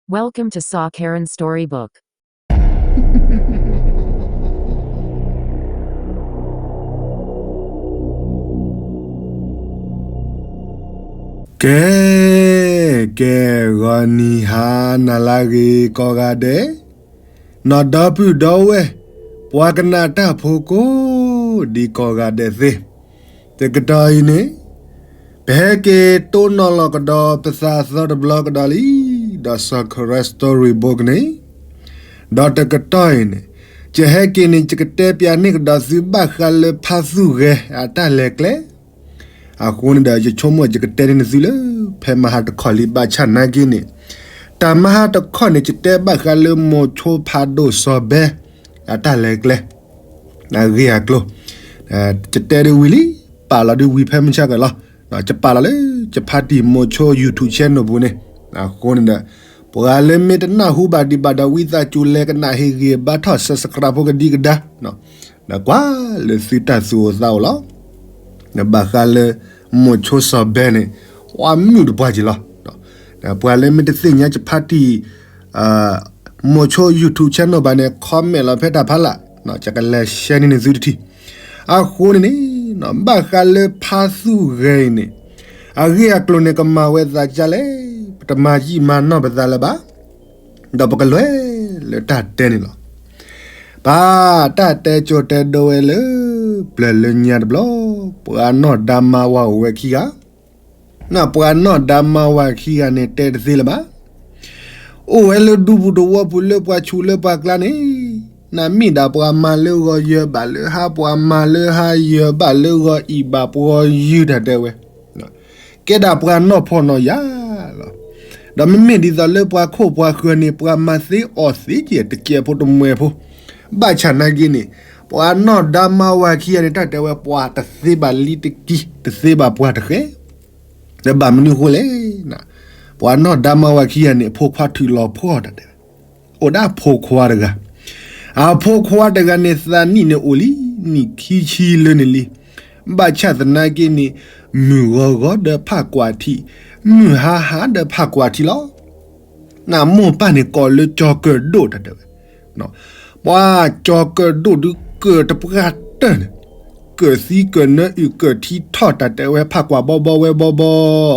Welcome to Saw Karen Storybook. ကဲ, ကဲ, ဂီၤနံၤဟါနၤလၢအဂ့ၤကိးဂၤဒဲး, နီၢ်ဒီပုၢ်ဒီဝဲၢ်, ပှၤကနၣ်တၢ်ဖိကိးဒံကိးဂၤဒဲးသ့ၣ်, တကတီၢ်အံၤန့ၣ် ပဟဲက့ၤတိၢ်နီၣ်လီၤကဒီးပသးအသီတဘျီကဒီးလံ, ဒီး Saw Karen Storybook န့ၣ်, ဒီးတကတီၢ်အံၤန့ၣ်, ယဟဲက့ၤန့ၣ် ယကတဲပျးန့ၢ်ကဒီးသုဘၣ်ဃးလၢဖါသူၣ်ဂဲၤအတၢ်လဲၤကျဲ အဃိန့ၣ်ဒီး ယဆိကမိၣ်ယကတဲန့ၢ်နသုလၢ ဖဲမဟါတခီလံဘၣ်ဆၣ်နာ်က့န့ၣ်, တၢ်မဟါတခီန့ၣ် ယတဲဘၣ်ဃးလၢမိၤဆိဖးဒိၣ်စီၤဘဲ အတၢ်လဲၤကျဲ အဂ့ၢ်အကျိၤ, ယတဲဒ်ဝံၤလံ, ပာ်လီၤဒ်ဝံၤဖဲမုၢ်ဆါကလီၤ, ယပာ်လီၤလၢ ယဖါတံၢ်မိၤဆိ YouTube channel ပူၤန့ၣ်, အဃိန့ၣ်ဒီး ပှၤလၢမ့ၢ်တနၢ်ဟူဘၣ်ဒံးဘၣ်ဒီး ဝံသးစူၤလဲၤကနၣ်ဟ့ၣ်ဂံၢ်ဘါထီၣ် subscribe ဖိကဒံကဒါ ဒီးကွၢ်လၢသုတၢ်သူၣ်အိၣ်သးအိၣ်လီၤ. ဒီးဘၣ်ဃးလၢ မိၤဆိစီၤဘဲန့ၣ်, ဝါမုၣ်တပှၢ်က့ၤလီၤ. ဒီးပှၤလၢမ့ၢ်တသ့ၣ်ညါယဖါတံၢ် မိၤဆိ YouTube channel ဘၣ်န့ၣ် comment လီၤဖဲတၢ်ဖးလၢ်, ယကလဲၤ share န့ၢ်နသုတထံၣ်. အဃိန့ၣ်န့ၣ်, ဘၣ်ဃးလၢဖါသူၣ်ဂဲၤအံၤန့ၣ်, အဂ့ၢ်အကျိၤန့ၣ် ကမၤဝဲသးဒ်လဲၣ်, ပတမၤယံာ်မၤနီၢ်ပသးလၢၤဘၣ်. ဒီးပကလဲၤလၢတၢ်တဲန့ၣ်လီၤ. ပၢ်, တၢ်တဲကၠိတဲဒိဝဲလၢ ပျၢၤလၢညါတဘျီ, ပှၤနီၢ်ဒါမါဝၤအိၣ်ဝဲခံဂၤ, နပှၤနီၢ်ဒါမါဝၤခံဂၤန့ၣ် တဲတသ့လၢၤဘၣ်. အိၣ်ဝဲလၢဒူပူၤသဝီပူၤလၢပှၤဆူးလၢပှၤကျါန့ၣ်, နမ့ၢ်ဒၣ်ပှၤမၤလၢဂီၤယၢၤဘၣ်လၢဟါ, ပှၤမၤလၢဟါယၢၤဘၣ်လၢဂီၤအံၤဘၣ်ပှၤယုၢ်တၢ်တဲဝဲ ကဲဒၣ်ပှၤနီၢ်ဖှီၣ်နီၢ်ယာ်လီၤ. ဒီးမ့မ့ၢ်ဒ်သိးလၢပှၤခိၣ်ပှၤဃၢၤန့ၣ် ပှၤမၤသ့အီၣ်သ့ကဲတကဲးဖိတမှဲၤဖိ, ဘၣ်ဆၣ်နာ်က့န့ၣ်, ပှၤနီၢ်ဒါမါဝၤခံဂၤန့ၣ် တၢ်တဲဝဲပှၤတသ့ဘၣ်လံတကံ, တသ့ဘၣ်ပှၤတဃဲ, ဒီးဘၣ်မနုၤဃိလဲၣ်. ပှၤနီၢ်ဒါမါဝၤခံဂၤန့ၣ် အဖိခွါထုးလီၤပှီၢ်တၢ်တဲဝဲ, အိၣ်ဒၣ်အဖိခွါတဂၤ, အဖိခွါတဂၤန့ၣ် သးနံၣ်န့ၣ်အိၣ်လံ, နံၣ်ခံဆံလၢန့ၣ်လံ. ဘၣ်ဆၣ်သနာ်က့န့ၣ်, မုၢ်ဂီၤဂီၤဒီးဖးကွၢ်ထံ, မုၢ်ဟါဟါဒီးဖးကွၢ်ထံလီၤ. နမိၢ်ပၢ်န့ၣ်ကိးလၢကၠီၤကၢၣ်ဒိၣ်တၢ်တဲဝဲ, ပှၤကၠီၤကၢၣ်ဒိၣ်ဒုးကၢၣ်တပှၢ်တၢၢ်န့ၣ်, ကၢၣ်သံကၢၣ်နၢအုၣ်ကၢၣ်ထံထီၣ်တၢ်တဲဝဲ ဖးကွၢ်ဘီဘီဝဲဘီဘီ,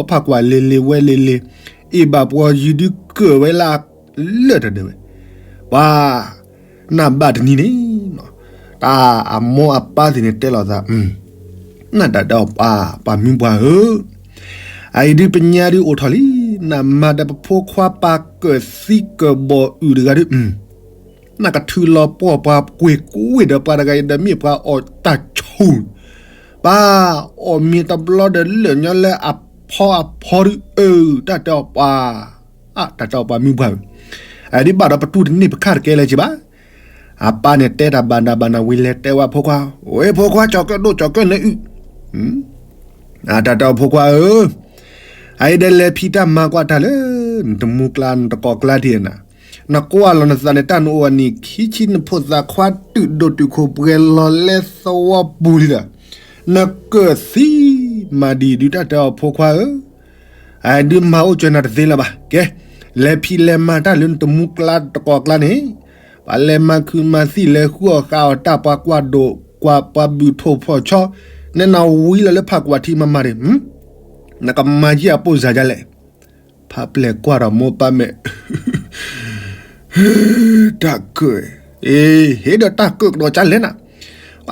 ဖးကွၢ်လ့ၤလ့ၤဝဲလ့ၤလ့ၤ, အ့ၣ်ဘၣ်ပှၤယုၢ်ဒုးကၢၣ်ဝဲလၢ လၢၢ်တၢ်တဲဝဲ, ပှၤ နဘၣ်တနံၤန့ၣ်, တၢ်အမိၢ်အပၢ်သ့ၣ်န့ၣ်တဲလိာ်သး, နတၢ်တဲအီၤပှၤ ပှၤမုၢ်ပှၢ်ဧၢ, အအံၤဒုးပညါဒုးအိၣ်ထီၣ်လံ, နမၤဒီးပဖိခွါပာ်ကၢၣ်သံကၢၣ်ဘီၣ်အုၣ်တဂၤဒုး, နကထုးလီၤပှီၢ်ပှၤကွ့ၢ်ကွ့ၢ်ဒီးပှၤတဂၤအံၤဒီးမ့ၢ်ပှၤအီၣ်တၢ်ဆူၣ်, ပှၤအီၣ်မ့ၤတဘျီဒီးလၢာ်ညီလၢအဖီအဖီဒုးအၢ, တၢ်တဲအီၤပှၤ အတၢ်တဲအီၤပှၤမုၢ်ပှၢ်ဧၢ, အဒ်ဘၣ်ဒီးပတူၢ်တန့ၢ်ပခါတကဲလၢၤက့ၤဘၣ်. အပၢ်န့ၣ်တဲတၢ်ဘၣ်နၤဘၣ်နၤဝံၤလဲၤတဲဝဲအဖိခွါ, ဝဲဖိခွါ ကၠီၤကၢၣ်ဒိၣ်ကၠီၤကၢၣ်နၢအုၣ်, အတၢ်တဲအီၤဖိခွါဧၢ, အအံၤဒီးလဲၤဖံးတၢ်မၤကွၢ်တၢ်လၢ နတမူကျါနတကိးကျါဒံးနၤ, နကွၢ်လီၤနသးန့ၣ် တၢ်နအိၣ်အနံၣ်ခံဆံ နဖိသၣ်ခွါတုာ်ဒိၣ်တုာ်ခိၣ်ပှဲၤလီၤလဲသဝီပူၤလံဒီး, နကၢၣ်သံမၤဒံးဒုး တၢ်တဲအီၤဖိခွါဧၢ, အဒုးမၤအိၣ်ကၢၤနၤတသ့လၢၤဘၣ်. ကဲ, လဲၤဖံးလဲၤမၤတၢ်လၢနတမူကျါတကိးကျါန့ၣ်, ပှၤလဲၤမၤခုးမၤသံၣ် လဲၤဃုအီၣ်ဃာ်အီၣ်တၢ် ပှၤဒိၣ်ကွၢ် ပှၤဘုၣ်ထိၣ်ဖီၣ်ဆီ, နဲနဝံလီၤလၢဖးကွၢ်ထံမၤမၤန့ၣ်, နကမၤယံာ်အပိၢ်စၢ်ဒ်လဲၣ်. ဖးပျဲၢ်ကွၢ်ဒီးမိၢ်ပၢ်မဲာ် တၢ်ကၢၣ်, အ့, ဟ့ၣ်ဒီးတၢ်ကၢၣ်ကဒီးကၢ်လဲၣ်နၤ,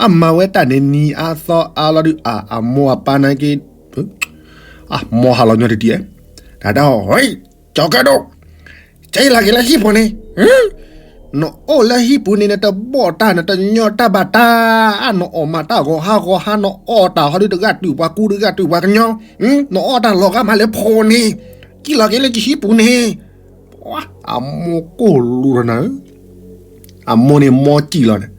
အမၤဝဲတၢ်န့ၣ်နံၤအါသီအါလီၤဒုး အမိၢ်အပၢ်နာ်က့, အမိၢ်ဟါလီၤညီတံၢ်တံၢ်ဧဲ, တၢ်တဲအီၤ, ကၠီၤကၢၣ်ဒိၣ်, ကဲလီၤက့ၤလၢဟံၣ်ပူၤန့ၣ်, နအိၣ်လၢဟံၣ်ပူၤန့ၣ် နတဘီၣ်တၢ် နတညီတၢ်ဘၣ်တၢ်, နအီၣ်မးတၢ်ဂီၤဟါဂီၤဟါ နအီၣ်တၢ်ဟီဒုးတဂၤတုာ်ပှၤကူတဂၤတုာ်ပှၤကညီ, နအီၣ်တၢ်လီၤဂာ်မးလၢဖီန့ၣ်, ကဲလီၤက့ၤလၢကဟံၣ်ပူၤန့ၣ်, အမိၢ်ကိၢ်လူၤဒီးနၤဧၢ, အမိၢ်န့ၣ်မိၢ်ကံၣ်လီၤန့ၣ်,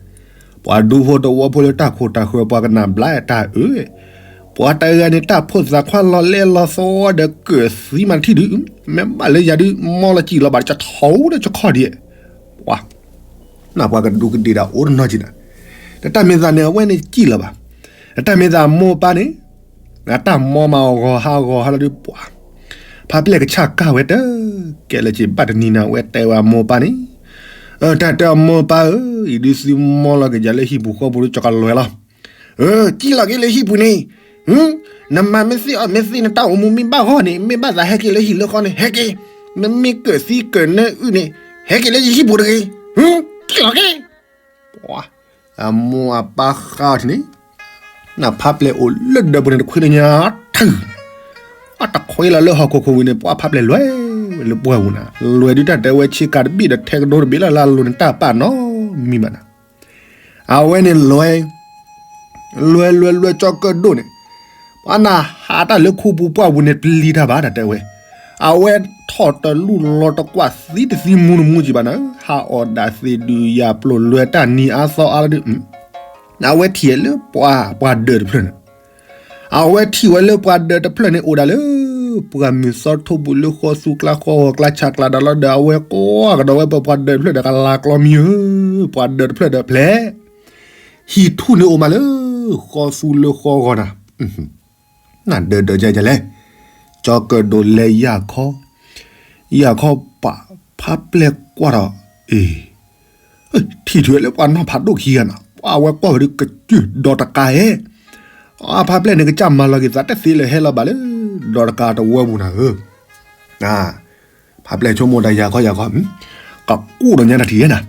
ပှၤဒူဖိသဝီဖိလၢတၢ်ခိၣ်တၢ်ဃၢၤ ပှၤကနၣ်ဘျါတၢ်အၢ, ပှၤတဂၤန့ၣ် တၢ်ဖိသၣ်ခွါလီၤလဲလီၤသီဒီးကၢၣ်သံမးတထံၣ်ဒုး, မ့ၢ်ဘၣ်လၢယၤဒုး မိၢ်လီၤကံၣ်လီၤဘၣ် ကထီၣ်ဒီးကခီၣ်ဒံး, ပှၤ နပှၤကဒူးကဒ့ၣ်ဒၣ်အိၣ်တနီၤက့ၤနၤ, တၢ်မ့ၢ်သးန့ၣ် အဝဲန့ၣ်ကံၣ်လီၤဘၣ်, တၢ်မ့ၢ်သးမိၢ်ပၢ်န့ၣ်, တၢ်မိၢ်မၤအီၤဂီၤဟါဂီၤဟါလီၤဒုးပှၤ, ဖါပျဲၢ်ကဆၣ်ကၢ်ဝဲတၢ်, ကဲလၢက့ၤဘၣ်တနံၤန့ၣ် အဝဲတဲဝဲအမိၢ်ပၢ်န့ၣ်, တၢ်တဲအမိၢ်ပၢ်ဧၢ, အံၤဒုးသုမီလီၤက့ၤယၤလၢဟံၣ်ပူၤဃီပူၤဒီး ကၠီကလွဲလီၤ. ကံၣ်လီၤက့ၤလၢဟံၣ်ပူၤန့ၣ်, နမၤမ့ၢ်သ့အီၣ်မ့ၢ်သ့ နတၢ်အိၣ်မူမ့ၢ်ဘၣ်ဂီၢ်န့ၣ် မ့ၢ်ဘၣ်သးဟဲက့ၤလၢဟံၣ်လၢဃီန့ၣ် ဟဲက့ၤ, နမ့ၢ်ကၢၣ်သံကၢၣ်နၢအုၣ်န့ၣ် ဟဲက့ၤလၢယဟံၣ်ပူၤတဂ့ၤ, ကံၣ်လီၤက့ၤ ပှၤ, အမိၢ်အပၢ်ဃါအီၤထံၣ်န့ၣ်, နဖါပျဲၢ်အိၣ်လၢဒၢးပူၤန့ၣ် တခွ့လၢညါထုး, အတခွ့လီၤလၢဟီၣ်ခိၣ်ခိၣ်ဝံၤန့ၣ် ပှၤဖါပျဲၢ်လဲၤဝဲလၢပှၢ်ပူၤနၤ, လဲၤဒုးတၢ်တဲဝဲဆ့ကၤတဘ့ၣ်ဒီးထဲကဒိတဘ့ၣ်လၢ်လၢ်လိၤန့ၣ် တၢ်ပာ်နီတမံၤဘၣ်နၤ, အဝဲန့ၣ်လဲၤ လဲၤလဲၤလဲၤ ကၠီကၢၣ်ဒိၣ်န့ၣ်, ပှၤနၤဟးတၢ်လၢခူပူၤပှၢ်ပူၤန့ၣ် ပျံၤတၢ်ဘၣ်တၢ်တဲဝဲ, အဝဲထီၣ်တလူၢ်လီၤတကွၢ်သံတသံမူတမူကံဘၣ်နၤ, ဟးအီၣ်ဒၣ်သ့ၣ်ဒုးယၤပျိာ်လွဲတၢ်နံၤအါသီအါလီၤဒုး, အဝဲထံၣ်လၢပှၤပှၤဒၢးတဖျၢၣ်န့ၣ်, အဝဲထံၣ်ဝဲလၢပှၤဒၢးတဖျၢၣ်န့ၣ် အိၣ်ဒၣ်လၢ ပှၤမုၢ်သီထိပူၤလၢဃီသူကျါဃီဂီၤကျါဆးကျါဒီးလီၤဒီး အဝဲကွၢ်ကဒီးဝဲပှၤဒၢးတဖျၢၣ်ဒီး ကလၤကျီမံၤဧၢ, ပှၤဒၢးတဖျၢၣ်ဒီးဖျဲး ဟံၣ်ထူၣ်န့ၣ်အိၣ်မးလၢ ဃီသူလၢဃီဂီၤနၤ, နဒၢးဒၢးယဲယဲလဲၣ်, ကၠီကၢၣ်ဒိၣ်လဲၤယၢ်ခီ, ယၢ်ခီပာ်ဖါပျဲၢ်ကွၢ်ဒီး, အ့ ထံၣ်ထံၣ်ဝဲလၢပှၤနီၢ်ဖးဒိၣ်ခံဂၤနၤ, ပှၤဝဲကွၢ်ဝဲဒုးကစၢၢ်ဒီးတကးဧဲ, အဖါပျဲၢ်န့ၣ် ကစၢ်မၤလီၤက့ၤသးတသ့လၢဟဲလီၤဘၣ်လၢ ဒီးတကးတဝၢပူၤနၤဧၢ ဖါပျဲၢ်ဆိကမိၣ်တၢ်ယၤခီယၤခီ, ကကူၣ်ဒီးညါတၢ်ထံၣ်ဧဲနၤ,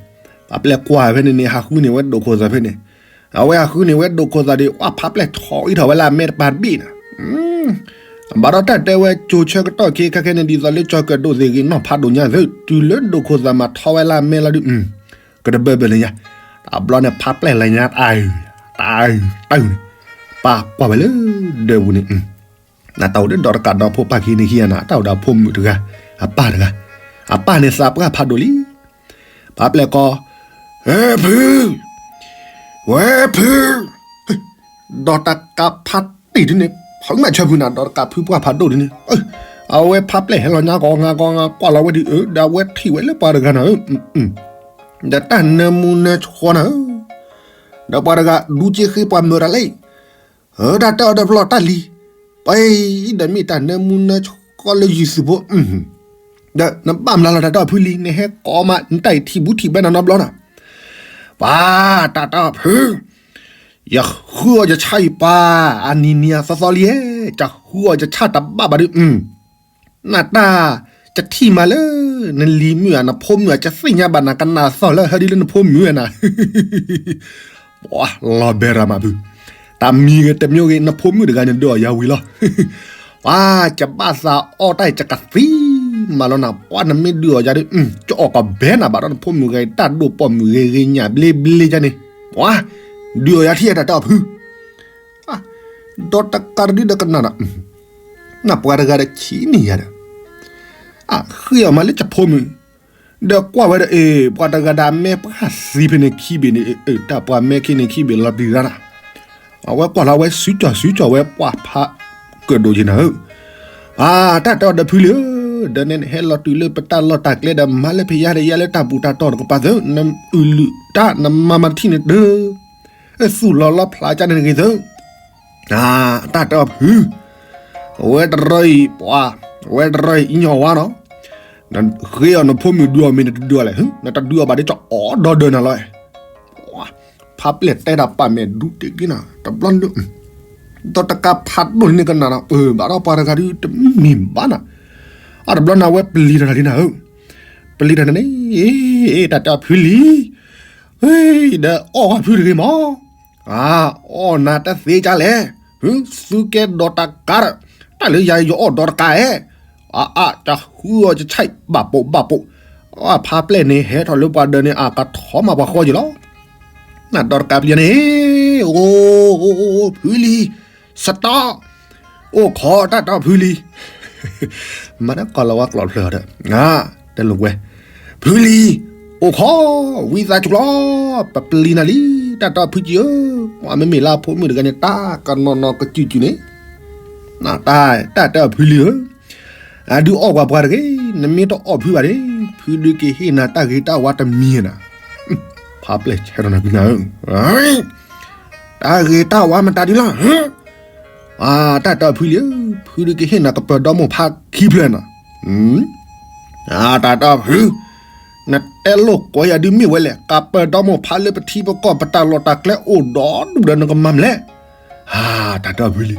ဖါပျဲၢ်ကွၢ်ဖဲန့ၣ်န့ၣ် ဟးဃုန့ၢ်ဝဲဒိၣ်ခိၣ်သးဖဲန့ၣ်, အဝဲဟးဃုန့ၢ်ဝဲဒိၣ်ခိၣ်သးဒီး ပှၤဖါပျဲၢ်ထီၣ်အံးထီၣ်ဝဲလၢအမဲတပၤတဘ့ၣ်နၤ, ဘၣ်ဒီးတၢ်တဲဝဲကၠိၤဆၢကတီၢ်ခဲခဲခဲန့ၣ် ဒ်သိးလၢကၠီကၢၣ်ဒိၣ်သ့ၣ်ဂ့ၤနီၢ်ဖးဒိၣ်ညါသ့ တုၤလၢဒိၣ်ခိၣ်သးမးထီၣ်ဝဲလၢအမဲလီၤဒုး, ကတဘၢဘၢလၢညါ, တဘျီန့ၣ် ဖါပျဲၢ်လၢညါတၢ်အုၣ်, တၢ်အုၣ်တၢ်အုၣ်န့ၣ်, ပၢ်ကွၢ်ဝဲလၢဒၢးပူၤန့ၣ် နတၢ်အိၣ်ဒီးဒီးတကးဒီးဖိပၢ်ခံန့ၣ်ခံဂၤနၤ တၢ်အိၣ်ဒီးဖိမုၣ်တဂၤ, အပၢ်တဂၤ, အပၢ်န့ၣ်သးပှၢ်ဖးဒိၣ်လံ, ပၢ်ပျဲၢ်ကီ, ဟဲဖု, ဝဲဖု, ဒီးတကးဖးတံၢ်ဒ်န့ၣ် ဖုမးဆၢဖုနၤ ဒီးတကးဖုပှၢ်ဖးဒိၣ်ဒ်န့ၣ်, အဝဲဖါပျဲၢ်ဟဲလီၤညါကီးငါကီးငါကွၢ်လီၤဝဲဒ်အၢ ဒီးအဝဲထံၣ်ဝဲလၢပှၤတဂၤနၤဧၢ, ဒီးတၢ်နၢမူနၢဆှီနၤဧၢ, ဒီးပှၤတဂၤဒူက့ဃ့ပှၤမၢၤတၢ်လဲၣ်, အၢ တၢ်တၢ်အီၣ်ဒီးဖျီၣ်တၢ်လံၤ, ပှၤဒီးမ့ၢ်တၢ်နၢမူနၢဆှီလၢယုၢ်သုးဖိ, ဒီးနဘၣ်မနုၤလီၤတၢ်တၢ်အီၣ်ဖုလံၤ နဟဲကိးမး နတၢ်အံၤထံၣ်ဘူးထံၣ်ဘဲနၤနီတဘျီနၤ, ပှၤတၢ်တၢ်အီၣ်ဖု, ယဃုအီၣ်ယဆၣ်အံၤပှၤ, အနံၤနံၤအသီသီလံဧဲ, ယဃုအီၣ်ယဆၣ်တဘၣ်ဘၣ်ဒီး နတၢ်, ယထံၣ်မးလၢ နလံၤမုၣ်ဧါ နဖိမုၣ်ဧါ ယသ့ၣ်ညါဘၣ်နၤ ကနၣ်သီၣ်လၢဟဲဒ်လၢနဖိမုၣ်ဧါနၤ, ပှၤလီၤဘဲရၤမးဖု, တၢ်မံၤဂ့ၤတမံၤဂ့ၤ နဖိမုၣ်တဂၤန့ၣ် ဒုးအီၣ်ယၤဝံၤလီၤ, ပှၤ ယဘၣ်သးအီၣ်တၢ်အံၤ ယကသံမးလီၤနၤ, ပှၤနမ့ၢ်ဒုးအီၣ်ယၤဒီး ကအီၣ်ကဘဲနၤဘၣ်ဒီး နဖိမုၣ်ဂ့ၤ တၢ်ဒိၣ်ပိာ်မုၣ်ဂ့ၤဂ့ၤညၣ်ဘျ့ဘျ့ယါန့ၣ်, ပှၤ ဒုးအီၣ်ယၤထံၣ်တၢ်တၢ်အီၣ်ဖု ဒီးတကးတဒုဒီးကနၣ်ဒီး, နပှၤတဂၤဒီးဆံးန့ၢ်ယၤဒီး, အဃ့အီၣ်မးလၢယဖိမုၣ်, ဒီးကွၢ်ဝဲဒီး အ့ၣ် ပှၤတဂၤဒီးအမဲပှၢ်သံဖဲန့ၣ်ခံဘ့ၣ်န့ၣ်, တၢ်ပှၤမဲခံန့ၣ်ခံဘ့ၣ်လီၤပျံၤရၣ်နၤ, အဝဲကွၢ်လီၤဝဲစုကၠီစုကၠီဝဲပှၤဖးကၢၣ်ဒိၣ်ယံၤနၤဧၢ, အတၢ်တဲအီၤဒီးဖုလံဧၢ, ဒီးန့ၣ်ဟဲလီၤတုၤလၢပတၢ်လီၢ်တၢ်ကျဲဒီး မၤလၢဖဲယါဒီးယါလၢတၢ်ပူၤတၢ်တီၤတကပၤသၢ, နအုၣ်လုၣ်တၢ်နမၤမၤတထံၣ်န့ၣ်တၢ် သူၣ်လီၤလီၤဖျးကၢ်န့ၣ်တဂ့ၤသၢ, တၢ်တဲအီၤဖု, အဝဲတရၢအံၤပှၤ, အဝဲတရၢအံၤအံၤညီဝါနီၤ, နဃ့အီၤနဖိမုၣ်ဒုးအီၣ်မ့ၢ်နတဒုးအီၣ်လဲၣ်, နတဒုးအီၣ်ဘၣ်ဒီး ကအီၣ်ဒီးဒၢးနၤလီၤ, ဖးပျဲၢ်တဲတၢ်ပာ်မဲာ်ဒူတ့ၢ်က့ၤနၤ တဘျီန့ၣ်ဒီး ဒီးတကးဖးဒိၣ်န့ၣ်ကနၣ်ဒီး ပၢ်ဘၣ်ဒီးပှၤတဂၤဒုးတမ့ၢ်ဘၣ်နၤ, အတဘျီန့ၣ်ဝဲပျံၤတၢ်လံနၤဧၢ, ပျံၤတၢ်န့ၣ်န့ၣ်, တၢ်တဲအီၤဖုလံ, ဒီးအီၣ်ဝဲဖုတဂ့ၤမး, အီၣ်နၤတသ့ကလဲၣ်, သုကဲဒီးတကးဒီး, တၢ်လၢယၤယအီၣ်ဒီးတကးဧဲ, အါအါ တၢ်ဃုအီၣ်ယဆၣ်ဘၣ်ပိာ်ဘၣ်ပိာ်, အဖးပျဲၢ်န့ၣ်ဟဲထီၣ်လၢပှၤဒၢးန့ၣ် အကထီၣ်မးပှၤဃီက့ၤလီၤ, နဒီးတကးပျံၤန့ၣ်, အိၣ် ဖုလံ, စတီ, အိၣ်ခိးတၢ်တဲအီၤဖုလံ, မၤနၢၤကီၢ်လီၤဝါကျိာ်ဖျၢၣ်ဒီး, တဲလိာ်ကွဲ, ဖုလံ, အိၣ်ခိး, ဝံသးစူၤလီၤ, ပပျံၤနၤလံ, တၢ်တဲအီၤဖုကံဧၢ, မ့မ့ၢ်လၢအဖိမုၣ်တဂၤန့ၣ် တၢ်ကနီၤနီၤကစုာ်စုာ်န့ၣ်, တၢ်တဲအီၤဖုလံဧၢ, အဒုးအီၣ်ပှၤပှၤတဂ့ၤ, နမ့ၢ်တအီၣ်ဖုဘၣ်န့ၣ်, ဖုဒုးကဟ့ၣ်နၤတၢ်ဂ့ၤတၢ်ဝါတမံၤနၤ, ဖးပျဲၢ်ဆဲးထီၣ်နၤဖုနၤဧၢ, တၢ်ဂ့ၤတၢ်ဝါမတၤဒုလီၤ, တၢ်တဲအီၤဖုလံဧၢ, ဖုဒုးကဟ့ၣ်နၤကပၢၤဒီမိၢ်ဖးခံဖျၢၣ်နၤ, အတၢ်တီဖု, နတဲလိာ်ကွဲယၤဒုးမ့ၢ်ဝဲလဲၣ်, ကပၢၤဒီမိၢ်ဖါလၢပထံပကီၢ် ပတၢ်လီၢ်တၢ်ကျဲအိၣ်ဒီဒူၣ်ဒီး နကမၤမနုၤလဲၣ်. တၢ်တီဖုလံ,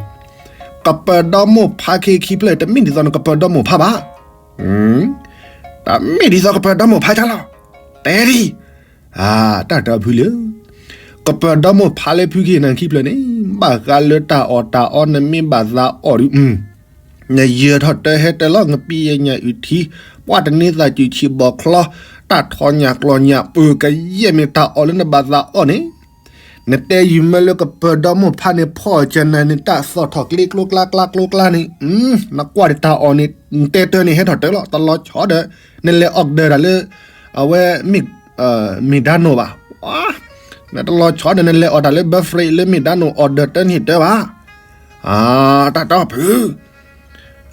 ကပၢၤဒီမိၢ်ဖါခံခံဖျၢၣ် တမ့ၢ်ဒ်သိးနကပၢၤဒီမိၢ်ဖါဘၣ်. တမ့ၢ်ဒ်သိးကပၢၤဒီမိၢ်ဖါတၢ်လီၤ. တဲဒံး, တၢ်တီဖုလံ, ကပၢၤဒီမိၢ်ဖါလၢဖုခံနၤခံဖျၢၣ်န့ၣ်, ဘၣ်ဃးလၢတၢ်အီၣ်တၢ်အီ နမ့ၢ်ဘၣ်သးအီၣ်ဒုး နယၢၤထီၣ်တၢ်ဟဲတၢ်လီၤ, နပံယညၣ်အုၣ်ထံ, ပှၢ်တန့သးစုၣ်ဆံးဘီၣ်ချီ, တၢ်ထီညၣ်ကျီညၣ်ပၢၤ ကယဲၢ်မ့ၢ်တၢ်အီၣ်လၢနဘၣ်သးအီၣ်န့ၣ်, နတဲယုာ်မၢလၢကပၢၤဒီမိၢ်ဖါန့ၣ် ဖီၣ်ကနၤန့ၣ် တၢ်သီၣ်ထီၣ်ကျ့ကျိကျါကျါကျိကျါန့ၣ်, နကွၢ်ဒံးတၢ်အီၣ်န့ၣ် နတဲတၢ်န့ၣ် ဟဲထီၣ်တၢ်လီၤ, တလီၤဆီဒီး နလဲၤ order တၢ်လၢ အဝဲ မ့ၢ်ဒၣ်နိၣ်ဘၣ်, နတလီၤဆီဒီး နလဲၤ order တၢ်လၢ Burberry လၢမ့ၢ်ဒၣ်နိၣ် order တၢ်န့ၣ်တၢ်ဘၣ်. တၢ်တီဖု,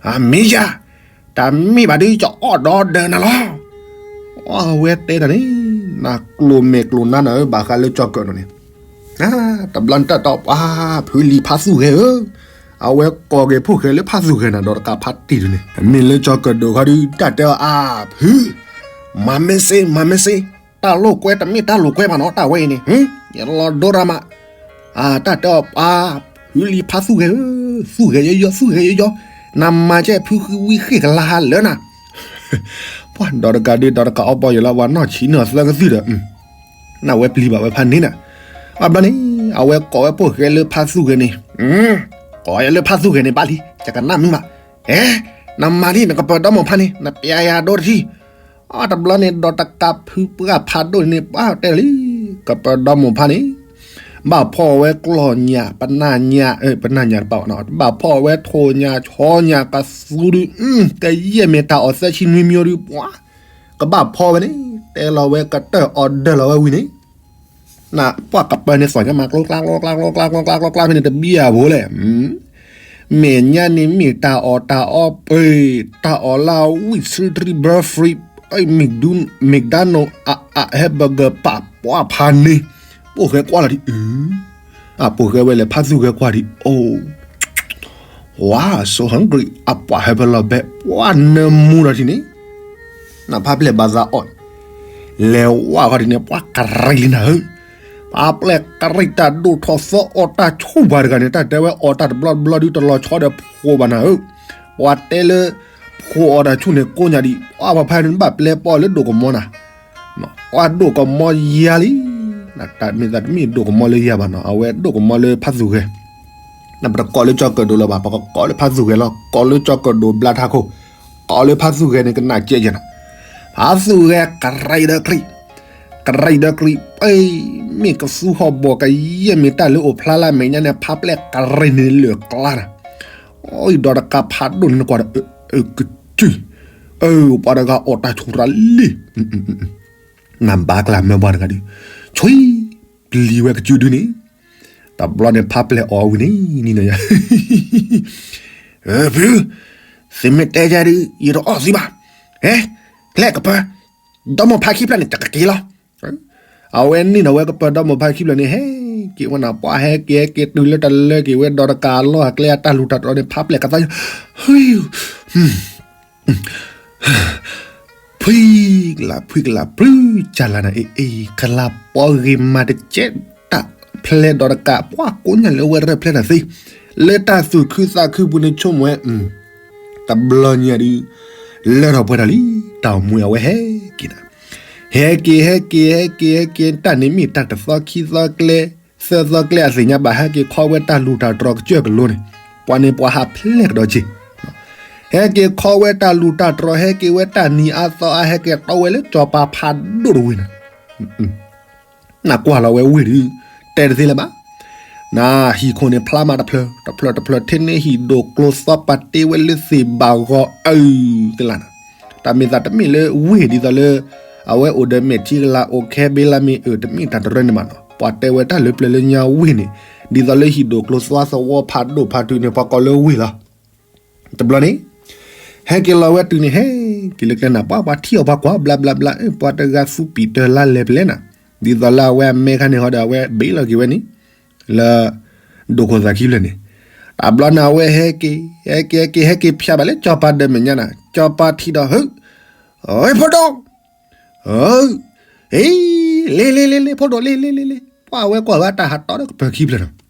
အမ့ၢ်ယၤ, တၢ်မ့ၢ်ဘၣ်ဒုး ယအီၣ်ဒီးဒၢးနၤလီၤ. အဝဲတဲတၢ်န့ၣ်, နကျိၤမဲာ်ကျိၤနါနၤဧၢ, ဘၣ်ဃးလၢကၠီၤကၢၣ်ဒိၣ်န့ၣ်, တဘျီန့ၣ်တၢ်တီ ပှၤဖုလံၤဖါသူၣ်ဂဲၤဧၢ, အဝဲကိးက့ၤဖိၣ်ဃဲလၢဖါသူၣ်ဂဲၤနၤ ဒီးတကးဖါတံၢ်ဒုးန့ၣ်, မ့ၢ်လၢကၠီၤကၢၣ်ဒိၣ်ခီဒုး တၢ်တဲအီၤ အါဖု, မၤမ့ၢ်စ့ မၤမ့ၢ်စ့, တၢ်လိာ်ကွဲတမ့ၢ်တၢ်လိာ်ကွဲဘၣ်နီၤ တၢ်ဝဲအံၤန့ၣ်, ယလီၤဒိရမး, တၢ်တဲအီၤ ပှၤဖုလံၤဖါသူၣ်ဂဲၤဧၢ, သူၣ်ဂဲၤယီယီ သူၣ်ဂဲၤယီယီ, နမၤကဲဖုဃုဝံဃ့ၢ်ကလါဟးလၢနၤ, ပှၤဒီးတကးဒုး ဒီးတကးအီပီယီၤလၢပှၤနီၢ်ဆံးနီၢ်သၢကသုၣ်ဒီး နဝဲပျံၤဘၣ်ဝဲဖါန့ၣ်နၤ, အဘျီန့ၣ်, အဝဲကိးဝဲဖိၣ်ဃဲလၢဖါသူၣ်ဂဲၤန့ၣ်, ကိးယၤလၢဖါသူၣ်ဂဲၤန့ၣ်ဘၣ်လံ, ယကနၣ်မုာ်ဘၣ်, အဲ, နမၤလံ နကပၢၤဒီမိၢ်ဖါန့ၣ် နပျဲယၤဒိတထံၣ်, အတဘျီန့ၣ် ဒီးတကးဖုပှၢ်ဖးဒိၣ်န့ၣ် ပှၤတဲလံ, ကပၢၤဒီမိၢ်ဖါန့ၣ် ဘၣ်ဖီၣ်ဝဲကျီၢ်ညၣ် ပနၢ်ညၣ်, ပနၢ်ညၣ်တပာ်ဘၣ်နီၤ, ဘၣ်ဖီၣ်ဝဲထိၣ်ညၣ်ဆီညၣ်ကသူဒုး, ကယဲၢ်မ့ၢ်တၢ်အီၣ်သၢဆံနွံမံၤဒုး ပှၤကဘၣ်ဖီၣ်ဝဲန့ၣ်, တဲလီၤဝဲကတၢၢ် order လီၤဝဲဝံၤန့ၣ်, နပှၤကပၢၤန့ၣ် သီၣ်ညါမၤကျိကျါကျိကျါကျိကျါကျိကျါဖဲန့ၣ် တဘံၣ်အဘိလဲၣ် မဲာ်ညါန့ၣ်မ့ၢ်တၢ်အီၣ်တၢ်အီပှ့ၤ, တၢ်အီၣ်လၢဝံၣ် ဆံတြံ Burberry, McDonald, အဟဲဘၢၣ်ဂၢၢ်ပာ်ပှၤဖးန့ၣ်, ဖိၣ်ဃဲကွၢ်လီၤဒံးအု, အဖိၣ်ဃဲဝဲလဲၤဖါသူၣ်ဃဲကွၢ်ဒံးအိၣ်, ဝါ so hungry အပှၤဟဲဖဲလီၤဘဲ ပှၤနၢမူဒီးထံၣ်န့ၣ်, နဖါပျဲၢ်ဘၣ်သးအီၣ်, လဲၤဝါဃီဒ်န့ၣ် ပှၤကရံၣ်လံနၤဧၢ, ဖါပျဲၢ်ကရံၣ်တၢ်ဒိၣ်ထီၣ်သီအီၣ်တၢ်ဆိၣ်ပှၤတဂၤန့ၣ် တၢ်တဲဝဲအီၣ်တၢ်တဘျီတဘျီဒုးတလီၤဆီဒီးဖိးဘၣ်နၤဧၢ, ပှၤတဲလၢ ဖိးအီၣ်တၢ်ဆူၣ်န့ၣ်ကိးညါဒံး ပှၤဖါန့ၣ်ဘၣ်ပျဲပီၣ်လၢဒိၣ်ကမီၤနၤ, ပှၤဒိၣ်ကမီၤယၤလံ, တၢ်မ့ၢ်သးတမ့ၢ်ဒိၣ်ကမီၤလၢယၤဘၣ်နီၤ အဝဲဒိၣ်ကမီၤလၢဖါသူၣ်ဂဲၤ နပတကိးလၢကၠီၤကၢၣ်ဒိၣ်လၢၤဘၣ် ပကကိးလၢဖါသူၣ်ဂဲၤလီၤ ကိးလၢကၠီၤကၢၣ်ဒိၣ်ဘျါထးခိၣ်, ကိးလၢဖါသူၣ်ဂဲၤန့ၣ်ကနၣ်ကဲးကဲးနၤ, ဖါသူၣ်ဂဲၤကရံၣ်ဒီးကရံၣ်, ကရံၣ်ဒီးကရံၣ်, ပမ့ၢ်ကသူဟီၣ်ဘီၣ်ကယဲၢ်မ့ၢ်တၢ်လၢအိၣ်ဖျါလၢအမဲာ်ညါန့ၣ် ဖါပျဲၢ်ကရံၣ်န့ၣ်လၢာ်ကျါနၤ, အံၤဒီးတကးဖးဒိၣ်န့ၣ်နကွၢ်ဒီး, ကစုၢ်, အပှၤတဂၤအီၣ်တၢ်ဆိၣ်တရၣ်လံ နဘၣ်ကျါမၢပှၤတဂၤဒုး, ဆွံ, ပျံၤဝဲကစုၢ်ဒုန့ၣ်, တဘျီန့ၣ်ဖးပျဲၢ်အီၣ်ဝံၤန့ၣ်, ဖု, သုမ့ၢ်တဲယၤဒုး ယတအီၣ်သုဘၣ်, ဟဲ, ကျဲကပၢၤ, ဒီမိၢ်ဖါခံဖျၢၣ်န့ၣ် တကက့ၤလီၤ, အဝဲန့ၣ်ဒီးဝဲကပၢၤဒီမိၢ်ဖါခံဖျၢၣ်န့ၣ် ဟဲက့ၤဝဲနၤ ပှၤဟဲက့ၤဟဲက့ၤတုၤလၢတၢ်လၢက့ၤဝဲဒီးတကးလီၤ အကျဲအတၢ်လူၤတၢ်တြီၤန့ၣ် ဖးပျဲၢ်ကသါ ဖှံကလး ဖှံကလး ဖုကလး ဖုကလးပီဂ့ၤမးတကဲး တၢ်ဖျဲးဒီးတကး ပှၤကိးညါလၢဝဲရဲၣ်ဖျဲးတၢ်သ့ လၢတၢ်သူၣ်ခုသးခုပူၤန့ၣ်ဆိကမိၣ်ဝဲ တဘျီညါဒုး လၢထီၣ်ပှဲၤထီၣ်လံ တၢ်အိၣ်မူအဝဲဟဲက့ၤနၤ ဟဲက့ၤ ဟဲက့ၤ ဟဲက့ၤ ဟဲက့ၤ တၢ်န့ၣ်မ့ၢ်တၢ်တသီခံသီကျဲ သၢသီကျဲအသ့ၣ်ညါဘၣ် ဟဲက့ၤခီဝဲတၢ်လူၤတၢ်တြီၤကစၢၢ်ကလိန့ၣ် ပှၤန့ၣ်ပှၤဟးဖျဲၣ်ကဒီးက့ၤ ဟဲက့ၤခီဝဲတၢ်လူၤတၢ်တြီၤ ဟဲက့ၤဝဲတၢ်နံၤအါသီအါ ဟဲက့ၤတီဝဲလၢကၠီၤပၤဖးဒိၣ်တဝ့ၢ်နၤ နကွၢ်လီၤဝဲဝ့ၢ်ဒုး တဲတသ့လၢၤဘၣ်. နဟံၣ်ခိၣ်န့ၣ်ဖျါမးတဖျၢၣ် တဖျၢၣ်တဖျၢၣ် ထဲန့ၣ်ဟံၣ်ဒိၣ်ကျိသီပာ်တ့ဝဲလၢသ့ၣ်ဘၣ်ဂီၤ အၢ ကလၢ်နၤ တၢ်မ့ၢ်သးတမ့ၢ်လၢဝ့ၢ်ဒ်သိးလၢ အဝဲအိၣ်ဒီးမဲာ်ထံကလၤ အိၣ်ခဲဘ့လၢမ့ၢ်အၢ တမ့ၢ်တၢ်တရၢန့ၣ်ဘၣ်နီၤ ပှၤတဲဝဲတၢ်လၢပျၢၤလၢညါဝ့ၢ်န့ၣ် ဒ်သိးလၢဟံၣ်ဒိၣ်ကျိသီသဝီဖးဒိၣ်ဖးတုၤန့ၣ် ပှၤကိးလၢဝ့ၢ်လီၤ. တဘျီန့ၣ် ဟဲက့ၤလီၤဝဲတုၤန့ၣ် ဟဲက့ၤလၢကျဲနၤ ပှၤပှၤထံၣ်အီၤပှၤကွၢ်ဘျါဘျါဘျါ ပှၤတဂၤသူပံာ်တၢၢ်လါလဲၤပလဲၤနၤ ဒ်သိးလၢအဝဲအမဲခါန့ၣ်ဟီဒီး အဝဲဘ့ၣ်လီၤက့ၤဝဲန့ၣ် လၢ ဒိၣ်ခိၣ်သးခံဖျၢၣ်န့ၣ် တဘျီန့ၣ်အဝဲဟဲက့ၤ ဟဲက့ၤ ဟဲက့ၤ ဟဲက့ၤဖျါဘၣ်လၢစီၤပၤဒၢးမဲာ်ညါနၤ, စီၤပၤထံၣ်ဒီး ဟၢ, ဖိဒိၣ်, ဟၢ, လ့ၤလ့ၤလ့ၤလ့ၤ ဖိဒိၣ်လ့ၤလ့ၤလ့ၤလ့ၤ, ပှၤအဝဲကွၢ်ဝဲတၢ်ဟးတီဒီးကပၢၤခံဖျၢၣ်နီၤ,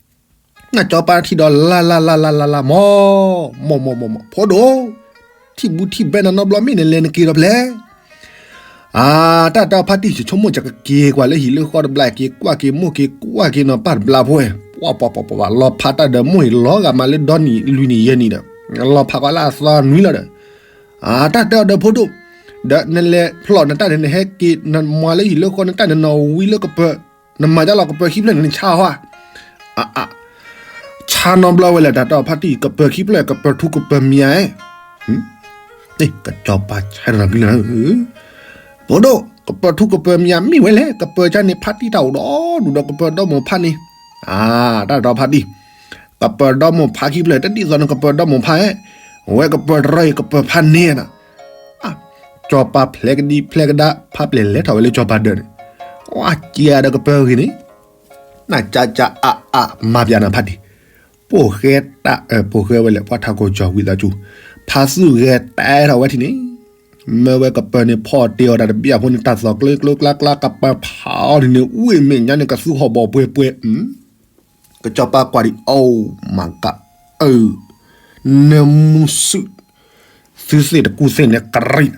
နစီၤပၤထံၣ်ဒီးလါလါလါလါလါလါ မီၢ်, မီၢ်မီၢ်မီၢ်မီၢ် ဖိဒိၣ်, ထံၣ်ဘူးထံၣ်ဘဲနနီတဘျီ မ့ၢ်နလဲၤနက့ၤဒီးဖျဲၣ် အတၢ်တဲအီၤဖါတံၢ် ဆိကမိၣ်ကက့ၤကွၢ်လၢဟံၣ်လၢဃီတဘျီ က့ၤကွၢ်က့ၤမိၢ်က့ၤကွၢ်က့ၤနီၤ ပၢ်တဘျီဖိဝဲ, ပှၤပှၤပှၤပှၤ လီၤဖးတၢ်ဒီးမိၢ်အံၤလီၤဂာ်မးလၢဒီနံၣ်လွံၢ်နံၣ်ယဲၢ်နံၣ်ဒီး လီၤဖးကွၢ်လၢအသီနွံလီၤဒီး, အတၢ်တဲအီၤဒီးဖိဒိၣ်, ဒီးနလဲၤဖျီၣ်နတၢ်န့ၣ် နဟဲက့ၤနမၤလၢဟံၣ်လၢဃီနတၢ်န့ၣ် နဝံလၢကပၢၤ, နမၤဒ်လီၤကပၢၤခံဖျၢၣ်န့ၣ် နဆါဟီဧါ အါအါ, ဆါနီတဘျီဝဲလဲၣ် တၢ်တဲအီၤဖါတံၢ် ကပၢၤခံဖျၢၣ် ကပၢၤထူကပၢၤမံၤဧါ, ကစီၤပၤဆါတနီၤကလၢာ်, ဖိဒိၣ် ကပၢၤထူကပၢၤမံၤဧါ မ့ၢ်ဝဲလဲၣ် ကပၢၤကၢ်န့ၣ် ဖါတံၢ်တၢ်အိၣ်ဒီဒူၣ်ဒီးကပၢၤဒီမိၢ်ဖါန့ၣ်, အါ, တၢ်တဲအီၤဖါတံၢ်, ကပၢၤဒီမိၢ်ဖါခံဖျၢၣ် တဒ်သိးနကပၢၤဒီမိၢ်ဖါဧါ, ဝဲကပၢၤတရီအံၤ ကပၢၤဖါန့ၣ်နၤ စီၤပၤဖျဲးကဒံဖျဲးကဒါ ဖါပျဲၢ်လဲၤထီၣ်ဝဲလၢစီၤပၤဒၢးန့ၣ်, အက့ၤဒီးကပၢၤဂ့ၤန့ၣ်, နကကအအမၤပျးနၤဖါတံၢ်, ပိာ်ဃဲတၢ်အၢ ပိာ်ဃဲဝဲလဲၣ် ပှၤထးခိၣ်ကၠီၤဝံသးစူၤ, ဖါသူၣ်ဂဲၤတဲထီၣ်ဝဲထံၣ်န့ၣ်, မ့ၢ်ဝဲကပၢၤန့ၣ် ဖီၣ်တ့ၢ်အီၤတၢ်တဘျီဖိန့ၣ် တၢ်သီၣ်ကျၢကျၢကျါကျါ ကပၢၤဖးအီၤန့ၣ် ဝ့ၢ်မဲာ်ညါန့ၣ် ကသူဟီၣ်ဘီၣ်ပှဲၤပှဲၤ ကစီၤပၤကွၢ်ဒံး အိၣ် မၤကၣ်, အၢ, နၢမူစု, သုသ့ၣ်တကူၣ်သ့ၣ်န့ၣ် ကရံး,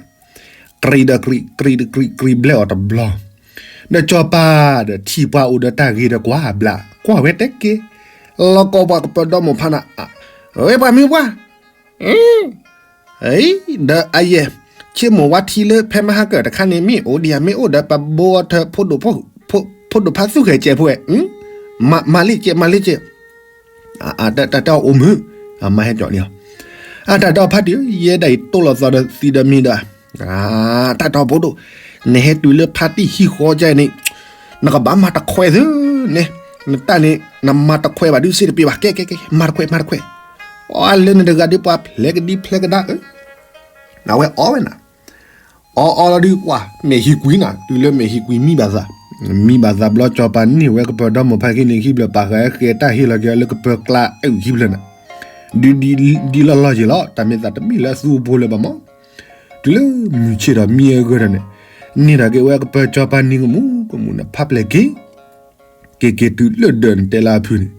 ကရံးဒီးကရံး ကရံးဒီးကရံး ကရံးဘျဲၣ်အီၤတဘျီ, ဒီးစီၤပၤဒီးထံၣ်ပှၤအိၣ်ဒီးတၢ်ဂ့ၤဒီးကွၢ်ဘျး ကွၢ်ဝဲတဲက့ၤ, လီၤကီပှၤကပၢၤဒီမိၢ်ဖါနၤ, ဝဲပှၤမ့ၢ်ပှၤ အံၤ, ဒီးအယဲၢ်, ဆ့မိၢ်ဝါထံလၢဖဲမဟါကၢၢ်တခါန့ၣ် မ့ၢ်အိၣ်ဒံးဧါ မ့ၢ်အိၣ်ဒီးပဘိအီၤထၢ ဖိဒိၣ်ဖါသူၣ်ဃဲၤကဲးဖိဝဲ, မၤလ့ကဲး မၤလ့ကဲး, တၢ်တဲအီၤအိၣ်မုာ်, မၤဟဲကၠီန့ၣ်လီၤ, အတၢ်တဲအီၤဖါတံၢ် ယဲဒၣ်အံၤတိၢ်လီၤသီဒီးသံဒီးမံၤဒီး, တၢ်တဲအီၤဖိဒိၣ်, နဟဲတုၤလၢဖါတံၢ်ဟံၣ်ဃီကဲန့ၣ်, နကဘၣ်မၤတခွဲးသုန့ၣ်, နတၢ်န့ၣ် နမၤတခွဲးဘၣ်ဒုးစ့တပ့ၤဘၣ် ကဲ ကဲ ကဲ မၤတခွဲး မၤတခွဲး, အီလၢနတဂၤဒ်ပှၤဖျဲးကဒံဖျဲးကဒါ, အဝဲအီဝဲနၤ, အီအီလီၤဒုး ပှၤမဲာ်ဟံၣ်ကွံနၤ တုၤလၢမဲာ်ဟံၣ်ကွံမံဘၣ်သး, မံဘၣ်သးဘျီ စီၤပၤန့ၢ်ဝဲကပၢၤဒီမိၢ်ဖါခံန့ၣ်ခံဖျၢၣ် ပာ်ဃာ်ဃဲၤတၢ်ဟ့ၣ်လီၤက့ၤလၢကပၢၤကျါအုၣ်ခံဖျၢၣ်နၤ, ဒ်လီၢ်လီၢ်ယံၤလီၤ တၢ်မ့ၢ်သးတမ့ၢ်လၢအသူအပူၤလၢၤဘၣ်မး, တုၤလၢမုၢ်ဆ့ၣ်ဒီးမံအဂၢၢ်ဒီးန့ၣ်, န့ၢ်ဒီးက့ၤဝဲကပၢၤစီၤပၤန့ၣ်ကမူးကမူးန့ၣ် ဖါပျဲၢ်က့ၤ က့ၤက့ၤတုၤလၢဒၢးန့ၣ် တဲလၢအဖုန့ၣ်,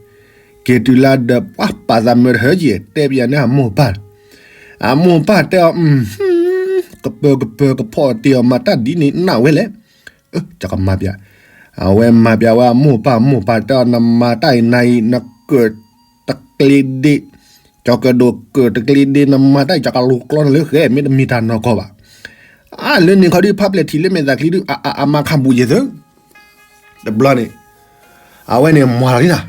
က့ၤတုၤလၢဒၢး ပှၤပာ်သးမၢတဟၢက့ၤ တဲပယၤန့ၣ်အမိၢ်ပၢ်, အမိၢ်ပၢ်တဲအီၤ, ကပၢၤကပၢၤကဖီၣ်တ့ၢ်အီၤမၤတၢ်ဒ်န့ၣ်နၢ်ဝဲလဲၣ်, ကမၤပျး, အဝဲမၤပျးဝဲအမိၢ်ပၢ် မိၢ်ပၢ်တဲအီၤ နမၤတၢ်အံၤနၤအံၤ နကၢၣ်တကျ့ဒ့, ကၠီၤကၢၣ်ဒိၣ်ကၢၣ်တကျ့ဒ့ နမၤတၢ်အံၤ ကကလူၤကျီနၤလၢဃဲ မ့တမ့ၢ်တၢ်နီၢ်ကီၢ်ဘၣ်, အါလၢန့ၣ်ခီဒုး ဖါပျဲၢ်ထံၣ်လၢမဲာ်သၣ်ချံဒုး အမၤခါဘူးယဲၢ်သၢ တဘျီန့ၣ်, အဝဲန့ၣ်မၤလီၤလံန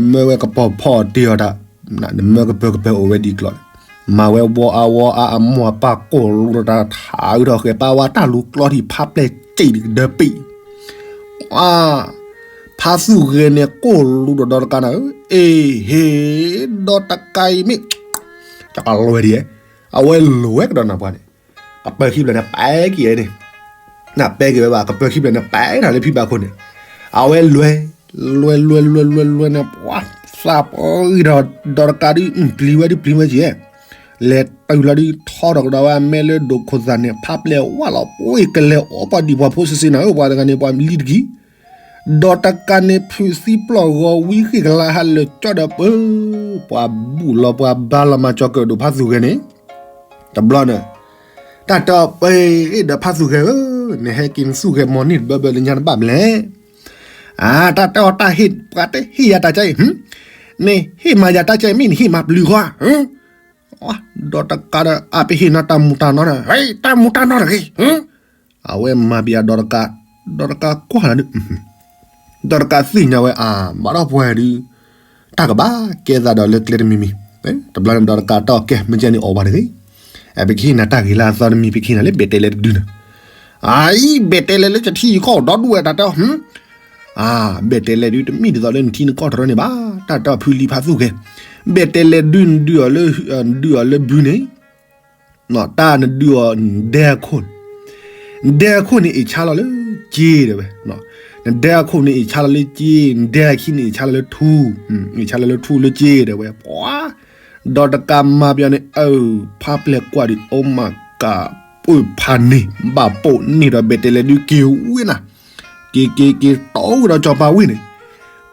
ၤ, မၢဝဲကပီၤဖီၣ်တ့ၢ်အီၤတၢ်, မၢကပၢၤကပၢၤအိၣ်ဝဲဒ်ကျီၢ်န့ၣ်, မၤဝဲဝီအါဝီအါ အမိၢ်အပၢ်ကိၢ်လူဒီးတၢ်ထးအုးထီၣ်ဃဲၤ ပာ်ဝဲတၢ်လူၤကျီထံၣ် ဖါပျဲၢ်စံးကဒၢပ့ၣ်, အါ, ဖါသူၣ်ဂဲၤန့ၣ်ကိၢ်လူဒီးဒီတကးနၤဧၢ, အ့ဟ့, ဒီတကးအံၤမ့ၢ်, တကးလွဲဒ်ဧဲ, အဝဲလိၤဝဲကဒီးနၤပှၤန့ၣ် ကပၢၤခံဖျၢၣ်န့ၣ် ပဲက့ၤန့ၣ်, နပဲက့ၤဝဲဘၣ် ကပၢၤခံဖျၢၣ်န့ၣ် ပဲထီၣ်လၢဖံဘၣ်ခိၣ်န့ၣ်, အဝဲလွဲ, လွဲလွဲလွဲလွဲလွဲန့ၣ် ပှၤသးပှၢ်ဂံၢ်ဒီး ဒီးတကးဒုး ပျံၤဝဲဒုးပျံၤဝဲက့ၤ, လဲၤတုၤလီၤဒုး ထီထီၣ်ကဒီးဝဲအမဲလၢဒိၣ်ခိၣ်သၣ်န့ၣ် ဖါပျဲၢ်ဝဲလီၤ ပှၤကလဲၤအီၣ်ပှၤဒံၣ်ပှၤဖိစ့စ့နၤဧၢ ပှၤတဂၤန့ၣ် ပှၤလံတကံၢ် ဒီးတကးန့ၣ် ဖုးသံပျီၢ်ဂီၤဝံဃ့ၢ်ကလါဟးလၢာ်ကၠီဒီးပၢ, ပှၤဘူၣ်လီၤပှၤဘါလီၤမၤကၠီၤကၢၣ်ဒိၣ်ဖါသူၣ်ဂဲၤန့ၣ်, တဘျီန့ၣ်, တၢ်တဲအီၤပှဲၤဒီးဖါသူၣ်ဂဲၤဧၢ, နဟဲက့ၤနသူၣ်ဂဲၤမီၢ်န့ၢ်တဘၢဘၢလၢညါတဘၣ်မလဲၣ်, အါ တၢ်တဲအီၤတၢ်ဟ့ၣ်ပှၤတဟ့ၣ်ယၤတၢ်ကဲအံၤ, နဟ့ၣ်မၤယၤတၢ်ကဲအံၤမ့ၢ်နဟ့ၣ်မၤပျုၤဃီဧါ ဒီးတကးဒီး အါ ပဟ့ၣ်နၤတၢ်မူတၢ်နီၤဒီး တၢ်မူတၢ်နီၤတဂ့ၤ, အဝဲမၤပျးဒီးတကး, ဒီးတကးကွၢ်လီၤဒုး, ဒီးတကးသ့ၣ်ညါဝဲအါ ဘၣ်ဒီးပှၤဒုး, တၢ်ကဘၣ်ကဲသးဒီးလၢကျဲတမံၤမံၤ, တဘျီန့ၣ်ဒီးတကးတီၢ်ကဲ မ့ၢ်ကဲန့ၣ်အီၣ်ဘၣ်တဂ့ၤ, ပကဟ့ၣ်နၤတၢ်ဂ့ၤလၢအသီတမံၤ ပကဟ့ၣ်နၤလၢဘဲၣ်တဲလဲတဒုန့ၣ်, အါ အံၤ ဘဲၣ်တဲလဲလၢကထံယကီၢ်ဒီဒူၣ်ဝဲတၢ်တဲအီၤ အါ ဘဲၣ်တဲလဲဒုး တမ့ၢ်ဒ်သိးလၢနထံနကီၢ်တရၢန့ၣ်ဘၣ်, တၢ်တီၢ်ဖုလံဖးသူၣ်ဂဲၤ, ဘဲၣ်တဲလဲဒုး နဒုးအီၤလၢဘုန့ၣ်, တၢ်နဒုးအီၤဒဲအခိၣ်န့ၣ်, ဒဲအခိၣ်န့ၣ် အ့ၣ်ဆါလီၤလၢက့ဒၣ်ဝဲ, န နဒဲအခိၣ်န့ၣ်အ့ၣ်ဆါလီၤလၢက့, နဒဲအခံန့ၣ်အ့ၣ်ဆါလီၤလၢထူ, အ့ၣ်ဆါလီၤလၢထူလၢက့ တဲဝဲ, ပှၤ ဒီးတကးမၤပယီၤန့ၣ် အၢ ဖါပျဲၢ်ကွၢ်ဒံး အိၣ်မးကး ပၢၢ်ဖးန့ၣ် ဘၣ်ပိာ်န့ၢ်ဒီးမဲာ်တဲးလဲးဒုးက့ၤဝ့ၢ်နၤ, က့ၤက့ၤက့ၤတီၢ်ကဒီးစီၤပၤဝ့ၢ်န့ၣ်,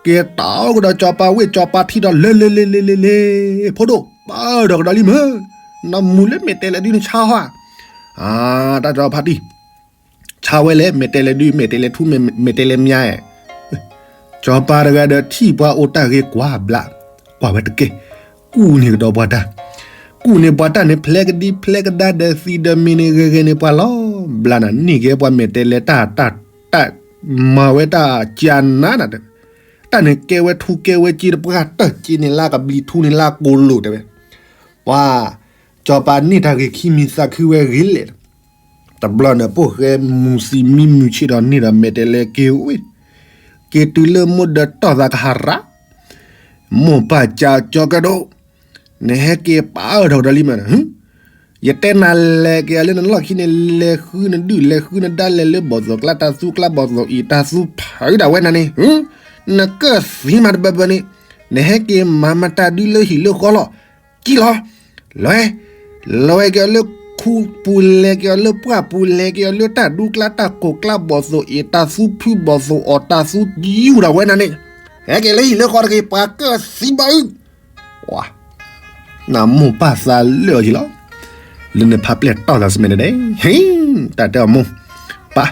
က့ၤတီၢ်ကဒီးစီၤပၤဝ့ၢ် စီၤပၤထံၣ်ဒီးလၢလၢလၢလၢလၢလၢ ဖိဒိၣ် ပၢၢ်ထီၣ်ကဒီးလံမ့ၢ်, နမူလၢမဲာ်တဲးလဲးဒုးနဆါဟီဧါ, တၢ်တဖါတံၢ် ဆါဝဲလဲၣ် မဲာ်တဲးလဲးဒုး မဲာ်တဲးလဲးထူ မဲာ်တဲးလဲးမါ, စီၤပၤတဂၤဒီးထံၣ်ပှၤအိၣ်တၢ်ဂ့ၤကွၢ်ဘျး, ကွၢ်ဝဲတကဲ, ကူၣ်န့ၢ်ကဒီးပှၤတၢ်, ကူၣ်န့ၢ်ပှၤတၢ်န့ၣ် ဖျဲးကဒံဖျဲးကဒါဒီးသံဒီးမ့ၢ်န့ၣ်ဂ့ၤဂ့ၤန့ၣ် ပှၤလီၤဘျးနၤ န့ၢ်က့ၤပှၤမဲာ်တဲးလဲးတၢ်တၢ်တၢ်, မၤဝဲတၢ်ကနါနၤ, တၢ်န့ၣ်ကဲဝဲထူကဲဝဲက့တပှၢ် တၢ်က့န့ၣ်လၢကဘျံးထူန့ၣ်လၢကိၣ်လိာ်တဲဝဲ, ပှၤ စီၤပၤန့ၢ်တၢ်ဂ့ၤခံမံၤသးခုဝဲဂ့ၤလဲၣ် တဘျီန့ၣ် ပိၢ်ဃဲမူၤသံမံမုၢ်ဆ့ၣ်ဒီးန့ၢ်ဒီးမဲာ်တဲးလဲးက့ၤဝ့ၢ်, က့ၤတုၤလၢမိၢ်ဒီးတီၢ်သးကဟးရး, မိၢ်ပၢ်ကၠီကၠီကၢဒိၣ်, နဟဲက့ၤပာ်အၢၣ်ထီၣ်ကဒီးလံမး, ယတဲနၤလဲၤက့ၤအီၤလၢနလီၢ်ခံန့ၣ် လဲၤဃုနဒုၣ်လဲၤဃုနဒါလဲၤလၢဘီၣ်သိၣ်ကျါတၢ်သူကျါဘီၣ်သိၣ်အံၤတၢ်သူဖုဒၣ်ဝဲနၤန့ၣ်, နကၢၣ်သံမးတဘၢဘၢန့ၣ်, နဟဲက့ၤမၤမတၤဒုလၢဟံၣ်လၢဃီလီၤ, ကံလီၤ လဲၤ, လဲၤက့ၤအီၤလၢခူပူၤ လဲၤက့ၤအီၤလၢပှၢ်ပူၤ လဲၤက့ၤအီၤလၢတၢ်ဒူကျါတၢ်ကိၢ်ကျါဘီၣ်သိၣ်အံၤ တၢ်သူဖုဘီၣ်သိၣ်အီၤ တၢ်သူယူၢ်ဒၣ်ဝဲနၤန့ၣ်, ဟဲက့ၤလၢဟံၣ်လၢဃီတဂ့ၤ ပှၤကၢၣ်သံဘၣ်အုၣ်, နမိၢ်ပၢ်သးလၢာ်အီၤယံၤလီၤ, လၢနဖးပျဲၢ်တီၢ်သးစမဲာ်န့ၣ်ဒဲး, ဟ့ၣ်, တၢ်တဲအီၤမိၢ်, ပၢ်,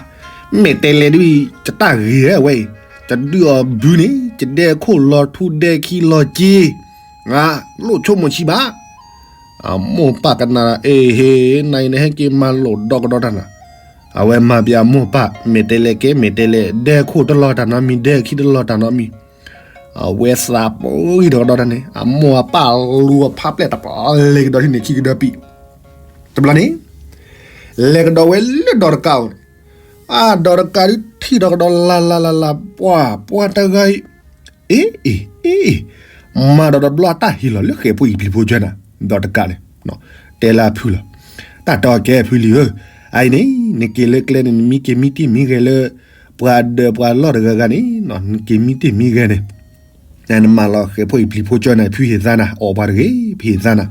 မဲာ်တဲးလဲးဒုး ယတၢ်ဂ့ၤဝဲအံၤ, ယဒုးအီၤဘုန့ၣ် ယဒဲခိၣ်လီၤထူဒဲခံလီၤက့ လိၣ်ဆိကမိၣ်ဆံးဘၣ်, အမိၢ်ပၢ်ကနၣ် အ့ဟ့ၣ် နအံၤနဟဲက့ၤမၤလိာ်ဒီကဒီးတၢ်နၤ, အဝဲမၤပယီၤမိၢ်ပၢ် မဲာ်တဲးလဲးကဲ မဲာ်တဲးလဲး ဒဲခိၣ်တလီၤတၢ်နီတမံၤ ဒဲခံတလီၤတၢ်နီတမံၤ, အဝဲသးပှံၤဒီကဒီးတၢ်န့ၣ် အမိၢ်အပၢ်လူၤအဖးပျဲၢ်တပျီလဲၤကဒီးထံၣ်န့ၣ် ခံကဒီးပံး, တဘျီန့ၣ် လဲၤကဒီးဝဲလၢဒီးတကးအိၣ်န့ၣ်, အဒီးတကးဒုးထံၣ်ဒီကဒီးလၢ်လၢ်လၢ်လၢ် ပှၤ ပှၤတဂၤအံၤ အ့ အ့ အ့ မၤဒီးတဘျီအတၢ်ဟ့ၣ်လီၤလၢဃဲၤဖိအံၤပျံၤဖိကၢနၤ, ဒီးတကးန့ၣ်, တဲလၢအဖုလီၤ, တၢ်တီကဲဖုလံဧၢ, အအံၤန့ၣ် နက့ၤလၢကျဲန့ၣ် နမ့ၢ်က့ၤမံတ့ၢ်မံဂဲၤလၢ ပှၤဒီးပှၤလီၢ်တဂၤဂၤန့ၣ် နက့ၤမံတ့ၢ်မံဂဲၤန့ၣ် နမၤလီၤဃဲၤဖိအံၤပျံၤဖိကၢနၤ ဖုဟ့ၣ်သါနၤ အီၣ်ပှၤတဂ့ၤ ဖုဟ့ၣ်သါနၤ,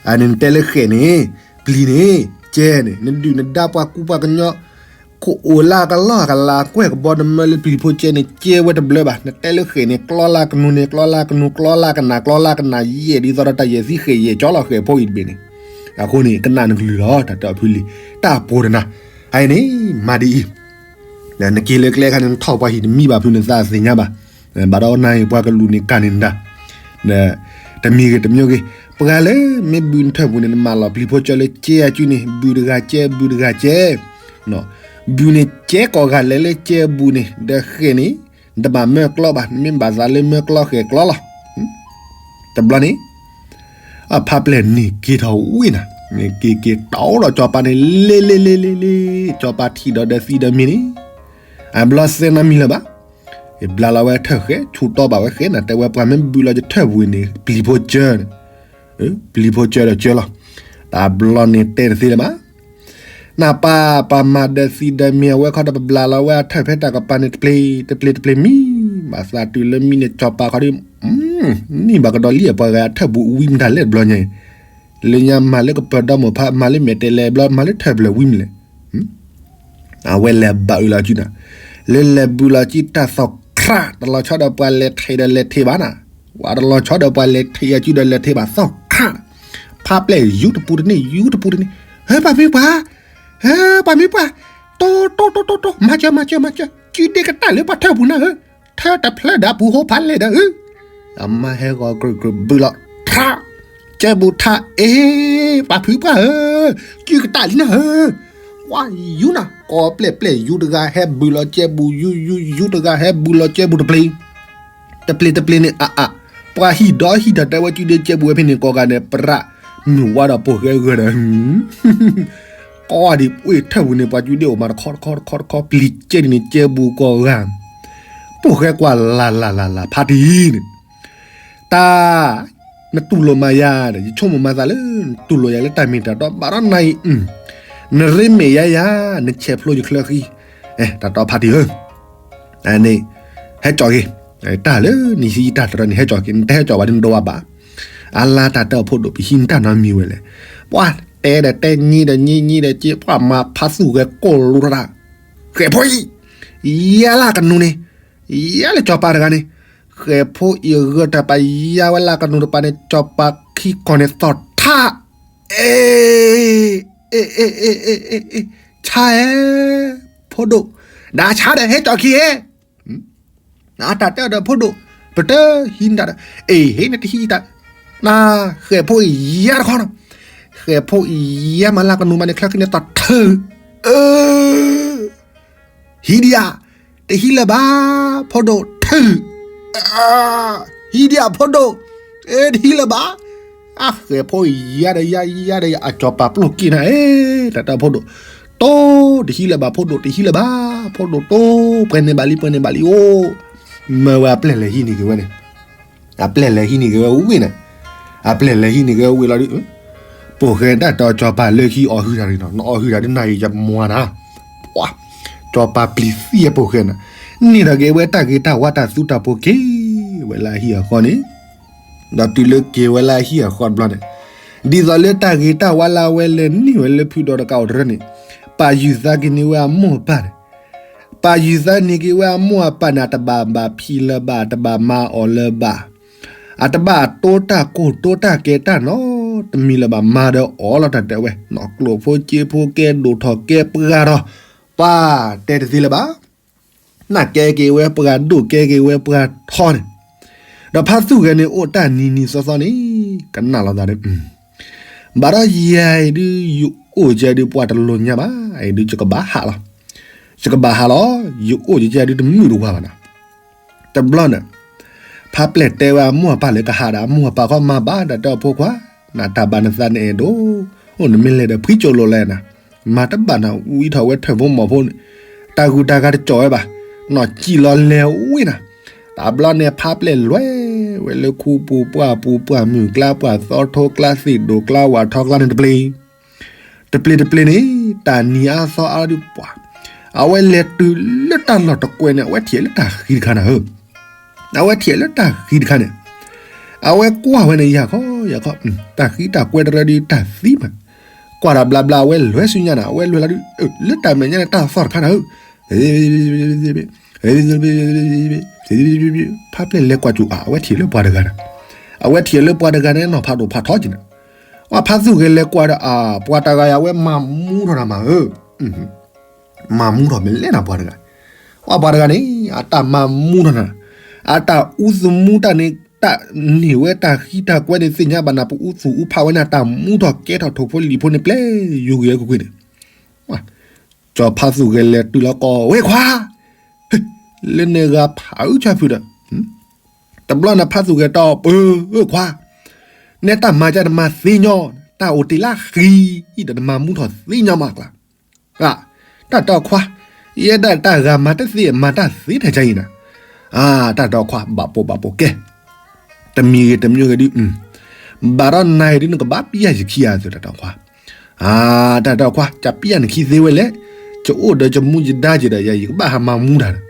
အန့ၣ်နတဲလၢဃဲၤန့ၣ် ပျံၤန့ၣ် ကဲန့ၣ် နဒုၣ်နဒါပှၤကူပှၤကညီ ခိၣ်အိၣ်လၢကလီၢ်ကလၤ ကွဲၢ်ကဘီနမၢလၢပျံၤဖိကၢန့ၣ် ကဲဝဲတဘျၢဘၣ်, နတဲလၢဃဲၤန့ၣ် ကျီလၢကနူၤန့ၣ် ကျီလၢကနူၤ ကျီလၢကနၣ် ကျီလၢကနၣ် ယဲၢ်ဒ်သိးဒီးတၢ်ယဲၢ်သံဃဲၤယဲၢ်ကၠီလီၤဃဲၤဖိအံၤတဘ့ၣ်န့ၣ်, အဃိန့ၣ် ကနၣ်နကလုၢ်လီၤ တၢ်တီဖုလံၤ တၢ်ပိာ်တနၤ, အအံၤန့ၣ် မၤဒ်အံၤ နက့ၤလၢကျဲခါန့ၣ် နထီၣ်ပှၤဟံၣ်တမံဘၣ်ဖုးနသးသ့ၣ်ညါဘၣ်, ဘၣ်ဒီးနၤအံၤပှၤကလူးန့ၣ်ကၢ်န့ၢ်နတၢ်, တမံၤဂ့ၤတမံၤဂ့ၤ, ပှၤလၢမ့ၢ်ဘုးနထၢၣ်ပူၤန့ၣ် နမၤလီၤပျံၤဖိကၢလၢကဲအစုန့ၣ် ဘုးတဂၤကဲ ဘုးတဂၤကဲ, ဘုးန့ၣ်ကဲကိးဂၤလဲၤလၢကဲအဘူးန့ၣ် ဒီးဃဲၤန့ၣ် နတဘၣ်မၢကျီဘၣ် နမ့ၢ်ဘၣ်သးလၢမၢကျီဃဲၤကျီလီၤ. တဘျီန့ၣ် အဖါပျဲၢ်န့ၣ်က့ၤထီၣ်ဝံၤနၤ, န့ၣ်က့ၤက့ၤတီဒီးစီၤပၤန့ၣ် လ့လ့လ့လ့လ့, စီၤပၤထံၣ်ဒီးဒီးသံဒီးမ့ၢ်န့ၣ်, အဘျီသဲနီတမံၤလၢၤဘၣ်, ယဘျါလီၤဝဲထၢၣ်ဃဲ ဆူတီဘၣ်ဝဲဃဲနၤ တဲဝဲပှၤမ့ၢ်ဘုးလီၤယထၢၣ်ပူၤန့ၣ် ပျံၤဖိကၢ, ပျံၤဖိကၢဒီးကၢလီၤ. တဘျီန့ၣ်တဲတသ့လၢၤဘၣ် နပၢ်ပှၤမၤဒီးသံဒီးမ့ၢ်အဝဲခီဒီးပဘျါလီၤဝဲအထၢၣ်ဖဲတၢ်ကပၤန့ၣ် တပျ့ၤတပျ့ၤတပျ့ၤမံ, ဘၣ်သးတုၤလၢမံန့ၣ်စီၤပၤခီဒီး န့ၢ်ဘၣ်ကဒီးလံအပှၤဂၤအထၢၣ်ပူၤဝံမတၤလဲၣ်တဘျီညါအံၤ, လၢညါမၤလၢကပၢၤဒီမိၢ်ဖး မၤလၢမဲာ်တဲးလဲးဘျီ မၤလၢထၢၣ်ပျၢၤဝံမလဲၣ်. အဝဲလဲၤဘၣ်အုးလီၤစုနၤ, လၢလဲၤဘုးလီၤစုတၢ်သီၣ်ခရၣ် တလီၤဆီဒီးပှၤလဲၤထံးဒီးလဲၤထံးဘၣ်နၤ, ဝဲတလီၤဆီဒီးပှၤလဲၤထံးအစုဒီးလဲၤထံးဘၣ်သီၣ်ခရၣ်, ဖါပျဲၢ်ယူတပူၤတန့ၢ် ယူတပူၤတန့ၢ်, ဟဲ ပှၤမ့ၢ်ပှၤ, ဟဲ ပှၤမ့ၢ်ပှၤ, တိတိတိတိတိ မၤစၢၤ မၤစၢၤ မၤစၢၤ, စုဒ့ကတၢ်လၢပှၤထၢၣ်ပူၤနၤဧၢ, ထၢၣ်တဖျၢၣ်ဒီးပူၤဟိဖးလဲၣ်ဒီးဧၢ, အမါဟဲဂီၤကြၢးကြၢးဘုးလီၤ, ထး, ကဲဘူးထးအ့, ပှၤဖုပှၢ်ဧၢ, စုကတၢ်လံနၤဧၢ, ဝါယူနၤ ကိးပျဲၢ်ပျဲၢ်ယူတဂၤ ဟဲဘုးလီၤကဲဘူးယူယူ ယူတဂၤ ဟဲဘုးလီၤကဲဘူးတပျ့ၤ တပျ့ၤတပျ့ၤန့ၣ် အါအါ, ပှၤဟံၣ်ဒီဟံၣ်ဒီးတဲဝဲစုဒ့ကဲဘူးဝဲဖဲန့ၣ် ကိးဂၤဒဲး ပြး, မုၢ်ဝါဒီးပိၢ်ဃဲဂၢၢ်ဒီး ကိးဒံးပှ့ၤထၢၣ်ပူၤန့ၣ် ပှၤစုဒ့အိၣ်မးတခီတခီတခီတခီ ပျံၤကဲဒ်န့ၣ်ကဲဘူးကိးဂၤ, ပိၢ်ဃဲကွၢ်လၢ်လၢ်လၢ်လၢ် ဖါတံၢ်န့ၣ် တၢ်, နတူၢ်လိာ်မးယၤဒီး ယဆိကမိၣ်မၤသးလၢ နတူၢ်လိာ်ယၤလၢတၢ်မ့ၢ်တၢ်တီ ဘၣ်ဒီးနၤအံၤ, နရ့မဲာ်ယၤယၤ နဆဲးဖျိယချၢဃံ, တၢ်တီဖါတံၢ်ဧၢ, န့ၣ် ဟဲကၠီၤက့ၤ, တၢ်လၢနဟံးတၢ်တရၢန့ၣ် ဟဲကၠီၤက့ၤ, နတဟဲကၠီၤဘၣ်ဒ်နဒိးဝဲဘၣ်. အလါတၢ်တဲအီၤဖိဒိၣ် ပဟံးနတၢ်နီတမံၤဝဲလဲၣ်. ပှၤတဲဒီးတဲညံဒီးညံ ညံဒီးက့ ပှၤမၤဖါသူၣ်ဂဲၤကိၢ်လိတၢ်, ဃဲၤဖိအံၤ ယါလၢကနူၤန့ၣ်, ယါလၢကၠီၤပၤတဂၤန့ၣ်, ဃဲၤဖိအံၤအဂၢၢ်တၢ်ပာ် ယါဝဲလၢကနူၤတပၤန့ၣ် ကၠီၤပၤခံကီၢ်န့ၣ်သီၣ်ထး, အ့ အ့ အ့ အ့ အ့ အ့ ဆါဧဲ ဖိဒိၣ်, ဒၣ်ဆါဒီးဟဲကၠီၤခံဧဲ, အတၢ်တဲအီၤဒီးဖိဒိၣ်, ပတဟံးနတၢ်ဒီး, အ့ ဟ့ၣ်နတဟံးတၢ်, နဃဲၤဖိအံၤယါတခီနီၤ, ဃဲၤဖိအံၤယါမၤလၢကနူၤမးန့ၣ် ချၢခံန့ၣ်သီၣ်ထး, အၢ ဟံးဒံးဧါ, တဟံးလၢၤဘၣ်, ဖိဒိၣ်ထုး, ဟံးဒံးဧါဖိဒိၣ်, တဟံးလၢၤဘၣ်, အဃဲၤဖိယါဒီးယါယါဒီးယါ အကၠီၤပၤပျိၢ်က့ၤနၤ, တၢ်တဲဖိဒိၣ်, တိ တဟံးလၢၤဘၣ်ဖိဒိၣ် တဟံးလၢၤဘၣ်, ဖိဒိၣ်တိ ပှဲၤန့ၢ်ဘၣ်လံ ပှဲၤန့ၢ်ဘၣ်လံအိၣ်, မၢဝဲအပျဲၢ်လဲၤဟံးန့ၢ်က့ၤဝဲန့ၣ်, အပျဲၢ်လဲၤဟံးန့ၢ်က့ၤဝဲဝံၤန့ၣ်, အပျဲၢ်လဲၤဟံးန့ၢ်က့ၤဝဲဝံၤလီၤဒုး ပိာ်ဃဲဒၣ်တၢ်ကၠီၤပၤလၢခံအီၣ်ဟုၣ်တၢ်န့ၣ်နီၤ, နအီၣ်ဟုၣ်တၢ်ဒ်နၤအံၤယမွၤနၤ, ပှၤ, ကၠီၤပၤပျံၤသံအပိာ်ဃဲနၤ, န့ၢ်ဒီးက့ၤဝဲတၢ်ဂ့ၤတၢ်ဝါတၢ်သူတၢ်ပိၤက့ၤဝဲလၢအဟံၣ်အဃီန့ၣ်, ဒီးတုၤလၢက့ၤဝဲလၢအဟံၣ်အဃီတဘျီန့ၣ်, ဒ်သိးလၢတၢ်ဂ့ၤတၢ်ဝါလၢအဝဲလဲၤန့ၢ်ဝဲလၢဖုဒီးတကးအိၣ်တရၢန့ၣ်, ပာ်ယုၢ်သးက့ၤန့ၢ်ဝဲအမိၢ်အပၢ်န့ၣ်, ပာ်ယုၢ်သးန့ၢ်က့ၤဝဲအမိၢ်အပၢ်န့ၣ် အတဘၣ်ဘၣ်ဖံးလၢၤဘၣ်, အတဘၣ်မၤအီၤလၢၤဘၣ်, အတဘၣ်တိတၢ်ကိၢ်တိတၢ်ကဲတၢ်နီတမံၤလၢၤဘၣ်, မၤဒီးအီၤလီၤတၢ်တဲဝဲ, ကျိာ်ဖိစ့ဖိကဲဒိၣ်ထီၣ်ကဲပှၤထီၣ်, ပှၤတဲတသ့လၢၤဘၣ်, နကဲက့ၤဝဲပှၤဒိၣ်ကဲက့ၤဝဲပှၤထီန့ၣ်, ဒီးဖါသူၣ်ဂဲၤန့ၣ် အိၣ်တၢ်နံၤနံၤသီသီန့ၣ်, ကနၣ်လိာ်သးဒီး ဘၣ်ဒီးယၤအံၤဒုး ယအိၣ်ကဲဒုးပှၤတလိၤညါဘၣ်, အံၤဒုးယကဘၣ်ဟးလီၤ, ယကဘၣ်ဟးလီၤ, ယအိၣ်ကဲဒုးတမုာ်တဝါဘၣ်နၤ, တဘျီန့ၣ်, ဖါပျဲၢ်တဲဝဲအမိၢ်အပၢ်လၢကဟးဒီး အမိၢ်အပၢ်ခီမၤဘၣ်တၢ်တဲအီၤဖိခွါ, နတၢ်ဘၣ်နသးနအဲၣ်ဒိး, အိၣ်နမ့ၢ်လဲၤဒီးဖှံကၠိလိာ်လဲၣ်နၤ, မၤတဘၣ်နၤ ဝံထီၣ်ဝဲထၢၣ်ဖိမီၤဖိန့ၣ်, တၢ်ဂုၤတၢ်ဂၤတကၠီၤဝဲဘၣ်, နီၢ်ကံၣ်လီၤလဲၤဝံနၤ, တဘျီန့ၣ် ဖါပျဲၢ်လဲၤဝဲလၢခူပူၤပှၢ်ပူၤပှၢ်မုၢ်ကျါပှၢ်သီထိကျါသ့ၣ်ဒိၣ်ကျါဝၣ်ထီကျါန့ၣ်တပျ့ၤ တပျ့ၤတပျ့ၤန့ၣ် တၢ်နံၤအါသီအါဒုးပှၤ, အဝဲလဲၤတုၤလၢတၢ်လီၢ်တကွဲန့ၣ် အဝဲထံၣ်လၢတၢ်ဃံတခါနၤဧၢ, အဝဲထံၣ်လၢတၢ်ဃံတခါန့ၣ်, အဝဲကွၢ်ဝဲန့ၣ် ယၤခီယၤခီ, တၢ်ဃံတၢ်ကွဲတရၢဒုးတၢ်သံမး, ကွၢ်တၢ်ဘျါဘျါ အဝဲလဲၤဆူညါနၤ, အဝဲလဲၤလီၤဒုး, လၢတၢ်မဲာ်ညါန့ၣ် တၢ်သီၣ်တခါနၤဧၢ, ဖါပျဲၢ်လဲၤကွၢ်ကၠိၤအါ အဝဲထံၣ်လၢပှၤတဂၤနၤ, အဝဲထံၣ်လၢပှၤတဂၤန့ၣ် နီၢ်ဖးဒိၣ်ဖးထီက့ၤနၤ, အဖါသူၣ်ဂဲၤလဲၤကွၢ်ဒီးအါ ပှၤတဂၤအံၤ အဝဲမၤမူထီၣ်နၤမးဧၢ, မၤမူထီၣ်မ့ၢ်လဲၣ်နၤပှၤတဂၤ, ပှၤတဂၤန့ၣ် အတၢ်မၤမူထီၣ်နၤ, အတၢ်အူသမူတၢ်န့ၣ် တၢ်န့ၢ်ဝဲတၢ်ဃံတၢ်ကွဲန့ၣ် သ့ၣ်ညါဘၣ်နၤ ပအူသူၣ်အူဖးဝဲန့ၣ် အတၢ်မူထီၣ်ကဲထီၣ်ထိၣ်ဖိလံာ်ဖိန့ၣ် ပျဲယူၤက့ၤကွ့ၢ်န့ၣ်, စီၤဖါသူၣ်ဂဲၤလဲၤတုၤလီၤကိးဝဲခွါ, လၢန့ၣ်ဂၤဖးအုးဆါဖုးဒီး, တဘျီန့ၣ် ဖါသူၣ်ဂဲၤတဲအီၤပၢၢ်ခွါ, နဲတၢ်မၤကၢ်နမၤသ့ညီ, တၢ်အိၣ်တ့ၢ်လၢဃံဒီးနမၤမူထီၣ်သ့ညီမးကျါ, တၢ်တဲအီၤခွါ, ယဲဒၣ်တၢ်ဂၤမၤတသ့ မၤတၢ်သ့ထဲကါအံၤနၤ, တၢ်တဲအီၤခွါ ဘၣ်ပိာ်ဘၣ်ပိာ်ကဲ တမံၤဂ့ၤတမံၤဂ့ၤဒုး, ဘၣ်ဒီးနၤအံၤဒုး နကဘၣ်ပျၢ်ယခံဧါ တၢ်တဲအီၤခွါ, တၢ်တဲအီၤခွါ ကပျၢ်နခံသ့ဝဲလဲၣ်, ကအိၣ်ဒီးကမူကဒါက့ၤဒီးယၤ ယကဘၣ်ဟးမၤမူတၢ်ဒီး,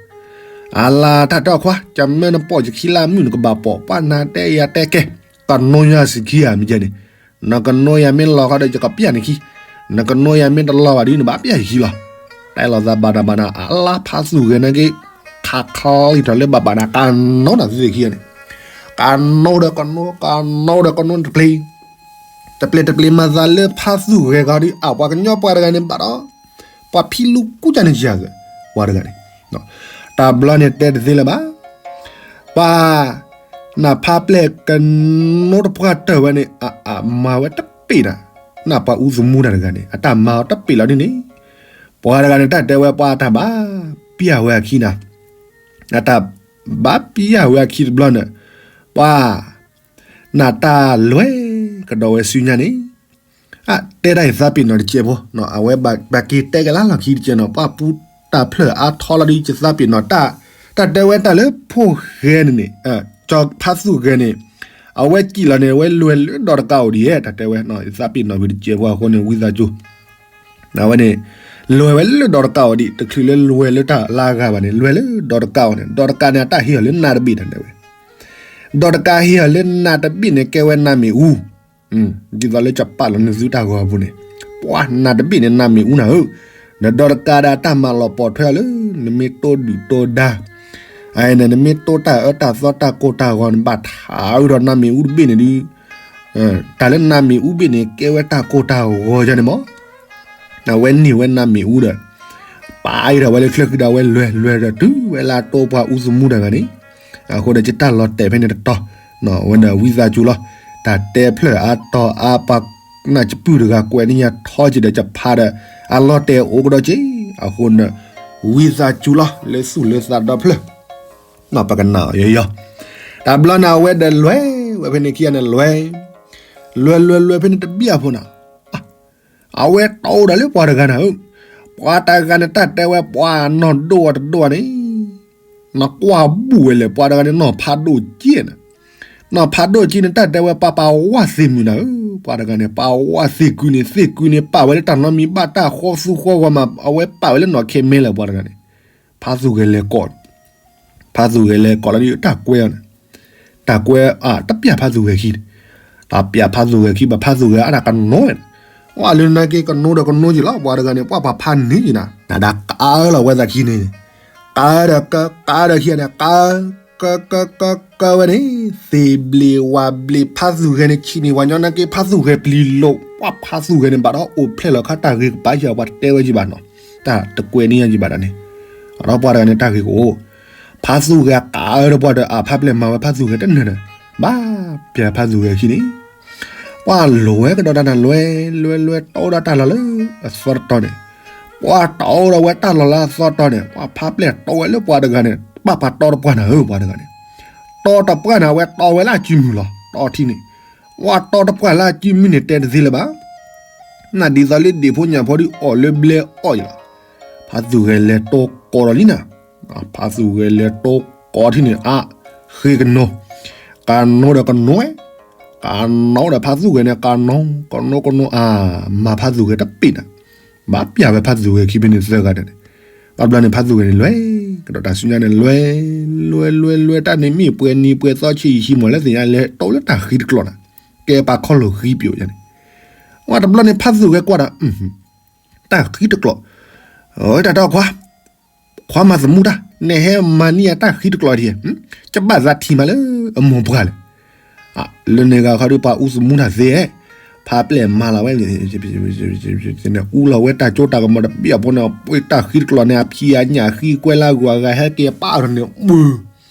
အလါ တၢ်တဲအီၤခွါ ကမၢနပိာ်ယခံလၢအမုၢ် နကဘၣ်ပိာ် ပှၤနၤတဲယၤတဲကဲ, ကနိယၤစခံဧါ မ့ၢ်ကဲန့ၣ်, နကနိယၤမ့ၢ်လီၤဃီဒီး ယကပျၢ်နခံ, နကနိယၤမ့ၢ်တလီၤဘၣ်ဒုး နဘၣ်ပျၢ်ယခံလီၤ, တဲလိာ်သးဘၣ်နၤဘၣ်နၤ အလါ ဖါသူၣ်ဂဲၤန့ၣ်က့ၤ ခးခီလံထီၣ်လၢဘၣ်ဘၣ်နၤ ကနိနၤသ့ၣ်ခံန့ၣ်, ကနိဒီးကနိ ကနိဒီးကနိတပျ့ၤ, တပျ့ၤတပျ့ၤမၤသးလၢဖါသူၣ်ဂဲၤဂီၤဒုး အါ ပှၤကညီပှၤတဂၤန့ၣ်ဘၣ်ဒီး, ပှၤဖံလူကူကၢ်န့ၣ်ယၤဂ့ၤ, ပှၤတဂၤန့ၣ်, တဘျီန့ၣ်တဲတသ့လၢၤဘၣ်, ပှၤ နဖါပျဲၢ်ကနိတပှၢ်တၢၢ်ဝဲန့ၣ် အမၤဝဲတပ့ၤနၤ, နပှၤအူသမူတၢ်တဂၤန့ၣ် အတၢ်မၤအီၤတပ့ၤလီၤဒ်န့ၣ်, ပှၤတဂၤန့ၣ် တၢ်တဲဝဲပှၤတၢ်ဘၣ်ပျၢ်ဝဲအခံနၤ, အတၢ်ဘၣ်ပျၢ်ဝဲအခံတဘျီန့ၣ်, ပှၤ နတၢ်လဲၤကဒီးဝဲဆူညါန့ၣ်, အတဲတၢ်ယသးပ့ၤနီၣ်တကဲးဖိ, အဝဲဘၣ်က့ၤတဲက့ၤလၢလီၢ်ခံတကဲးနီၤ ပှၤပူၤတၢ်ဖျၢၣ်အါထီလီၤဒုး ယသးပ့ၤနီၣ်တၢ်, တၢ်တဲဝဲတၢ်လၢဖိၣ်ဃဲန့ၣ်န့ၣ်, ကၠီၤဖါသူၣ်ဂဲၤန့ၣ်, အဝဲစံၣ်လီၤန့ၣ် အဝဲလဲၤလၢဒီးတကးအိၣ်ဒ်ဧဲ တၢ်တဲဝဲ, ယသးပ့ၤနီၣ်ဝံၤတကဲးဖိအဃိန့ၣ် ဝံသးစူၤ အဝဲန့ၣ်, လဲၤဝဲလၢဒီးတကးအီၤဒံး တချုးလၢလဲၤလၢတၢ်လၢအဂၤဘၣ်န့ၣ် လဲၤလၢဒီးတကးအီၤန့ၣ် ဒီးတကးန့ၣ် အတၢ်ဟ့ၣ်အီၤလၢနါတဘ့ၣ်တၢ်တဲဝဲ, ဒီးတကးဟ့ၣ်အီၤလၢနါတဘ့ၣ်န့ၣ် ကဲဝဲနါမ့ၣ်အူ, ဒ်သိးလၢကပာ်လီၤနသုတၢ်ဂီၤအပူၤန့ၣ်, ပှၤနါတဘ့ၣ်န့ၣ် နါမ့ၣ်အူနၤဧၢ, ဒီးဒီးတကးဒီးအတၢ်မၤလီၤပိာ်ထွဲအီၤလၢ နမ့ၢ်တိၢ်ဒုၣ်တိၢ်ဒါ အန့ၣ် နမ့ၢ်တိၢ်တၢ်အၢတၢ်သီတၢ်ကိၢ်တၢ်ဂီၤ နဘၣ်ထးဝဲဒီးနါမ့ၣ်အူတဘ့ၣ်န့ၣ်ဒုး, တၢ်လၢနါမ့ၣ်အူဘ့ၣ်န့ၣ် ကဲဝဲတၢ်ကိၢ်တၢ်ဂီၤယါန့ၣ်မး, အဝဲန့ၢ်ဝဲနါမ့ၣ်အူဒီး ပာ်အံၤဒီးဝဲလၢချၢဃံဒီးဝဲလဲၤလဲၤဒီးတုၤဝဲလၢအတိပှၤအူသမူတဂၤန့ၣ်, အဃိဒီးယတၢ်လီၤတဲာ်ဖဲန့ၣ်တတီၤ, ဝဲဒီးဝံသးစူၤလီၤ, တၢ်တဲဖျၢၣ်အါတီၤအါ ပှၤနၢ်ကပုၢ်တဂၤကွဲးန့ၢ်ညါထီက့ၤဒီးယဖးဒီး အလီၤတဲာ်အိၣ်ကဒီးက့ၤ, အဃိန့ၣ် ဝံသးစူၤလီၤ လၢသူၣ်လၢသးဒီဖျၢၣ်, ပကနၣ်အီၤယီၤ, တဘျီန့ၣ်အဝဲဒီးလဲၤဝဲဖဲန့ၣ်ခံဂၤန့ၣ်လဲၤ, လဲၤလဲၤလဲၤဖဲန့ၣ်တဘျီဖိန့ၣ် အဝဲတီၢ်အိၣ်ဒီးလၢပှၤတဂၤန့ၣ်ဧၢ, ပှၤတဂၤန့ၣ် တၢ်တဲဝဲပှၤနီၢ်ဒိၣ်အတဒိၣ်န့ၣ်, နကွၢ်ဘူၣ်ဝဲလဲၣ် ပှၤတဂၤန့ၣ် နီၢ်ဖးဒိၣ်က့န့ၣ်, နီၢ်ဖးဒိၣ်က့န့ၣ် တၢ်တဲဝဲပှၤပာ်ဝဲသ့ၣ်မုာ်နၤဧၢ, ပှၤတဂၤန့ၣ် ပာ်ဝဲသ့ၣ်ကုန့ၣ် သ့ၣ်ကုန့ၣ် ပာ်ဝဲလၢတၢ်နီတမံၤဘၣ် တၢ်ဃီသူဃီဂီၤမး အဝဲပာ်ဝဲလၢနီၢ်ခဲမဲလၢပှၤတဂၤန့ၣ်, ဖးသူၣ်ဂဲၤလဲၤကိး ဖးသူၣ်ဂဲၤလဲၤကိးလီၤဒ်တၢ်ကွဲအီၤန့ၣ်, တၢ်ကွဲအတပျၢ်ဖးသူၣ်ဂဲၤခံန့ၣ်, တၢ်ပျၢ်ဖးသူၣ်ဂဲၤခံဘၣ် ဖးသူၣ်ဂဲၤအတၢ်ကနိဝဲန့ၣ်, ဝဲလၢနက့ကနိဒီးကနိက့လီၤ ပှၤတဂၤန့ၣ် ပှၤပှၤဖးန့ၢ်က့နၤ နဒၣ်ကးလီၤဝဲသးခံန့ၣ်, ကးဒီးကး ကးဒီးခံဂၤန့ၣ် ကး ကး ကး ကး ကးဝဲန့ၣ်, သ့ၣ်ဘျ့ဝၣ်ဘျ့ ဖးသူၣ်ဂဲၤန့ၣ် ဆံးန့ၢ်ဝဲညီနက့ ဖးသူၣ်ဂဲၤပျံၤလိာ် ပှၤဖးသူၣ်ဂဲၤန့ၣ် ဘၣ်ဒီးအိၣ်ဖျဲၣ်လီၤခါ တၢ်ဂ့ၤကပၤယၤ ပှၤတဲဝဲယံၤဘၣ်နီၤ, တၢ်တကွဲန့ၢ်ယၤယံၤဘၣ်ဒီးန့ၣ်, ဒီးပှၤတဂၤန့ၣ် တၢ်ဂ့ၤကအိၣ်, ဖးသူၣ်ဂဲၤကးဒီးပှၤဒီး အဖးပျဲၢ်မၤဝဲဖးသူၣ်ဂဲၤတနၢၤဒီး, ဘၣ်ပျၢ်ဖးသူၣ်ဂဲၤခံန့ၣ် ပှၤလိၤဝဲကဒီးတၢ်န့ၣ် လဲၤ လဲၤ လဲၤ တီၢ်ဒၣ်တၢ်လီၤလၢအသီတတီၤန့ၣ်, ပှၤတီၢ်ဒီးဝဲတၢ်လီၤလၢအသီတတီၤန့ၣ် ပှၤဖးပျဲၢ်တီၢ်ဝဲလၢပှၤတဂၤန့ၣ် ဘၣ်ပှၤတီၢ်တပှၢ်နၤဧၢ ပှၤတဂၤန့ၣ်, တီၢ်တပှၢ်န့ၣ် အဝဲတီၢ်ဝဲလၢအစုမုၢ်လီၤ တီၢ်ထံန့ၣ်, ပှၤတီၢ်တပှၢ်လၢအစုမုၢ်န့ၣ် တဲတသ့လၢၤဘၣ် နဒ်သိးလၢဒ့ၣ်ဖိညၣ်ဖိဒုးအီၣ်လၢဘျဲအီၣ်ယလီၤ, ဖးသူၣ်ဂဲၤလဲၤတိၢ်ကိးဒီးလံနၤ, ဖးသူၣ်ဂဲၤလဲၤတိၢ်ကိးထံန့ၣ် အါ, ဃ့ကနိ, ကနိဒီးကနိဝဲ, ကနိဒီးဖးသူၣ်ဂဲၤန့ၣ် ကနိ, ကနိ ကနိ အါ, မၤဖးသူၣ်ဂဲၤတပ့ၢ်နၤ, ဘၣ်ပျၢ်ဝဲဖးသူၣ်ဂဲၤခံဖဲန့ၣ်သၢဂၤန့ၣ်, ဘၣ်ဘျီန့ၣ်ဖးသူၣ်ဂဲၤန့ၣ် လဲၤကဒီးတၢ်ဆူညါန့ၣ် လဲၤ, လဲၤ လဲၤ လဲၤ တၢ်န့ၣ်မ့ၢ်ပှဲၤနံၤပှဲၤသီဆံးယံာ်ဆံးမီၢ်လၢသ့ၣ်ညါလဲၤတိၢ်လၢတၢ်ဃံတကျိာ်နၤ, ကဲပာ်ခီၣ်လိာ်ဃံပျိာ်ယါန့ၣ်, ဝဲတဘျီန့ၣ်ဖးသူၣ်ဂဲၤကွၢ်ဒီး တၢ်ဃံတကျိာ်, တၢ်တဲခွါ, ခွါမၤသမူတၢ် နဟဲမၤန့ၢ်ယတၢ်ဃံတကျိာ်ဒ်, ကဘၣ်သးထံၣ်မးလၢအမိၢ်ပှၢ်လဲၣ်, လၢန့ၣ်ဂၤခီဒုးပှၤအူသမူတၢ်သ့, ဖးပျဲၢ်မၤလီၤဝဲ အူလီၤဝဲတၢ်ကၠိတၢ်ကမီၤတဘ့ၣ်အဖိန့ၣ် ပှ့ၤတၢ်ဃံတကျိာ်န့ၣ် အဖံးအညၣ်ဃံကွဲလၢအဂီၢ်အဂၤဟဲက့ၤပာ်ထီၣ်န့ၣ် ပှၤ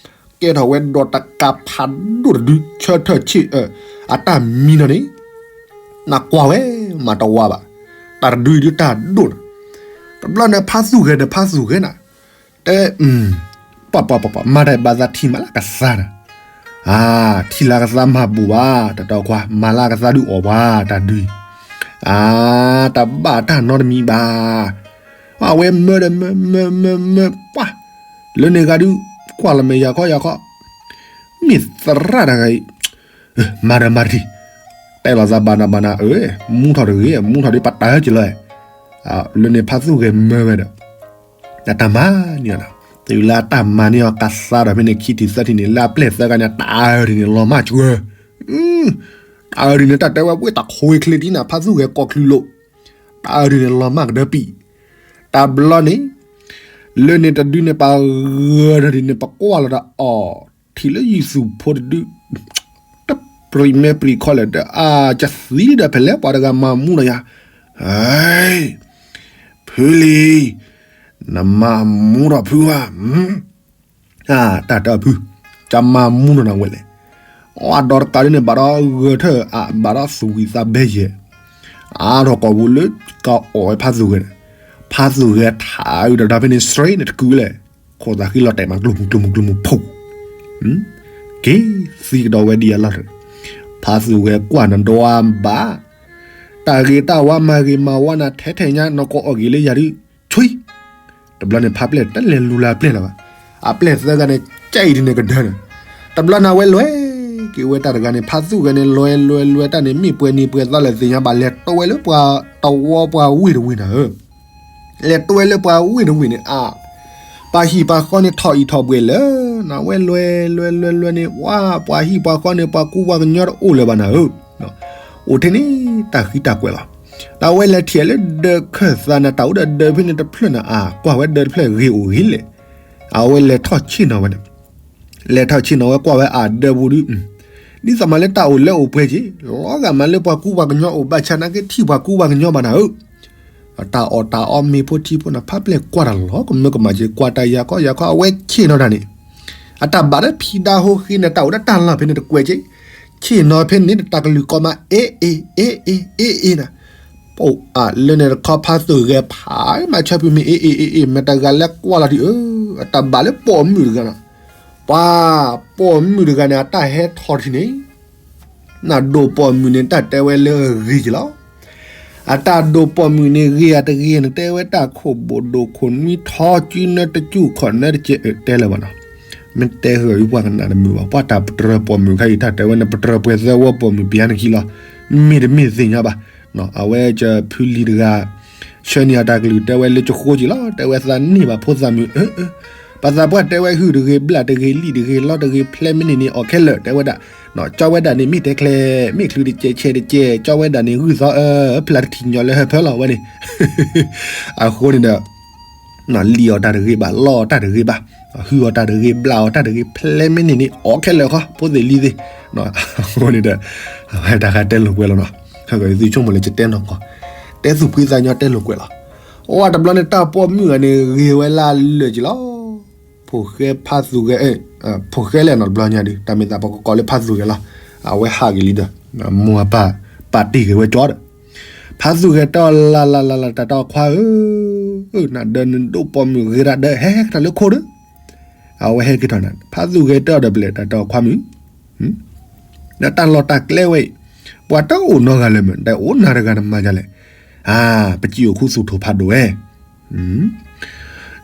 ကဲထီၣ်ဝဲဒီးတကးဖးဒိၣ်တဒု ဆၢထၢၣ်ဆ့ၣ်အၢ အတၢ်မံနီၤန့ၣ် နကွၢ်ဝဲ မၤတဝါဘၣ်, တၢ်တဒုအံၤဒုတၢ်ဒိၣ်နီၤ, တဘျီန့ၣ်ဖးသူၣ်ဂဲၤန့ၣ် ဖးသူၣ်ဂဲၤနၤ, တဲ ပှၤပှၤပှၤပှၤ မၤတၢ်ဘၣ်သးထံၣ်မးလၢကသါနၤ, အါ ထံၣ်လၢကသါမၤဘူၣ်ဘၣ် တၢ်တဲခွါ မၤလၢကသါဒုးအီၣ်ဘၣ် တၢ်ဒုးအံၤ, အါ တဘၣ်တၢ်နီတမံၤဘၣ်, အဝဲမၢဒီးမၢမၢမၢမၢပှၤ, လၢန့ၣ်ဂၤဒုး ကွၢ်လီၤမဲာ်ယၤခီယၤခီ, မ့ၢ်သရၣ်တဂၤအံၤ မၤဒီးမၤတထံၣ်, တဲလီၤသးဘၣ်နၤဘၣ်နၤဧၢ, မူထီၣ်တဂ့ၤ, မူထီၣ်ဒ်ပတၢ်ဟဲက့ၤလီၤ, လၢန့ၣ်ဖးသူၣ်ဂဲၤမၢဝဲဒီး, တၢ်မၤန့ၢ်အီၤ, တုၤလၢတၢ်မၤန့ၢ်အီၤကသါဒီးဖဲန့ၣ်ခံထံၣ်သၢထံၣ်န့ၣ် လၢအပျဲၢ်သၢဂၤန့ၣ် တၢ်အၢဒ်န့ၣ်လီၤမၢ်ကွၢ်, တၢ်အၢဒ်န့ၣ် တၢ်တဲဝဲဝ့ၢ်တၢ်ခိၣ်ချ့ဒ်နၤ ဖးသူၣ်ဂဲၤကိးချုးလိာ်, တၢ်အၢဒ်န့ၣ်လီၤမၢ်ကဒၢပံာ်, တၢ်ဘျီန့ၣ် လၢန့ၣ်တဒုန့ၣ် ပဂၢၢ်ထီၣ်ဒ်န့ၣ် ပကွၢ်လီၤဒီးအီၤ, ထံၣ်လၢယသူၣ်ဖိတဒု, တပြံးမဲပြံးခီလဲၣ် တအါကသံဒီးဖဲလဲၣ် ပှၤတဂၤမၤမူဒီးယၤ, ဖုလံၤ, နမၤမူထီၣ်ဖုဧါ, တၢ်တၢ်ဖု, ကမၤမူထီၣ်နၤဝဲလဲၣ်, အဒီးတကးဒ်န့ၣ် ဘၣ်ဒီးဂၢၢ်ထၢၣ်အါ ဘၣ်ဒီးသူၣ်ဝံၤသးဘဲယဲၢ်, အါထီၣ်ကိာ်ပူၤလၢကအီၣ်ဝဲဖးသူၣ်ဂဲၤန့ၣ်, ဖးသူၣ်ဂဲၤထးအုးဒီးဒီးဖဲန့ၣ် စရ့န့ၣ်တကုာ်လဲၣ်, ခိၣ်သးဃံလီၤတဲာ်မး ကျိမုၢ်ကျိမုၢ်ကျိမုၢ်ဖိ, က့ၤသံကဒီးဝဲဒ်အလီၢ်, ဖးသူၣ်ဂဲၤကွၢ်နဒွးဘၣ်, တၢ်ဂ့ၤတၢ်ဝါမၤဂ့ၤမၤဝါနၤထဲထဲညါ နကအီၣ်က့ၤလၢယၤဒုး, ဆွံ, တဘျီန့ၣ်ဖးပျဲၢ်တလဲၤလူၤလၢအပျဲၢ်လၢၤဘၣ်, အပျဲၢ်သၢဂၤန့ၣ် ကဲအံၤဒ်န့ၣ်ကဒၢန့ၣ်, တဘျီန့ၣ်ဝဲလဲၤက့ၤဝဲတၢ်တဂၤန့ၣ် ဖးသူၣ်ဂဲၤန့ၣ် လဲၤလဲၤလဲၤတၢ်န့ၣ် မ့ၢ်ပှဲၤနံၤပှဲၤသီလဲၣ်သ့ၣ်ညါဘၣ် လဲၤတိဝဲလၢပှၤတဝီပှၤဝ့ၢ်တဝ့ၢ်နၤဧၢ, လဲၤတွဲလၢပှၤဝ့ၢ်တဝ့ၢ်န့ၣ် အါ, ပှၤဟံၣ်ပှၤဃီန့ၣ်ထီၣ်အံၣ်ထီၣ်ဘှဲၣ်လၢ, အဝဲလွဲလွဲလွဲလွဲန့ၣ် ပှၤဟံၣ်ပှၤဃီန့ၣ် ပှၤကူပှၤကညီတအိၣ်လၢၤဘၣ်နၤဧၢ, အိၣ်ထဲန့ၣ်တၢ်ဃံတၢ်ကွဲးလီၤ. ဒီးအဝဲလဲၤထံၣ်လၢဒၢးခၢၣ်သးန့ၣ် တၢ်အိၣ်ဒီးဒၢးဖဲန့ၣ်တဖျၢၣ်န့ၣ် အါ ကွၢ်ဝဲဒၢးတဖျၢၣ်ဂ့ၤအိၣ်ဂ့ၤလဲၣ်. အဝဲလဲၤထီၣ်ဆ့ၣ်နီၤဝဲန့ၣ်, လဲၤထီၣ်ဆ့ၣ်နီၤဝဲကွၢ်ဝဲအဒၢးပူၤဒု, ဒ်သိးမးလၢတၢ်အိၣ်လၢအိၣ်ပှဲၤက့ၤ, လီၤဂာ်မးလၢပှၤကူပှၤကညီအိၣ်ဘၣ်ဆၣ်နာ်က့ထံၣ်ပှၤကူပှၤကညီဘၣ်နၤဧၢ တၢ်အီၣ်တၢ်အီမ့ၤဖိထံဖိန့ၣ် ဖးပျဲၢ်ကွၢ်တၢ်လီၤကမၢကမၣ်က့ၤ ကွၢ်တၢ်ယၤခီယၤခီ အဝဲဆ့ၣ်နီၤတၢ်န့ၣ်, အတၢ်ဘၣ်လၢဖံဒါဟိဃ့န့ၣ် တၢ်အိၣ်ဒီးတၢ်လီၢ်ဖဲန့ၣ်တကွဲးက့ၤ, ဆ့ၣ်နီၤဖဲန့ၣ် တၢ်ကလုၢ်ကီမး အ့အ့ အ့အ့ အ့အ့နၤ, ပအိၣ်အါလၢန့ၣ်တခီဖးသူၣ်ဂဲၤဖးမး ဆၢဖုမ့ၢ်အ့အ့ အ့အ့ မ့ၢ်တဂၤလဲၤကွၢ်လီၤဒံးဧၢ, အတၢ်ဘၣ်လၢပိာ်မုၣ်တဂၤနၤ, ပှၤပိာ်မုၣ်တဂၤန့ၣ် အတၢ်ဟဲထီၣ်ထံၣ်န့ၣ် နဒိၣ်ပိာ်မုၣ်န့ၣ် တၢ်တဲဝဲလၢအဂ့ၤက့ၤလီၤ. အတၢ်ဒိၣ်ပိာ်မုၣ်န့ၣ် ဂ့ၤအတဂ့ၤန့ၣ် တဲဝဲတၢ်ခိၣ်ဘိၣ်ဒိၣ်ခိၣ်နွံထီ ကုနၢတကူၣ်ခီၣ်နၢတကဲး တဲလၢၤဘၣ်နီၤ. မ့ၢ်တဲဃုာ်အံၤပှၤကနၣ်တမုာ်ဘၣ်, ပှၤတၢ်ပတြၢၤပိာ်မုၣ်ခါအံၤ တၢ်တဲဝဲန့ၣ် ပတြၢၤပှဲၤသၢဝီပိာ်မုၣ်ပယါနခံလီၤ. မ့ၢ်တမ့ၢ်သ့ၣ်ညါဘၣ်. အဝဲကဖုလံၤတဂၤ ဆှၢန့ၢ်အတၢ်ကလုၢ် တဲဝဲလၢကဃိက့ၤလီၤ, တဲဝဲသးန့ၢ်ဘၣ်ဖိသၣ်မုၣ် ပှၤသးပှၢ်တဲဝဲ ဟုၣ်တဂ့ၤ ဘျၣ်တဂ့ၤ လံၣ်တဂ့ၤ လီတဂ့ၤ ဖျဲမ့ၢ်န့ၢ်န့ၣ် အီၣ်ခဲလၢာ် တဲဝဲဒၣ်, ကၠီဝဲဒၣ်န့ၣ် မ့ၢ်တဲချဲ, မ့ၢ်ချုးတကဲးဆဲးတကဲး ကၠီဝဲဒၣ်န့ၣ် ဂုၢ်သီအၢ ဖျါတထံၣ်ညီလၢဟၢဖၢလီၤဝဲန့ၣ်, အဃိန့ၣ်ဒီး လံၣ်အီၣ်တၢ်တဂ့ၤဘၣ် လီအီၣ်တၢ်တဂ့ၤဘၣ်, ဟုၣ်အီၣ်တၢ်တဂ့ၤ ဘျၣ်အီၣ်တၢ်တဂ့ၤ ဖျဲမ့ၢ်န့ၢ်န့ၣ် အီၣ်ခဲလၢာ်ဃီ ဖိသ့ၣ်လံၤသ့ၣ်, အဃိန့ၣ်ဒီး အဝဲတၢ်ဃးတဲလိာ်ကွဲလီၤနီၤ, သုဆိကမိၣ်လၢယတဲနီၢ်ကီၢ်, တဲသူၣ်ဖှံသးညီတဲလိာ်ကွဲလီၤ, အဝဲတဘျီန့ၣ် တၢ်ပိာ်မုၣ်ဂၤန့ၣ် ဂ့ၤဝဲလၢအလၢာ်က့ၤလီၤ, ဖိၣ်ဃဲဖးသူၣ်ဂဲၤ ဖိၣ်ဃဲလဲၣ်နီၤ တဘျီညါဒီး တၢ်မ့ၢ်သးပကကိးလၢဖးသူၣ်ဂဲၤလီၤ, အဝဲဟးက့ၤလံဒီး မိၢ်အပၢ်ပာ်တ့ၢ်က့ၤဝဲကၠီဒီး ဖးသူၣ်ဂဲၤတဲအီၤ လၢ်လၢ်လၢ်လၢ် တၢ်တဲအီၤခွါဧၢ, နဒၢးနဒိၣ်ပိာ်မုၣ်ဂ့ၤတၢ်ဒၢး ဟဲဟဲက့ၤထီၣ်လၢခိဒီး, အဝဲဟဲက့ၤထီၣ်န့ၣ် ဖးသူၣ်ဂဲၤတဲအီၤဒီးပလဲၤ တၢ်တဲအီၤခွါမုၣ်, ဒီးတၢ်လီၢ်တၢ်ကျဲဝဲအံၤ ပှၤတအိၣ်နီတဂၤလၢၤမ့ၢ် တအိၣ်နၤတဂၤနမၤဒ်လဲၣ်, အါ ပစံၣ်အိၣ်ခူသူၣ်ထီၣ်ဖးဒိၣ်ဝဲ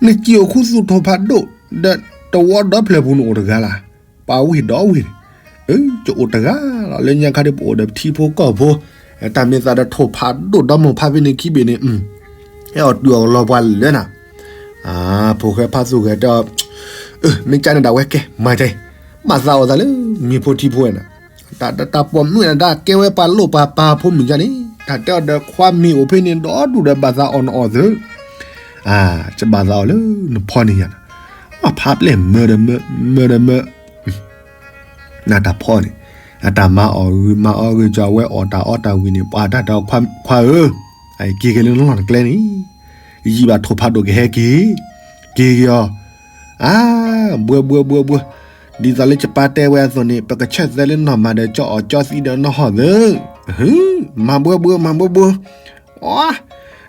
နစံၣ်အိၣ်ခူသူၣ်ထီၣ်ဖးဒိၣ် ဒီးတဝီဒီဖျၢၣ်ပူၤန့ၣ်အိၣ်တဂၤလၢ်, ပှၤဝ့ၢ်ဒီဝ့ၢ်, အၢ ယအိၣ်တဂၤလီၤ လၢညါခါဒ်ပအိၣ်ဒီးပထံဖိကီၢ်ဖိ, တၢ်မ့ၢ်သးဒီးထီၣ်ဖးဒိၣ်ဒီမိၢ်ဖးဖဲန့ၣ်ခံဘ့ၣ်န့ၣ်, ဟဲအီၣ်တုၤအီၣ်လီၤပှၤလၢနၤ, ဖိၣ်ဃဲဖးသူၣ်ဂဲၤတဲအီၤ, မ့ၢ်ကန့ၣ်ဒၣ်ဝဲကဲ မၤကဲ, ဘၣ်သးအီၣ်သးလၢ မ့ၢ်ဖိထံဖိဝဲနၤ တၢ်ပိာ်မုၣ်န့ၣ် တၢ်ကဲဝဲပှၤလိၣ်ပှၤပၢ်ဖိမုၣ်ယါန့ၣ် တၢ်တဲအီၤဒီးခွါမ့ၢ်အိၣ်ဖဲန့ၣ် ဒီဒူၣ်ဒီးဘၣ်သးအီၣ်နအီၣ်သၢ, အါ ကဘၣ်သးအီၣ်လၢနဖီန့ၣ်ယါနၤ, အဖးပျဲၢ်မၢဒီးမၢ မၢဒီးမၢ နတၢ်ဖီန့ၣ်, အတၢ်မၤအီၣ်ဂ့ၤမၤအီၣ်ဂ့ၤ ကၠီဝဲအီၣ်တၢ်အီတၢ်ဝံၤန့ၣ် ပှၤတၢ်တဲအီၤခွါဧၢ, က့ၤက့ၤလၢနလီၢ်နကျဲန့ၣ်, ယံာ်ဘၣ်ထီၣ်ဖးဒိၣ်ကဟဲက့ၤ, က့ၤက့ၤအီၤ, အါ ဘှၢဘှၢဘှၢဘှၢ, ဒ်သိးလၢယပၢ်တဲဝဲအသိးန့ၣ် ပကဆၢၣ်သဲလၢနီၢ်မၤဒီး ကၠီအီၣ်ကၠီသံဒီးနီၢ်ဟီၣ်သၢ, မၤဘှၢဘှၢ မၤဘှၢဘှၢ, အါ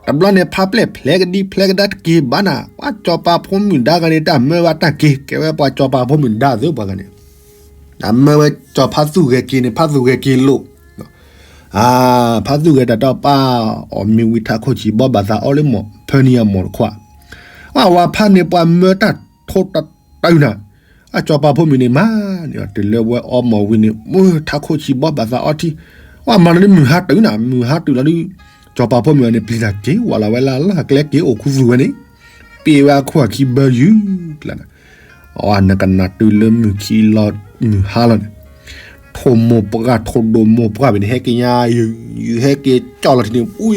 တဘျီန့ၣ် ဖးပျဲၢ်ဖျဲးကဒံဖျဲးကဒါတက့ၤဘၣ်နၤ, ပှၤကၠီပၤဖိမုၣ်ဒါဂၤန့ၣ် တၢ်မၢဝဲတၢ်က့ၤ ကဲဝဲပှၤကၠီပၤဖိမုၣ်ဒါသၢပှၤဂၤန့ၣ်, တၢ်မၢဝဲကၠီဖးသူၣ်ဂဲၤက့ၤန့ၣ် ဖးသူၣ်ဂဲၤက့ၤလိာ် အါ ဖးသူၣ်ဂဲၤတၢ်တဲအီၤပၢ်, အီၣ်မ့ၤဝံၤထးခိၣ်ဆံးဘီဘၣ်သးအီၣ်လၢမိၢ် ဖၢနံၤအမိၢ်တခွါ, အဝၤဖးန့ၣ်ပှၤမၢတၢ်ထိတတုၤနၤ, အကၠီပၤဖိမုၣ်န့ၣ်မၤန့ၢ်အီၤ တုၤလၢဝဲအီၣ်မ့ၤဝံၤန့ၣ် မ့ၢ်ထးခိၣ်ဆံးဘီဘၣ်သးအီထံ, အဝၤမၤလီၤဒ်မုၢ်ဟါတုၤနၤ မုၢ်ဟါတုၤလီၤဒ်, ကၠီပၤဖိမုၣ်န့ၣ် ပျံၤတၢ်က့ၤ ဝးလီၤဝဲလၢလၢကျဲက့ၤအိၣ်ခူသူၣ်ဝဲန့ၣ်, ပ့ၢ်ဝဲအခိၣ်အခံဘၢယုၢ်ကျါနၤ အနကနၣ်တုၤလၢမုၢ်ခံလီၤမုၢ်ဟါလီၤန့ၣ်, ထိၣ်မိၢ်ပှၢ် ထိၣ်ဒိၣ်မိၢ်ပှၢ်ဘၣ်န့ၣ် ဟဲက့ၤညါယုၢ် ဟဲက့ၤကၠီၣ်လီၤထံန့ၣ် အူ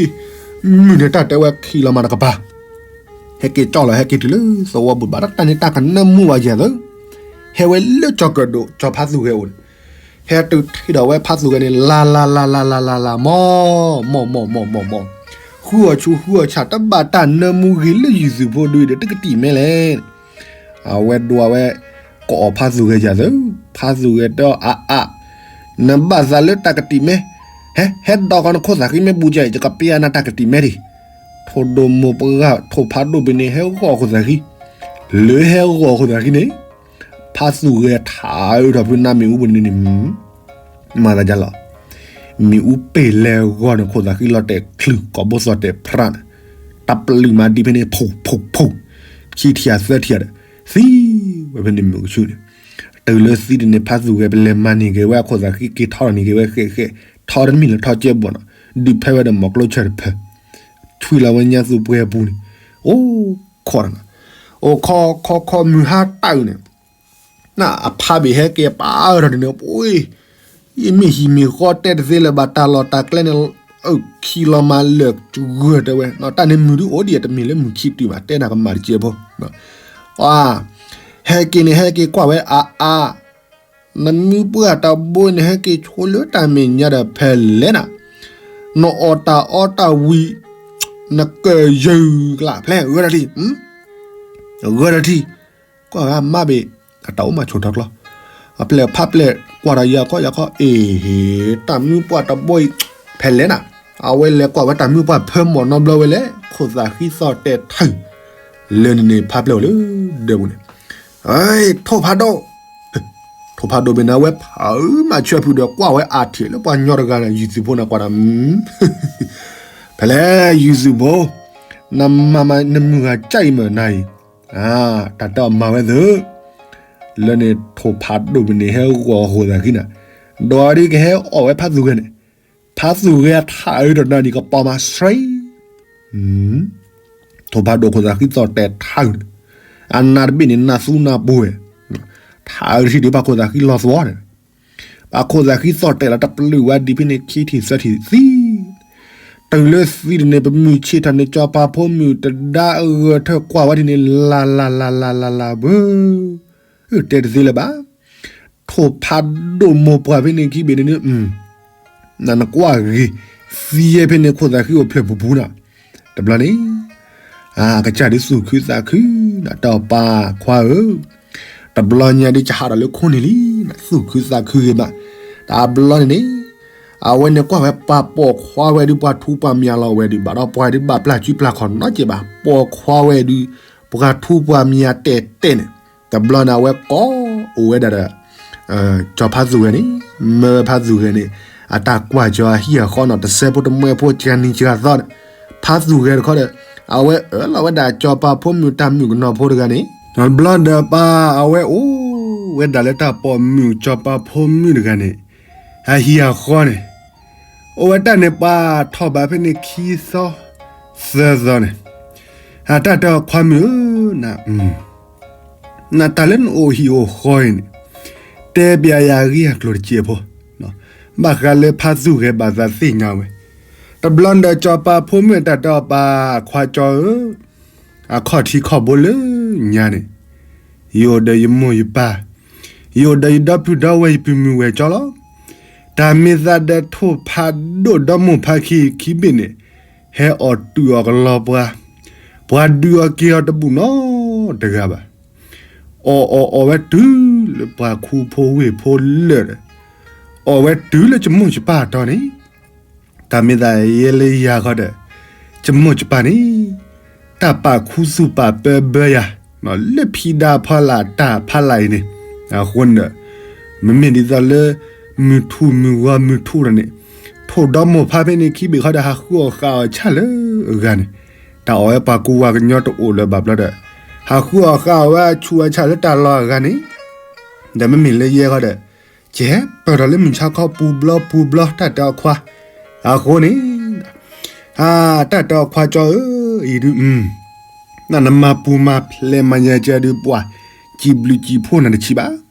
မုၢ်န့ၣ်တၢ်တဲဝဲခံလီၤမးတကပၤ, ဟဲက့ၤကၠီၣ်လီၤ ဟဲက့ၤတုၤလၢသဝီပူၤဘၣ် တၢ်န့ၣ်တၢ်ကနၢမူဝဲယဲၢ်သၢ, ဟဲဝဲလၢကၠီၤကၢၣ်ဒိၣ် ကၠီၤဖါသူၣ်ဂဲၤအိၣ်န့ၣ်, ဟဲတုၤထံၣ်ဒီးဝဲဖါသူၣ်ဂဲၤန့ၣ် လၢ်လၢ်လၢ်လၢ်လၢ်လၢ် မိၢ် မိၢ်မိၢ်မိၢ်မိၢ်မိၢ်, ဃုအီၣ်ဆူၣ်ဃုအီၣ်ဆၣ် တဘၣ်တၢ်နၢမူဂ့ၤလၢယုၢ်သုးဖိဒုဒီး တကတံာ်မဲလဲၣ် အဝဲဒိးဝဲ ကအီၣ်ဖါသူၣ်ဂဲၤယၤသၢ, ဖါသူၣ်ဂဲၤတဲအီၤ အါအါ, နဘၣ်သးလၢတၢ်ကတံာ်မဲ, ဟဲ ဟဲဒီးကီးနခိၣ်သၣ်ဃံမ့ၢ်ဘူးကဲ ယကပ့ၤအနၤတၢ်ကတံာ်မဲဒံး, ထိၣ်ဒိၣ်မိၢ်ပှၢ် ထိၣ်ဖးဒိၣ်ဘ့ၣ်န့ၣ် ဟဲဂီၢ်ခိၣ်သၣ်ဃံ, လၢဟဲဂီၢ်ခိၣ်သၣ်ဃံန့ၣ်, ဖါသူၣ်ဂဲၤထးအၢထီၣ်ဖုနါမ့ၣ်အူပူၤန့ၣ်န့ၣ် မၤသးဒ်လဲၣ်, မ့ၣ်အူပ့ၢ်လဲၤဂီၢ်န့ၣ် ခိၣ်သၣ်ဃံလီၤတဲာ်ချုး ကိာ်ဘိသီၣ်တဲာ်ဖြးန့ၣ်, တၢ်ပလုၢ်မၤဒံးဖဲန့ၣ် ဖူးဖူးဖူး, ခံထံၣ်အသၢထံၣ်ဒီး သံဝဲဖဲန့ၣ်မုၢ်ကဆူၣ်န့ၣ်, တုၤလၢသံဒ်န့ၣ် ဖါသူၣ်ဂဲၤပလဲၤမၤန့ၢ်က့ၤဝဲအခိၣ်သၣ်ဃံ က့ၤထီၣ်န့ၢ်က့ၤဝဲဃဲးဃဲး, ထီတမံၤလၢထီကဲဘိၣ်နီၤ, ဒုးဖဲဝဲဒီးမိၤကျိဆၢၣ်တဖၢၣ်, ထွံလီၤဝဲညါသူၣ်ပှဲၤအပူၤန့ၣ်, အိၣ်ခိးတၢ်, အိၣ်ခိးခိးခိးမုၢ်ဟါတၢ်အုးန့ၣ်, အဖါဘ့ၣ်ဟဲက့ၤပာ်အၢထီၣ်ဒ်န့ၣ် ပှၤ ယမ့ၢ်ဟံၣ်မ့ၢ်ဃီတဲတသ့လၢၤဘၣ် တၢ်လီၢ်တၢ်ကျဲန့ၣ် အုၣ်ခံလီၤမၤလၢာ်တဂၢၢ်တဲဝဲ, တၢ်န့ၣ်မုၢ်ဒုအိၣ်ဒံး တမ့ၢ်လၢမုၢ်ခံတုၤဘၣ် တဲနၤကမၣ်တကဲဖိ, ဟဲက့ၤန့ၣ်ဟဲက့ၤကွၢ်ဝဲအါအါ, နမုၢ်ပှၢ်တဘိန့ၣ် ဟဲက့ၤဆိလၢတၢ်မဲာ်ညါဒီး ဖဲလဲၣ်နၤ, နအီၣ်တၢ်အီတၢ်ဝံၤ နကယုၢ်ကလး ဖဲလဲၣ်ဂၢၢ်တၢ်ထံ, ဂၢၢ်တၢ်ထံ, ကွၢ်ဂၤမါဘ့ၣ် အတၢ်အိၣ်မးဆိးထီၣ်ကျီ, အပျဲၢ်ဖးပျဲၢ်ကွၢ်ဒီးယၤခီယၤခီ အ့ၣ် တၢ်မုၢ်ပှၢ်တဘိအံၤ ဖဲလဲၣ်နၤ, အဝဲလဲၤကွၢ်ဝဲတၢ်မုၢ်ပှၢ်ဖၢမီၢ်နီတဘျီဝဲလဲၣ် ခိၣ်သးဃံသီၣ်တဲာ်ထၢၣ်, လၢန့ၣ်န့ၣ် ဖးပျဲၢ်အိၣ်လၢဒၢးပူၤန့ၣ်, ထိၣ်ဖးဒိၣ် ထိၣ်ဖးဒိၣ်ဘ့ၣ်န့ၣ် အဝဲဖးအုးမၤဆၢဖုးဒီးကွၢ်ဝဲအါထံးလၢပှၤကညီတဂၤန့ၣ် ယုၢ်သုးဖိန့ၣ်ကွၢ်ဒီး ဖဲလဲၣ် ယုၢ်သုးဖိ, နမၤမၤနမုၢ်ဂၤကၠဲအံၤမ့ၢ်နၤအံၤ, တၢ်တဲအီၤမၤဝဲသုး, လၢန့ၣ်ထိၣ်ဖးဒိၣ်ဘ့ၣ်န့ၣ် ဟဲဂီၤအခိၣ်သးဃံနၤ, ဒီးဒ်ကဟဲအီၣ်ဝဲဖးသူၣ်ဂဲၤန့ၣ်, ဖးသူၣ်ဂဲၤထးအုးဒီးနၤန့ၣ် ကပီၤမၤဆှဲ ထိၣ်ဖးဒိၣ်ခိၣ်သးဃံသီၣ်တဲာ်ထးအုးန့ၣ်, အနၢ်တဘ့ၣ်န့ၣ် နၢ်သူနၢ်ပူၤဝဲ, ထးအုးတထံၣ်ဒုး ပှၤခိၣ်သးဃံလီၤသီန့ၣ်, ပှၤခိၣ်သးဃံသီၣ်တဲာ်လီၤတပျုာ်ဝဲဒံးဖဲန့ၣ် ခံထံၣ်သၢထံၣ်သံ, တုၤလၢသံတန့ၣ် ပမုၢ်ဆ့ၣ်ထီၣ်န့ၣ် ကၠီၤပၤဖိမုၣ်တဒါအဂၢၢ်ထၢၣ်ကွၢ်ဝဲဒ်န့ၣ် လၢ်လၢ်လၢ်လၢ်လၢ်လၢ်ဘၣ်, တဲတသ့လၢၤဘၣ် ထိၣ်ဖးဒိၣ်မိၢ်ပှၢ်ဖဲန့ၣ်ခံဘ့ၣ်န့ၣ်, နကွၢ်ဂ့ၤ, သံယဲဖဲန့ၣ်ခိၣ်သးဃံအိၣ်ဖျဲၣ်ပူၤပူၤနၤ, တဘျီန့ၣ်, ကစၢ်ဒုးသူၣ်ခုသးခု, နတၢ်ပၢ်ခွါဧၢ, တဘျီညါဒုးကဟးထီၣ်လၢခိန့ၣ်လံ, သူၣ်ခုသးခုဂ့ၤမး, တဘျီန့ၣ်န့ၣ်, အဝဲန့ၣ်ကွၢ်ဝဲပှၤပိာ်ခွါဝဲဒုး ပှၤထူပှၤမံၤလီၤဝဲဒုး ဘၣ်ဒီးပှၤဒုးဘၣ်ပျၢ်စုပျၢ်ခီၣ်နီတစဲးဘၣ် ပိာ်ခွါဝဲဒုး, ပှၤထူပှၤမံၤတဲာ်တဲာ်န့ၣ်, တဘျီန့ၣ် အဝဲကိးအိၣ်ဝဲဒၣ်ဒီး ကၠီၤဖးသူၣ်ဂဲၤန့ၣ်, မၢဖးသူၣ်ဂဲၤန့ၣ်, အတၢ်ကွၢ်ကၠီၤအဟံၣ်အဃီနီၤ တစဲးဖိတမှဲဖိ စှၤနံၤစှၤသီန့ၣ်, ဖးသူၣ်ဂဲၤတခီဒီး, အဝဲအၢၣ်လီၤဝဲဒၣ်ကၠီၤပၤဖိမုၣ်တၢ်မုၣ်ကနီၤဖိတဂၤန့ၣ်, တဘျီဒီးပၢ်အဝဲအိၣ်ဝဲဒၣ်လၢတၢ်ပိာ်မုၣ်ကၠီၤပၤဖိမုၣ်တဂၤန့ၣ်, အဟံၣ်အဃီန့ၣ်, အိၣ်ဝဲတၢ်န့ၣ်ပှၤထီၣ်ဘးဖဲန့ၣ်ခံသီ, သၢသီန့ၣ်, အတၢ်တဲအီၤခွါမုၣ်ဧၢ, နတၢ်လၢနအိၣ်ဟံၣ်အိၣ်ဃီအံၤန့ၣ်, တဲပျးယၤအဂ့ၢ်အကျိၤတစဲးဖိ, ဘၣ်ဃးလၢဖးသူၣ်ဂဲၤဘၣ်သးသ့ၣ်ညါဝဲ, တဘျီဒီးကၠီၤပၤဖိမုၣ်တၢ်တဲအီၤပၢ်ခွါကၠီၤဧၢ, အခီၣ်ထံးခီၣ်ဘိလၢညါန့ၣ်, ယအိၣ်ဒီးယမိၢ်ယပၢ်, ယအိၣ်ဒီးယဒီပုၢ်ဒီဝဲၢ်ယပုၢ်မုၣ်ဝဲၢ်ကၠီလီၤ. တၢ်မ့ၢ်သးဒီးထိၣ်ဖးဒိၣ်ဒီမိၢ်ဖးခံခံဘ့ၣ်န့ၣ်, ဟဲအီၣ်တုၤအီၣ်ကလီပှၤ, ပှၤဒုးအီၣ်က့ၤအီၤတဘူၣ်နီတဂၤဘၣ်. အီၣ်အီၣ်အီၣ်ဝဲတုၤလၢပှၤခူဖိဝ့ၢ်ဖိလၢာ်ဒီး, အီၣ်ဝဲတုၤလၢယမိၢ်ယပၢ်အတီန့ၣ်, တၢ်မ့ၢ်သးယဲလၢယၤဃီဒီး, ယမိၢ်ယပၢ်န့ၣ်, တၢ်ပာ်ခူသူၣ်ပာ်ပၢဘၢယၤ, လၢဖံးဒါဖီလာ်တၢ်ဖီလာ်အံၤန့ၣ်, အဃိန့ၣ်ဒီး, မ့မ့ၢ်ဒ်သိးလၢ, မုၢ်ထူၣ်မုၢ်ဂီၤမုၢ်ထူၣ်ဒီးန့ၣ်, ထိၣ်ဒီမိၢ်ဖးဖဲန့ၣ်ခံဘ့ၣ်ဃီဒီး ဟးဃုအီၣ်ဃာ်အီၣ်ဆၣ်လၢအဂၤန့ၣ်, တၢ်အီၣ်ဝဲပှၤကူပှၤကညီတအိၣ်လၢၤဘၣ်ဘျီဒီး, ဟးဃုအီၣ်ဃာ်အီၣ်ဝဲဆူးအီၣ်ဆၣ်လၢတၢ်လီၢ်အဂၤန့ၣ်, ဒီးမ့မ့ၢ်လၢယဲဃီဒီး, ကဲပၢၢ်ထီၣ်လၢမုၢ်ဆါခီပူၤဘျီပူၤဘျီ တၢ်တဲအီၤခွါ, အဃိန့ၣ်, တၢ်တဲအီၤခွါကၠီဧၢ, အံၤဒုး, နနမၤပူၤမၤဖျဲးမၤညါကဲဒုးပှၤ, စံးဘျုးစံးဖှိၣ်နၤတဆံးဘၣ်.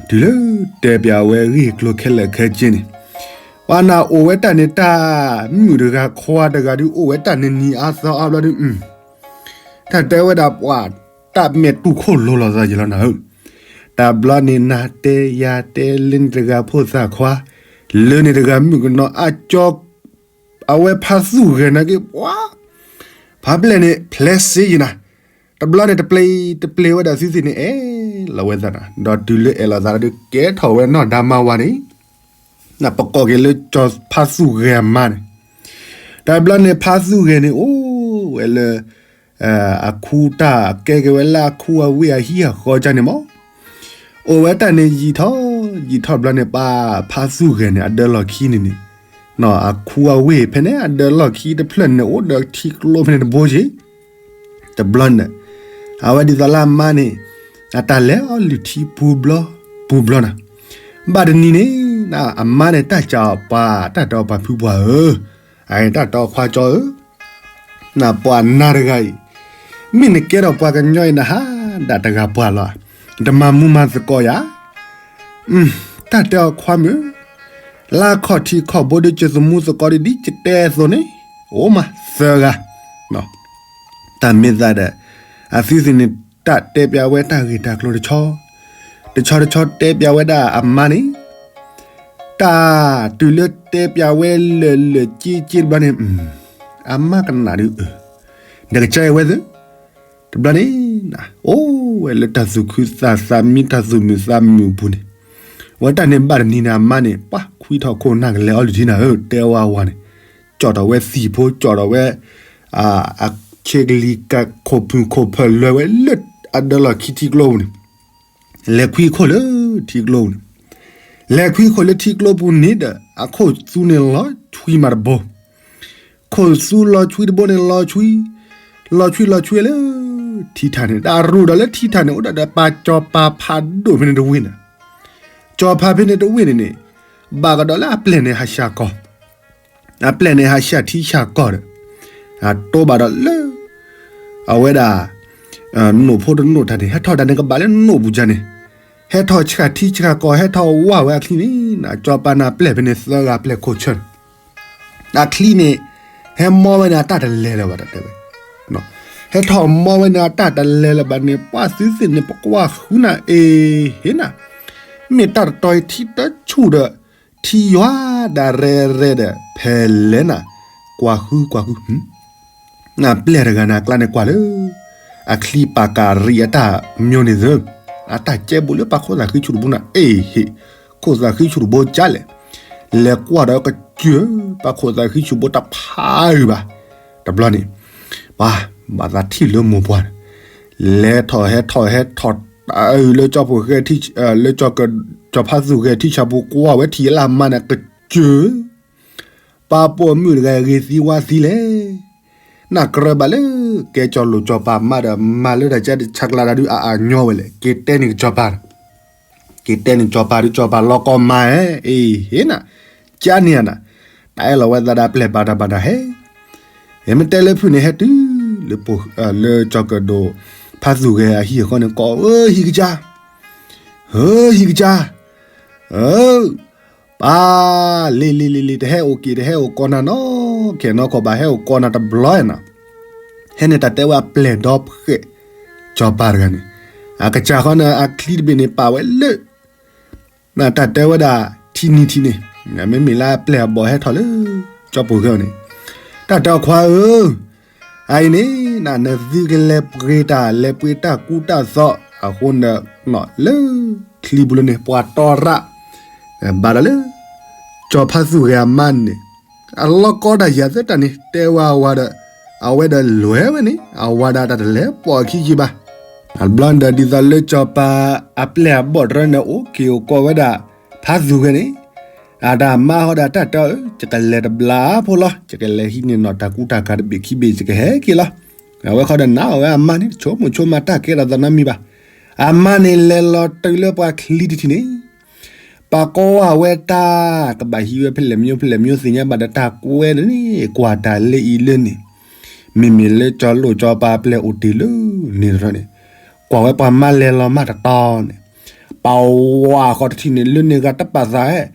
တုၤလၢတဲပျးဝဲအဂ့ၢ်အကျိၤခဲလၢာ်ခဲဆ့န့ၣ်, ပှၤနၢ်အိၣ်ဝဲတၢ်န့ၣ်တၢ်, မုၣ်တဂၤခွါတဂၤဒုးအိၣ်ဝဲတၢ်န့ၣ်နံၤအါသီအါဘျီဒုး, တၢ်တဲဝဲဒၣ်ပှၤ, တၢ်မဲာ်တူၢ်ခိၣ်လိၤလိာ်သးယံၤလီၤနၤဧၢ, တဘျီန့ၣ်နၤတဲယၤတဲလၢန့ၣ်တဂၤဖိသၣ်ခွါ, လၢန့ၣ်တဂၤမုၣ်ကနီၤအကၠီ အဝဲဖးသူၣ်ဂဲၤနာ်က့ၤပှၤ, ဖးပျဲၢ်န့ၣ် ဖျဲးစ့ယံၤနၤ, တဘျီန့ၣ်တပျ့ၤတပျ့ၤဝဲဒၣ်သုသ့ၣ်န့ၣ် အဲၣ်လီၤဝဲသးနၤ, ဒီးတုၤလၢအဲၣ်လီၤသးဒီးကဲထီၣ်ဝဲနီၢ်ဒါမါဝၤန့ၣ်, ပကိးက့ၤလၢကၠီၤဖးသူၣ်ဂဲၤအမါန့ၣ်, တဘျီန့ၣ်ဖးသူၣ်ဂဲၤန့ၣ် အိၣ်ဝဲလၢ အခူတၢ်ကဲက့ၤဝဲလၢအခူအဝ့ၢ်အဟံၣ်အဃီကၢ်န့ၣ်မး, အိၣ်ဝဲတၢ်န့ၣ်ယံာ်ထီၣ်, ယံာ်ထီၣ်ဘျီန့ၣ် ပၢ်ဖးသူၣ်ဂဲၤန့ၣ် အဒၢလီၢ်ခံန့ၣ်န့ၣ်, အခူအဝ့ၢ်ဖဲန့ၣ် အဒၢလီၢ်ခံတဖျၢၣ်န့ၣ် အိၣ်ဒီးထံကျိဖဲန့ၣ်တဘိက့ၤ, တဘျီန့ၣ်, အဝဲဒ်သိးလၢအမါန့ၣ်, အတၢ်လဲၤအီၣ်လုၢ်ထံပူၤဘျီ, ပူၤဘျီနၤ, ဘၣ်တနံၤန့ၣ်, အမါန့ၣ်တၢ်စံးအီၤပၢ် တၢ်တဲအီၤပၢ်ဖုပှၢ်ဧၢ, အတၢ်တဲအီၤခွါကၠီဧၢ ပှၤနၤတဂၤအံၤ, မ့ၢ်နကဲထီၣ်ပှၤကညီအံၤ နဟးဒၣ်တဂၤပှၤလီၤ. တမၤမူမၤသကိးယၤ, တၢ်တဲအီၤခွါမုၣ်, လါခီၣ်ထံးခီၣ်ဘိဒ်ကသမူသကိးဒ် ဒ်ယတဲအသိးန့ၣ်, အိၣ်မးသၢဂၤ တၢ်မ့ၢ်သးဒီး အသုသ့ၣ်န့ၣ် တၢ်တဲပျးဝဲတၢ်ဂ့ၢ်တၢ်ကျိၤတဆီ, တဆီတဆီတဲပျးဝဲဒၣ်အမါန့ၣ်, တၢ်တုၤလၢတဲပျးဝဲလၢာ်လၢာ်က့က့တဘျီန့ၣ်, အမါကနၣ်ဒုးအၢ, နကစၢ်အဝဲသ့ၣ်, တဘျီန့ၣ်, အိၣ်ဝဲလၢတၢ်သူၣ်ခုသးသးမံ တၢ်သူၣ်မုာ်သးမုာ်အပူၤန့ၣ်, အဝဲတၢ်န့ၣ်ဘၣ်တနံၤန့ၣ် အမါန့ၣ် ပှၤခွံထီၣ်ခိၣ်နၢ်ကလဲၤအီလုၢ်ထံနၤဧၢ တဲဝဲဝဲန့ၣ်, ကၠီၣ်ထီၣ်ဝဲသံၣ်ဖိ ကၠီၣ်ထီၣ်ဝဲ အဆ့ကလံၤကး ခိၣ်ဖုၣ်ခိၣ်ဖၢၣ်လဲၤဝဲလၢအဒၢလီၢ်ခံထံကျိပူၤန့ၣ်, လဲၤခွံခိၣ်လၢထံကျိပူၤန့ၣ်ဒီး အခိၣ်သူန့ၣ်လီၤဆွံမးတဘိ, ခိၣ်သူလီၤဆွံတဘိန့ၣ်လီၤဆွံ, လီၤဆွံလီၤဆွံလၢ ထံထၣ်န့ၣ် တၢ်ရူၢ်ဒီးလၢထံထၣ်န့ၣ် အိၣ်ဒၣ်ဒီးပၢ်စီၤပၤဖးဒိၣ်ဖဲန့ၣ်တဝ့ၢ်န့ၣ်, စီၤပၤဖဲန့ၣ်တဝ့ၢ်န့ၣ်န့ၣ်, ဘၣ်ကဒီးလၢအပျဲၢ်န့ၣ်ဟးဆှၣ်ကီၢ် အပျဲၢ်န့ၣ်ဟးဆှၣ်ထံဆှၣ်ကီၢ်ဒီး, အတိဘၣ်ဒီးလၢ အဝဲဒၣ် နိၣ်ဖိတနိၣ်တၢ်န့ၣ် ဟဲထီၣ်တၢ်န့ၣ်ကဘၣ်လၢနိၣ်ပူၤကန့ၣ်, ဟဲထီၣ်ဆှၣ်ထံဆှၣ်ကီၢ် ဟဲထီၣ်ဝၢ်ဝဲအချံန့ၣ် စီၤပၤန့ၣ်အပျဲၢ်ဖဲန့ၣ်သၢဂၤပျဲၢ်ခိၣ်ဆၢန့ၣ်, အချံန့ၣ် ဟဲမီဝဲန့ၣ်အတၢ်တလဲၤလၢၤဘၣ်တၢ်တဲဝဲ, ဟဲထီၣ်မီဝဲန့ၣ်အတၢ်တလဲၤလၢၤဘၣ်န့ၣ် ပှၤသုသ့ၣ်န့ၣ် ပကွၢ်ဃုနၤအ့ဟ့နၤ, မ့ၢ်တၢ်တတီၤအံၤထံတဆူၣ်ဒီး ထံယွၤဒၣ်ရဲၣ်ရဲၣ်ဒီး ဖဲလဲၣ်နၤ, ကွၢ်ဃုကွၢ်ဃု နပျဲၢ်တဂၤန့ၣ် အကျါန့ၣ်ကွၢ်လၢ အချံပာ်ကၤရံးအတၢ်မၠိန့ၣ်သၢ, အတၢ်ကဲဘူးလၢပှၤခိၣ်သးဃံဆူၣ်တဘိန့ၣ် အ့ဟ့ၣ်, ခိၣ်သးဃံဆူၣ်တဘိကလဲၣ်, လဲၤကွၢ်ဒီးကစၢၢ် ပှၤခိၣ်သးဃံဆူၣ်ဘိတဖးအုးဘၣ်, တဘျီန့ၣ် ပှၤ ဘၣ်သးထံၣ်လၢမိၢ်ပှၢ်န့ၣ်, လဲၤထီၣ်ဟဲထီၣ်ဟဲထီၣ်တၢ်အုးလၢကၠီၣ်ဖိၣ်ဃဲ လၢကၠီၣ်ဖးသူၣ်ဂဲၤထံဆၣ်ပူၤ ကွၢ်ဝဲထံၣ်လၢအမါန့ၣ် ကစၢၢ် ပၢ်ပိာ်မုၣ်တဂၤဂ့ၤသံဝါသံလဲၣ်. နကြၢးဘၣ်လၢ ကဲကၠီၣ်လိာ်ကၠီၣ်ပၤမးဒီး မၤလၢတၢ်ကဲတၢ်ဆါကျါတၢ်ဒုးအအညီဝဲလဲၣ်. က့ၤတဲန့ၣ်ကၠီၣ်ပၤ, က့ၤတဲန့ၣ်ကၠီၣ်ပၤဒုး ကၠီၣ်ပၤလီၤကီမၤဧဲ, အ့ဟ့ၣ်နၤ, ကန့ၣ်နၤ, တၢ်အဲၣ်လီၤဝဲသးဒီးပျဲၢ်ဘၣ်တၢ်ဘၣ်တၢ်ဟဲ ဟဲမ့ၢ်တဲလၢဖုၣ်န့ၣ် ဟဲတုၤ လၢကၠီၣ်ကၢၣ်ဒိၣ် ဖါသူၣ်ဂဲၤအဟံၣ်အဃီန့ၣ် ကိးဧၢဟံၣ်ကစၢ်, ဧၢဟံၣ်ကစၢ်, ဧၢ, ပၢ်, လ့လ့လ့လ့ တဟဲအိၣ်က့ၤ တဟဲအိၣ်ကီးနၤနီၢ်ခဲနီၢ်ခီဘၣ် ဟဲအိၣ်ကီးနၤတဘျီနၤ, ဟဲန့ၣ်တၢ်တဲဝဲအပျဲၢ်ဒီဖှဲး ကၠီၣ်ပၤတဂၤန့ၣ်, အကစၢ်ဃီန့ၣ် အချံတဘ့ၣ်န့ၣ် ပာ်ဝဲလၢ နတၢ်တဲဝဲဒၣ် ထံနံၤထံးန့ၣ်, မ့မ့ၢ်လၢအပျဲၢ်အဘီၣ်ဟဲထီၣ်လၢ ကၠီၣ်ပိာ်ဂဲၤအီၤန့ၣ်, တၢ်တဲအီၤခွါဧၢ, အအံၤန့ၣ် နသုကလဲၤပှ့ၤတၢ် လဲၤပှ့ၤတၢ်ကူတၢ်သိးအဃိန့ၣ်, လၢချံပူၤလၢန့ၣ် ပှၤတီရၣ် ဘၣ်ဒီးလၢ ကၠီၣ်ဖါသူၣ်ဂဲၤအမါန့ၣ်, အလီၢ်ကီဒၣ်ယၤသ့တၢ်န့ၣ် တဲဝဲအဝၤဒီး, အဝဲဒီးလဲၤဝဲန့ၣ် အဝၤဒၣ်တၢ်တလဲၤပိာ်အခံက့ဘၣ်. အဘျီဒီး ဒ်သိးလၢကၠီၣ်ပၤအပျဲၢ်အဘီၣ်တရၢန့ၣ် အိၣ်က့ၤအိၣ်ကီးဝဲဒၣ် ဖါသူၣ်ဂဲၤန့ၣ်, အတၢ်မါဃီဒီးတၢ်တဲအီၤ ယကလဲၤတဘျီဖိလီၤ ယကလဲၤဟံးန့ၢ်နီၢ်တၢ်ကူတၢ်ကၤတဘ့ၣ်ခံဘ့ၣ် ယကဟဲက့ၤလီၤ. အဝဲဃီဒီးနာ်အီၤဝဲအမါန့ၣ် ဆိကမိၣ်ဆိကမးတၢ်ကဲထီၣ်သးနီတမံၤဘၣ်. အမါန့ၣ်လဲၤလီၤတုၤလၢပှၤချံတထံၣ်န့ၣ် ပှၤကိးဝဲတၢ် ကဘၣ်ဟံးဝဲဖဲလဲၣ်မညိဖဲလဲၣ်မညိသ့ၣ်ညါဘၣ်ဒီးတၢ်ကွဲန့ၣ် ကွၢ်တၢ်လၢအံၤလၢန့ၣ်, မ့မ့ၢ်လၢကၠီၣ်လိာ်ကၠီၣ်ပၤအပျဲၢ်အိၣ်တ့ၢ်လၢန့ၣ်တရၢန့ၣ်, ကွၢ်ဝဲပှၤမါလဲၤလီၤမးတတီၤန့ၣ်, ပှၤဝၤဃီတထံၣ်န့ၣ် လၢန့ၣ်ဂၤတပာ်သးဟဲ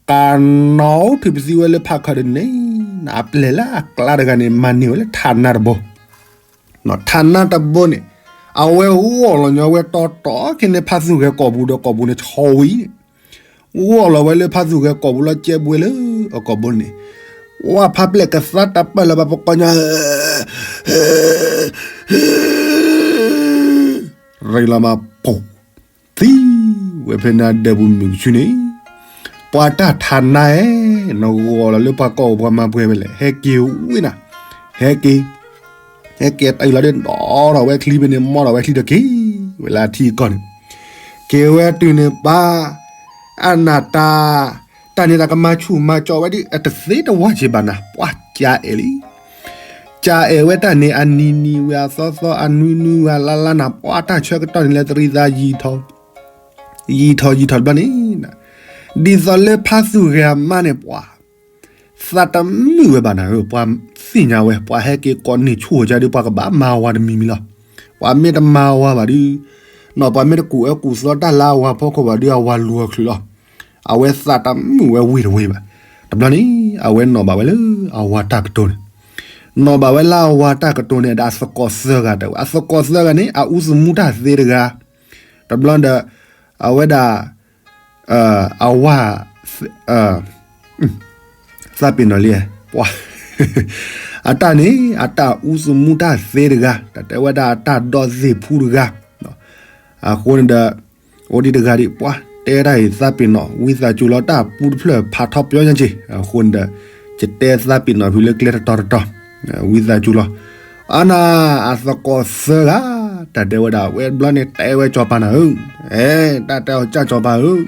ကနီၣ်ထုးပသံဝဲလၢဖးခၢၣ်ဒ်န့ၣ်, အပျဲၢ်လၢအကျါတဂၤန့ၣ် မၤန့ၢ်ဝဲလၢထးနါတဘိ ထးနါတဘိန့ၣ်, အဝဲဂီၢ်လီၤညီဝဲတီတီခဲန့ၣ် ဖါသူၣ်ဂဲၤကိာ်ပူၤဒီးကိာ်ပူၤန့ၣ်ဆီဝံၤန့ၣ်, ဂီၢ်လီၤဝဲလၢဖါသူၣ်ဂဲၤကိာ်ပူၤလီၤ ကဲဘှဲလၢအကိာ်ပူၤန့ၣ်, ဝဲဖါပျဲၢ်ကသါတပၢၢ်လၢၤဘၣ် ပကိးညါ ရ့လီၤမးပိာ်, သံဝဲဖဲန့ၣ်ဒၢးပူၤမုၢ်ကဆူန့ၣ်, ပှၤတၢ်ထးနါဧၢ, နဂီၢ်လီၤလၢပှၤကိးပှၤမၤပှဲၤဝဲလဲၣ်, ဟဲက့ၤဝံၤနၤ, ဟဲက့ၤ, ဟဲက့ၤတုၤလီၤဒီး ဒီးထီၣ်ဝဲချံဖဲန့ၣ် မီထီၣ်ဝဲချံဒီးက့ၤဝဲလၢအထံအကီၢ်န့ၣ်, က့ၤဝဲတုၤန့ၣ်ပှၤ အနၢ်တၢ်, တၢ်န့ၣ်တၢ်ကမၤဆူၣ်မၤကၠီဝဲဒ်အတသ့တဝၢ်က့ၤဘၣ်နၤ, ပှၤကအဲၣ်လံ ကအဲၣ်ဝဲတၢ်န့ၣ် အနံၤနံၤဝဲအသီသီ အနွံနွံဝဲအလါလါနၤ, ပှၤတၢ်ဆၢကတီၢ်န့ၣ် လဲၤတရံးသးယံာ်ထီၣ်, ယံာ်ထီၣ်ယံာ်ထီၣ်တဘျီန့ၣ်, ဒ်သိးလၢဖါသူၣ်ဂဲၤအမါန့ၣ် ပှၤ သးတမုာ်ဝဲဘၣ်နၤဧၢ, ပှၤ သ့ၣ်ညါဝဲ ပှၤဟဲက့ၤကိးန့ၢ်ဆူၣ်အီၤကဒီး ပှၤကဘၣ်မၤဝၤတမံၤမံၤလီၤ. ပှၤမ့ၢ်တမၤဝၤဘၣ်ဒုး, နီၢ် ပှၤမ့ၢ်တကူၣ်အၢကူၣ်သီတၢ်လၢအဝၤဖီခိၣ်ဘၣ်ဒုး အဝၤလူၤအီၤချုးလီၤ. အဝဲသးတမုာ်ဝဲဝ့ၢ်တဝ့ၢ်ဘၣ်. တဘျီန့ၣ် အဝဲနီၣ်ဘၣ်ဝဲလၢအဝၤတၢ်ကတိၤန့ၣ်, နီၣ်ဘၣ်ဝဲလၢအဝၤတၢ်ကတိၤန့ၣ် ဒီးအသကိးသၢဂၤတဲဝဲ, အသကိးသၢဂၤန့ၣ် အအူသမူတၢ်သ့တဂၤ, တဘျီဒီး အဝဲဒၣ် အဝၤ သးပ့ၤနီၣ်လံ, ပှၤ အတၢ်န့ၣ် အတၢ်အူသမူတၢ်သ့တဂၤ, တၢ်တဲဝဲဒၣ်အတၢ်ဒီသ့ၣ်ဖူတဂၤ, အဃိန့ၣ်ဒီး အိၣ်ဒံးတဂၤဒံး ပှၤတဲတၢ်အံၤသးပ့ၤနီၣ် ဝံသးစူၤလီၤ တၢ်ပူတဖျၢၣ်ဖးထီပယီညါက့ၤ, အဃိန့ၣ်ဒီး ယတဲသးပ့ၤနီၣ်ဖုးလၢကျဲတတီၤတတီၤ, ဝံသးစူၤလီၤ. အါနၤ အသကိးသၢဂၤ တၢ်တဲဝဲဒၣ် ဝဲတဘျီန့ၣ် တဲဝဲစီၤပၤနၤဧၢ, အဲ တၢ်တဲအီၤကၢ်စီၤပၤဧၢ,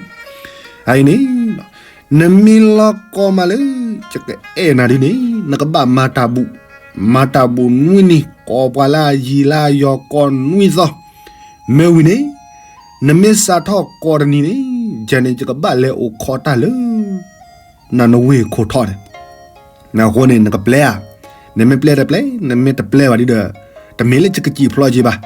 အအံၤန့ၣ် နမ့ၢ်လီၤကီမးလၢ ယကအဲၣ်နၤဒ်န့ၣ် နကဘၣ်မၤတၢ်ဘူၣ်, မၤတၢ်ဘူၣ်နွံနံၤ ကိးပှၤလၢအယံၤလၢအယီၤကိးနွံသီ, မ့ၢ်ဝံၤန့ၣ် နမ့ၢ်စးထီၣ်ကိးတနံၤန့ၣ် ယၤန့ၣ် ယကဘၣ်လဲၤအိၣ်ခိးတၢ်လၢ နနဝ့ၢ်ခိၣ်ထီန့ၣ်, အဃိန့ၣ် နကပျဲဧါ, နမ့ၢ်ပျဲတပျဲ, နမ့ၢ်တပျဲဘၣ်ဒ်ဒီး တမ့ၢ်လၢယကစံၣ်ဖျီက့ၤဘၣ်,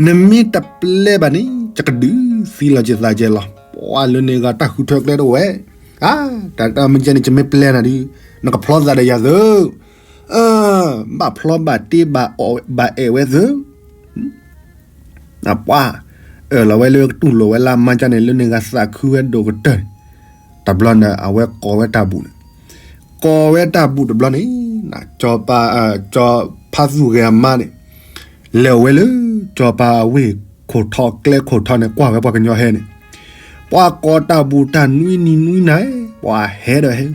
နမ့ၢ်တပျဲဘၣ်န့ၣ် ယကဒုးသံလီၤယသးကဲလီၤ. ပှၤလၢန့ၣ်ဂၤတၢ်ဃုထၢကျဲတအိၣ်ဝဲ, အါ တၢ်တၢ်မ့ၢ်ကဲန့ၣ် ယမ့ၢ်ပျဲနၤဒုး နကဖျီသးဒီးယၤသု, ဘၣ်ဖျီဘၣ်တ့ဘၣ်အဲၣ်ဝဲသု ပှၤ အၢၣ်လီၤဝဲလၢကတူၢ်လိာ်ဝဲလၢအမါကၢ်န့ၣ် လၢန့ၣ်ဂၤသးခုဝဲဒိၣ်ကတၢၢ်, တဘျီန့ၣ် အဝဲကိးဝဲတၢ်ဘူၣ်န့ၣ်, ကိးဝဲတၢ်ဘူၣ်တဘျီန့ၣ် စီၤပၤ စီၤဖါသူၣ်ဂဲၤအမါန့ၣ် လဲၤဝဲလၢ စီၤပၤအဝ့ၢ်ခိၣ်ထီကျဲခိၣ်ထီန့ၣ် ကွၢ်ဝဲပှၤကညီဟဲန့ၣ်, ပှၤကိးတၢ်ဘူၣ်တၢ်နွံနံၤနွံနၤ, ပှၤဟဲဒီးဟဲ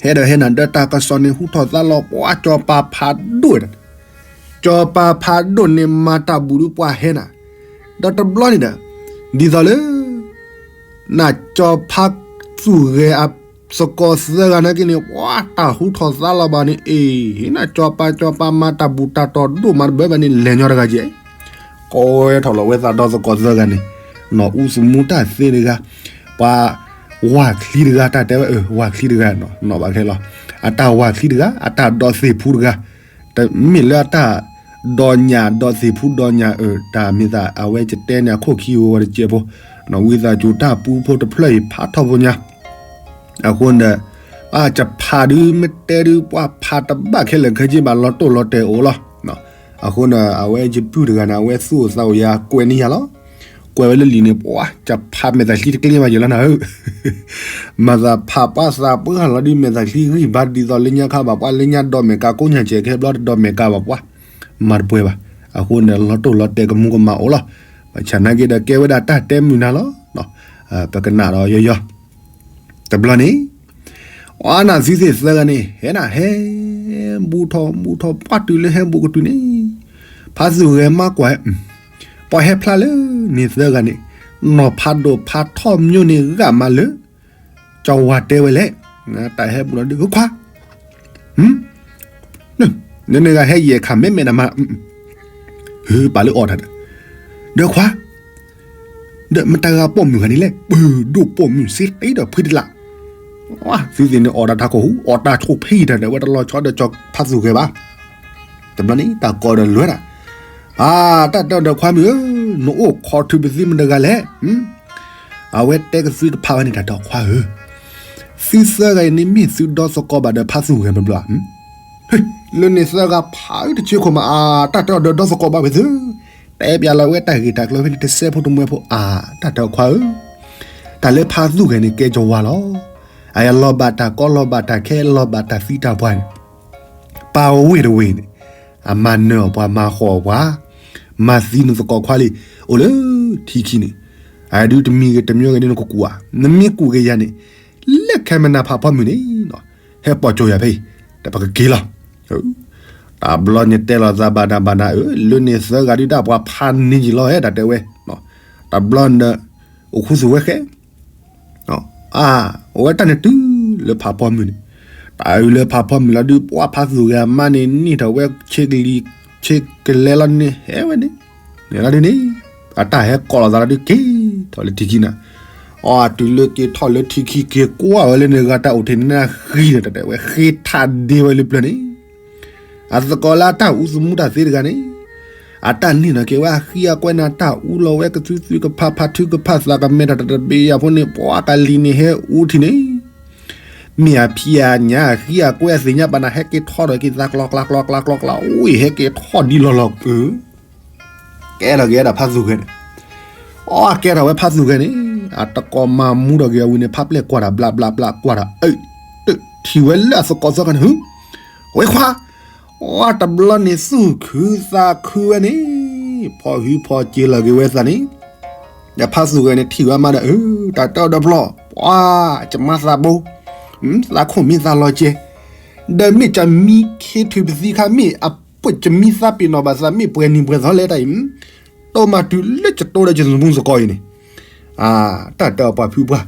ဟဲဒီးဟဲနၤ ဒီးတၢ်ကစီၣ်န့ၣ် ဟူထီၣ်သါလီၤ ပှၤစီၤပၤဖးဒိၣ်ဒီး, စီၤပၤဖးဒိၣ်န့ၣ် မၤတၢ်ဘူၣ်ဒုးပှၤဟဲနၤ, ဒီးတဘျီန့ၣ်ဒီး ဒ်သိးလၢ နစီၤဖါသူၣ်ဂဲၤအသကိးသၢဂၤနာ်က့န့ၣ် ပှၤတၢ်ဟူထီၣ်သါလီၤဘၣ်န့ၣ် အ့ၣ် နစီၤပၤ စီၤပၤမၤတၢ်ဘူၣ်တၢ်တီၤဒိၣ်မးတဘၢဘၣ်န့ၣ် လဲၤညီတဂၤကဲ ကိးဝဲထီၣ်လီၤဝဲသးဒီသကိးသၢဂၤန့ၣ်, နီၢ်အူသမူတၢ်သ့တဂၤ, ပှၤဝၢ်ချံတဂၤ တၢ်တဲဝဲ အၢ ဝၢ်ချံတဂၤ နီၢ်ဘၣ်ခဲလီၤ, အတၢ်ဝၢ်ချံတဂၤ အတၢ်ဒီသ့ၣ်ဖူတဂၤ, တမ့ၢ်လၢအတၢ်ဒီညၣ်ဒီသ့ၣ်ဖူဒီညၣ်အၢ တၢ်မ့ၢ်သး အဝဲကတဲန့ၣ် အခိၣ်ခံဝဲတစဲးဖိ, နီၢ်ဝံသးစူၤတၢ်ပူဖိတဖျၢၣ်အံၤဖးထီၣ်ဖိညါ အဃိန့ၣ် အကဖးဒုးမ့ၢ်တဲဒုး ပှၤဖးတဘၣ်ခဲလၢာ်ခဲဆ့ဘၣ် လီၤတိၢ်လီၤတဲာ်အိၣ်လီၤ. အဃိန့ၣ် အဝဲယပုၢ်တဂၤန့ၣ် အဝဲသူၣ်အိၣ်သးအိၣ်ယၤ ကွဲးန့ၢ်ယၤလီၤ. ကွဲးဝဲလၢလံာ်န့ၣ် ပှၤကဖးမဲာ်သၣ်ချံတကျ့ဘၣ်ယဲလီၤနၤဧၢ, မၤသးဖးပှၤသးပှၢ်လီၤဒုး မဲာ်သၣ်ချံဂံၢ်ဘါဒ်သိးလၢညါခါဘၣ် ပှၤလၢညါဒီးမဲာ်ကးကိးညါကဲခဲဘျီတဒီးမဲာ်ကးဘၣ်ပှၤ မၤတပှဲၤဘၣ်. အဃိန့ၣ် လီၤတိၢ်လီၤတဲာ်ကမူကမၣ်အိၣ်လီၤ. ဘၣ်ဆၣ်နာ်က့ဒီး ကဲဝဲဒၣ်တၢ်တဲမုာ်နၤလီၤ. ပကနၣ်ဒီးယီယီ တဘျီန့ၣ် အနၢ်သုသ့ၣ်သၢဂၤန့ၣ် ဟဲနၤဟဲ ဘူးထီၣ်ဘူးထီၣ် ပှၤတုၤလၢဟဲဘူးကတုၤန့ၣ် ဖါသူၣ်ဂဲၤမါကွၢ် ပှၤဟဲဖျါလၢန့ၣ်သၢဂၤန့ၣ် နီၢ်ဖးဒိၣ်ဖးထီၣ်မျိၢ်န့ၣ်ဂၣ်မးလၢ ကၠီဝၤတဲဝဲလဲၣ် တၢ်ဟဲဘူးလီၤဒုး ခွါ နန့ၣ်ဂၤဟဲယဲၢ်ခါမဲာ်မဲာ်နမး ဟၢပာ်လၢအီၣ်တၢ်ဒီး ဒီးခွါ ဒီးမတၤဂၤပိာ်မုၣ်ဂၤန့ၣ်လဲၣ် ပၢ်ဒိၣ်ပိာ်မုၣ်စ့တ့ဒီးဖုတလး သုသ့ၣ်န့ၣ်အီၣ်တၢ်ထီၣ်ခိၣ်ဟူး အီၣ်တၢ်ဆိၣ်ဖံးတၢ်ဒီး ဝဲတလီၤဆီဒီးကၠီဖါသူၣ်ဂဲၤဘၣ်. တဘျီန့ၣ် တၢ်ကိးဒီးလွဲၢ်တၢ် အတၢ်တဲဒီးခွါမုၣ်ဧၢ နအိၣ်ခိးထုးပသံမတၤဂၤလဲၣ် အဝဲတဲကသုတဖၣ်ဝဲန့ၣ်တၢ်ဒီးခွါဧၢ သုသၢဂၤအံၤန့ၣ်မ့ၢ်သုဒီသကိးဘၣ်ဒီးဖါသူၣ်ဂဲၤမဘျီဧါ လၢန့ၣ်သၢဂၤဖးအုတဆ့ခိၣ်မးအါ တၢ်တဲအီၤဒီးဒီသကိးဘၣ်ဝဲသု တဲပျးလီၤဝဲတၢ်ဂ့ၢ်တၢ်ကျိၤဖဲန့ၣ် တစဲးဖိတမှဲဖိအါ တၢ်တဲအီၤခွါဧၢ တၢ်လၢဖါသူၣ်ဂဲၤန့ၣ်ကဲကၠီဝါလီၤ အလီၤဘၣ်တၢ်ကီလီၤဘၣ်တၢ်ခဲလီၤဘၣ်တၢ်သံတၢ်ပှၢ်န့ၣ် ပၢ်ဝ့ၢ်တဝ့ၢ်န့ၣ် အမၤနၢၤအီၤပှၤမၤဃီၤအီၤပှၤ မၤသံနသကိးခွါလံ အိၣ်လၢထံခံန့ၣ် အဒုတမံၤဂ့ၤတမံၤဂ့ၤန့ၣ်နကကူးဧါ နမ့ၢ်ကူးက့ၤယၤန့ၣ် လၢခဲမနၤဖးဖီမုၢ်န့ၣ် ဟဲပိာ်ကၠိယၤဖဲအံၤ တပကက့ၤလီၤ တဘျီန့ၣ်တဲလီၤသးဘၣ်နၤဘၣ်နၤဧၢ လၢန့ၣ်သၢဂၤဒုတၢ်ပှၤဖးန့ၢ်ယံၤလီၤဟဲတၢ်တဲဝဲ တဘျီန့ၣ် အိၣ်ခူသူၣ်ဝဲဃဲ အါ အဝဲတၢ်န့ၣ်တုၤလၢဖးဖီမုၢ်န့ၣ် တၢ်အုးလၢဖးဖီမုၢ်လီၤဒုး ပှၤဖးသူၣ်ဂဲၤအမါန့ၣ် နံၣ်ထီၣ်ဝဲဆ့ကလံၤ ဆ့ကလဲၤလီၤန့ၣ် ဟဲဝဲန့ၣ် န့ၣ်လီၤဒုးန့ၣ် အတၢ်ဟဲကိးလီၤသးလီၤဒုး က့ၤထီၣ်လၢထံခံနၤ အီၤတုၤလၢက့ၤထီၣ်လၢထံခံက့ၤကွၢ်ဝဲလၢန့ၣ်ဂၤတၢ်အိၣ်ထံးန့ၣ် နၢ်ဃံန့ၣ် တၢ်တဲဝဲဃ့ထးဒ့ဝဲလၢပျၢၤန့ၣ် အသကိးလၢအတၢ်အူသမူတၢ်သ့တဂၤန့ၣ်, အတၢ်န့ၢ်နီၢ်က့ၤဝဲအဃံအကွဲန့ၣ် အတၢ်အူလီၤဝဲကသုသုကဖးဖးထုကဖၣ်သးကမဲထီၣ်တဘ့ၣ်ယၤဖိန့ၣ် ပှၤကလံၤန့ၣ်ဟဲအူထံန့ၣ်, မ့ၢ်အဖံးအညၣ်အဃံအကွဲအသ့ၣ်ညါဘၣ်နၤ ဟဲက့ၤထီၣ်ဒီးက့ၤသးကျီကျီကျီကျီကျီကျီ အိၣ်အံၤဟဲက့ၤထီၣ်ဒ်လီၤလီၤအၢ ကဲထီၣ်က့ၤဝဲဒၣ်ဖါသူၣ်ဂဲၤန့ၣ်, အီ ကဲထီၣ်ဝဲဖါသူၣ်ဂဲၤန့ၣ်, အတကိးမၤမူထီၣ်က့ၤအဝံၤန့ၣ် ဖါပျဲၢ်ကွၢ်တၢ်ဘျးဘျးဘျးကွၢ်တၢ်အၢ, ထံၣ်ဝဲလၢအသကိးသၢခါန့ၣ် ဟု, ဝဲခွါ, အီ တဘျီန့ၣ်သူၣ်ခုသးခုဝဲန့ၣ်, ဖီၣ်ဟုဖီၣ်စ့ၤလီၤက့ၤဝဲသးန့ၣ်, ဒီးဖါသူၣ်ဂဲၤန့ၣ်ထံၣ်ဝဲမးဒီး အၢ တၢ်တၢၢ်ဒီးဖျီၣ်, ပှၤ ကမါသးဘိ, သးခိၣ်မံသးလီၤကဲ, ဒီးမ့ၢ်ကမံခ့ထုးပသံခါ မ့ၢ်အပှ့ၤကမံသးပ့ၤနီၣ်ဘၣ်သး မ့ၢ်ပှဲၤနံၤပှဲၤသီလဲၣ်တၢ်အံၤ, တိၢ်မၤတုၤလၢကတိၤဒီးကသမူသကိးအံၤန့ၣ်, တၢ်တၢ်ပှၤဖုပှၢ်,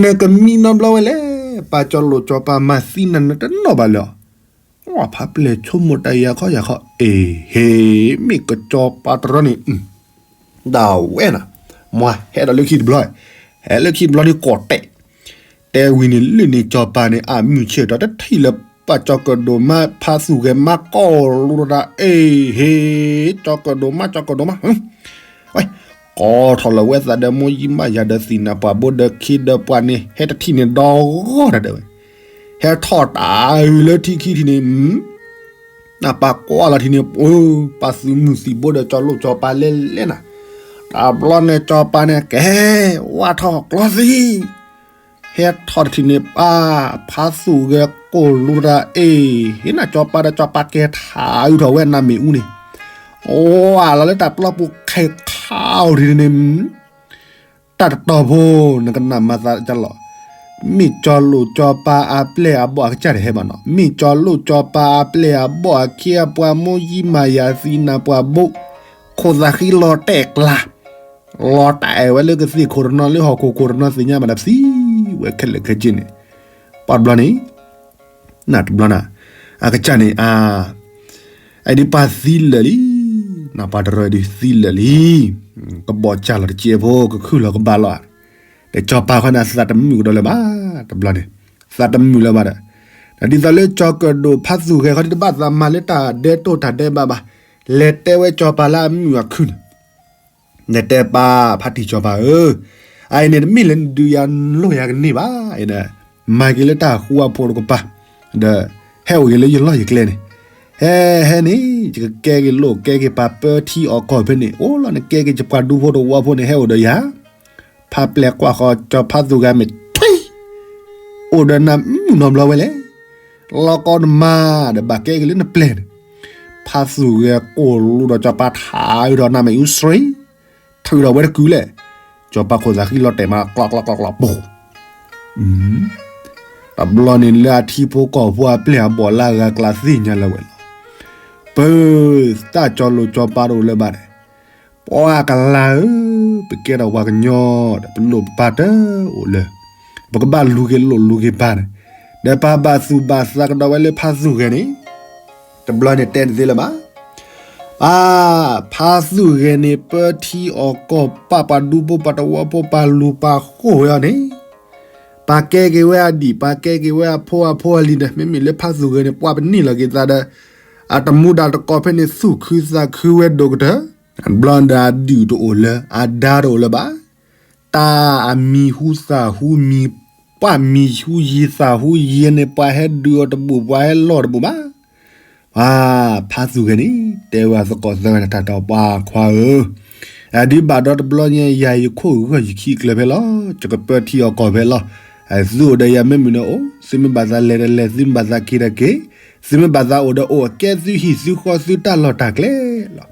နကမံနီတဘျီဝဲလဲၣ်, ပၢ်ကၠီလိာ်ကၠီပၤမၤသံနၤနတနီၣ်ဘၣ်လၢၤ, ဖါပျဲၢ်ဆိကမိၣ်တၢ်ယၤခီယၤခီ အ့ဟ့ မ့ၢ်ကၠီပၤတရီန့ၣ် ဒၣ်ဝဲနၤ, မ့ၢ်ဟဲဒီးလၢခံတဘျီ, ဟဲလၢခံတဘျီန့ၣ်ကိးတဲာ်, တဲဝံၤန့ၣ်လၢန့ၣ်ကၠီပၤန့ၣ် အမုၢ်ဆ့ၣ်ဒီးတထံၣ်လၢပၢ်ကၠီကဒိၣ်မး ဖါသူၣ်ဂဲၤမး ကိးလိာ်တၢ် အ့ဟ့ ကၠီကဒိၣ်မး ကၠီကဒိၣ်မး, ဝဲ ကိးထီၣ်လီၤဝဲသးဒီးမိၢ်ယံမးယၤဒီးသ့ၣ်နၤပှၤဘိဒီးခ့ဒီးပှၤန့ၣ် ဟဲတထံၣ်န့ၣ်ဒီဂီၢ်တၢ်ဒၢးဝဲ, ဟဲထီၣ်တၢ်အုးလၢထံခံထံၣ်န့ၣ် နပၢ်ကွၢ်လီၤထံန့ၣ် ပၢ်သုးမုၢ်သံၣ်ဘိဒီးကၠီလိာ်ကၠီပၤလဲၤလဲၤနၤ, တဘျီန့ၣ်ကၠီပၤန့ၣ် ကဲ ဝၢ်ထီၣ်ကျီသံ, ဟဲထီၣ်တထံၣ်န့ၣ် ပၢ်ဖါသူၣ်ဂဲၤကိးလိာ်တၢ် အ့ဟ့ နကၠီပၤဒီးကၠီပၤကဲထးအုးထီၣ်ဝဲနမ့ၣ်အူန့ၣ်, အိၣ်လီၤလၢတၢ်ပျီပူၤခဲခါအုးထံန့ၣ် တၢ်တတီၤဖိ နကနၣ်မၤသးကလီၤ, မ့ၢ်ကၠီလိာ်ကၠီပၤအပျဲၢ်အဘီၣ်အကစၢ်တဟဲဘၣ်နီၤ, မ့ၢ်ကၠီလိာ်ကၠီပၤအပျဲၢ်အဘီၣ်အခ့အပှၤမိၢ်ယံမၤယၤသံနၤပှၤဘိ, ခိၣ်သးဃံလီၤတဲာ်ကျါ, လီၤတဲာ်ဝဲလၢကသ့ၣ်ခိၣ်တနီၤလၢဟီၣ်ခိၣ်ခိၣ်တနီၤသ့ၣ်ညါဘၣ်ဒီး သံဝဲခဲလၢာ်ခဲဆ့န့ၣ်, ပှၤတဘျီန့ၣ် နတဘျီနၤ, အကစၢ်န့ၣ် အ အဒုးပှၤသံလၢာ်လံ, နပှၤတရၢဒုးသံလၢာ်လံ, ကဘီၣ်စၢ်လီၤတစဲးဖိ ကခုၣ်လီၤကဘၣ်လီၤ, ဒီးကၠီပၤခီန့ၣ် အသးတမုာ်ကဒီးလၢၤဘၣ်, တဘျီန့ၣ်, သးတမုာ်လၢၤဘၣ်ဒီး, ဒီးဒ်သိးလၢကၠီကဒိၣ်ဖါသူၣ်ဂဲၤခီဒုးတဘၣ်သးမၤလၢတၢ်ဒဲးတိၢ်တၢ်ဒဲးဘးဘၣ်, လဲၤတဲဝဲကၠီပၤလၢအမုာ်အခုၣ်န့ၣ် နတဲပၢ်ဖါတံၢ်ကၠီပၤဧၢ, အအံၤန့ၣ်တမ့ၢ်လၢနဒုးယၤလိၢ်ယၤကန့ၢ်ဘၣ်, မၤက့ၤလၢတၢ်ဃူအဖိတကပၤ, ဒီးဟဲအိၣ်က့ၤလၢယလီၢ်ယကျဲန့ၣ်, ဟဲဟဲန့ၣ် ယကကဲက့ၤလိၣ်ကဲက့ၤပၢ်ပၢထံအီၣ်ကီၢ်ဖဲန့ၣ်, အိၣ်လီၤနကဲက့ၤယပှၤဒူဖိတဝီဖိန့ၣ် ဟဲအိၣ်ဒီးယၤ, ဖါပျဲၢ်ကွၢ်ဃီကၠီဖါသူၣ်ဂဲၤမ့ၢ်ထွံ အိၣ်ဒီးနၤမုၢ်နီတဘျီဝဲလဲၣ်, လီၤကီနမါဒီးဘၣ်ကဲက့ၤလၢနပျဲၢ်န့ၣ်, ဖါသူၣ်ဂဲၤကိၢ်လိာ်ဒီးကၠီပၤထးအုးဒီးနမ့ၣ်အူစရံ, ထုးဒီးဝဲတကုာ်လဲၣ်, ကၠီပၤခိၣ်သးဃံလီၤတဲာ်မး ကျီကျီကျီကျီပူၤ တဘျီန့ၣ်လၢအထံဖိကီၢ်ဖိအပျဲၢ်အဘီၣ်လၢအဂၤကျါသ့ၣ်ညါလၢၤဝဲလီၤ, ပၢ် တၢ်ကၠီလိာ်ကၠီပၤတအိၣ်လၢၤဘၣ်န့ၣ်, ပှၤကလၤဧၢ, ပကဲထီၣ်ပှၤကညီဒီး ပလိၣ်ပပၢ်တအိၣ်လၢၤ, ပကဘၣ်လူၤက့ၤလိၣ်လူၤက့ၤပၢ်န့ၣ်, ဒီးပၢ်ဘၣ်သူၣ်ဘၣ်သးကဒီးဝဲလၢဖါသူၣ်ဂဲၤန့ၣ် တဘျီန့ၣ်တဲန့ၣ်သ့လၢၤဘၣ်, ပၢ် ဖါသူၣ်ဂဲၤန့ၣ် ပၢထံအီၣ်ကီၢ် ပာ်ပှၤဒူဖိပှၤတဝီဖိ ပာ်လူၤပာ်ဃိၣ်ဝဲအီၤန့ၣ်, ပာ်ကဲက့ၤဝဲအဒံၣ် ပာ်ကဲက့ၤဝဲအဖိအဖိအလံၤဒီး မ့မ့ၢ်လၢဖါသူၣ်ဂဲၤန့ၣ် ပှၤပနံၣ်လီၤက့ၤသးဒီး အတမူဒါတကိးဖဲန့ၣ် သူၣ်ခုသးခုဝဲဒိၣ်ကတၢၢ်, တဘျီဒီးအဒုၣ်တအိၣ်လၢၤ အဒါတအိၣ်လၢၤဘၣ် တၢ်အမံၤဟူသၣ်ဟူမံၤ, ပှၤမံၤဟူယံၤသၣ်ဟူယံၤန့ၣ် ပှၤဟဲဒုးအီၤတဘူၣ် ပှၤဟဲလီၢ်တဘူၣ်ဘၣ်. ပှၤဖါသူၣ်ဂဲၤန့ၣ် တဲဝဲအသကိးသၢဂၤန့ၣ် တၢ်တပှၤခွါဧၢ, အဒံးဘၣ်ဒီတဘျီညါ ယၤယခိၣ်ဂၢၢ်ယခံကျၢၤဖဲလီၤ, ယကပၢထံအီၣ်ကီၢ်ဖဲလီၤ. သုအိၣ်ဒီးယၤမ့ၢ်မုာ်န့ၣ်အိၣ်, သုမ့ၢ်ဘၣ်သးလဲၤဒီးလဲၤ, သုမ့ၢ်ဘၣ်သးက့ၤဒီးက့ၤ, သုမ့ၢ်ဘၣ်သးအိၣ်ဒီးအိၣ်, ကဲသုဟံၣ်သုဃီသုတၢ်လီၢ်တၢ်ကျဲလီၤ.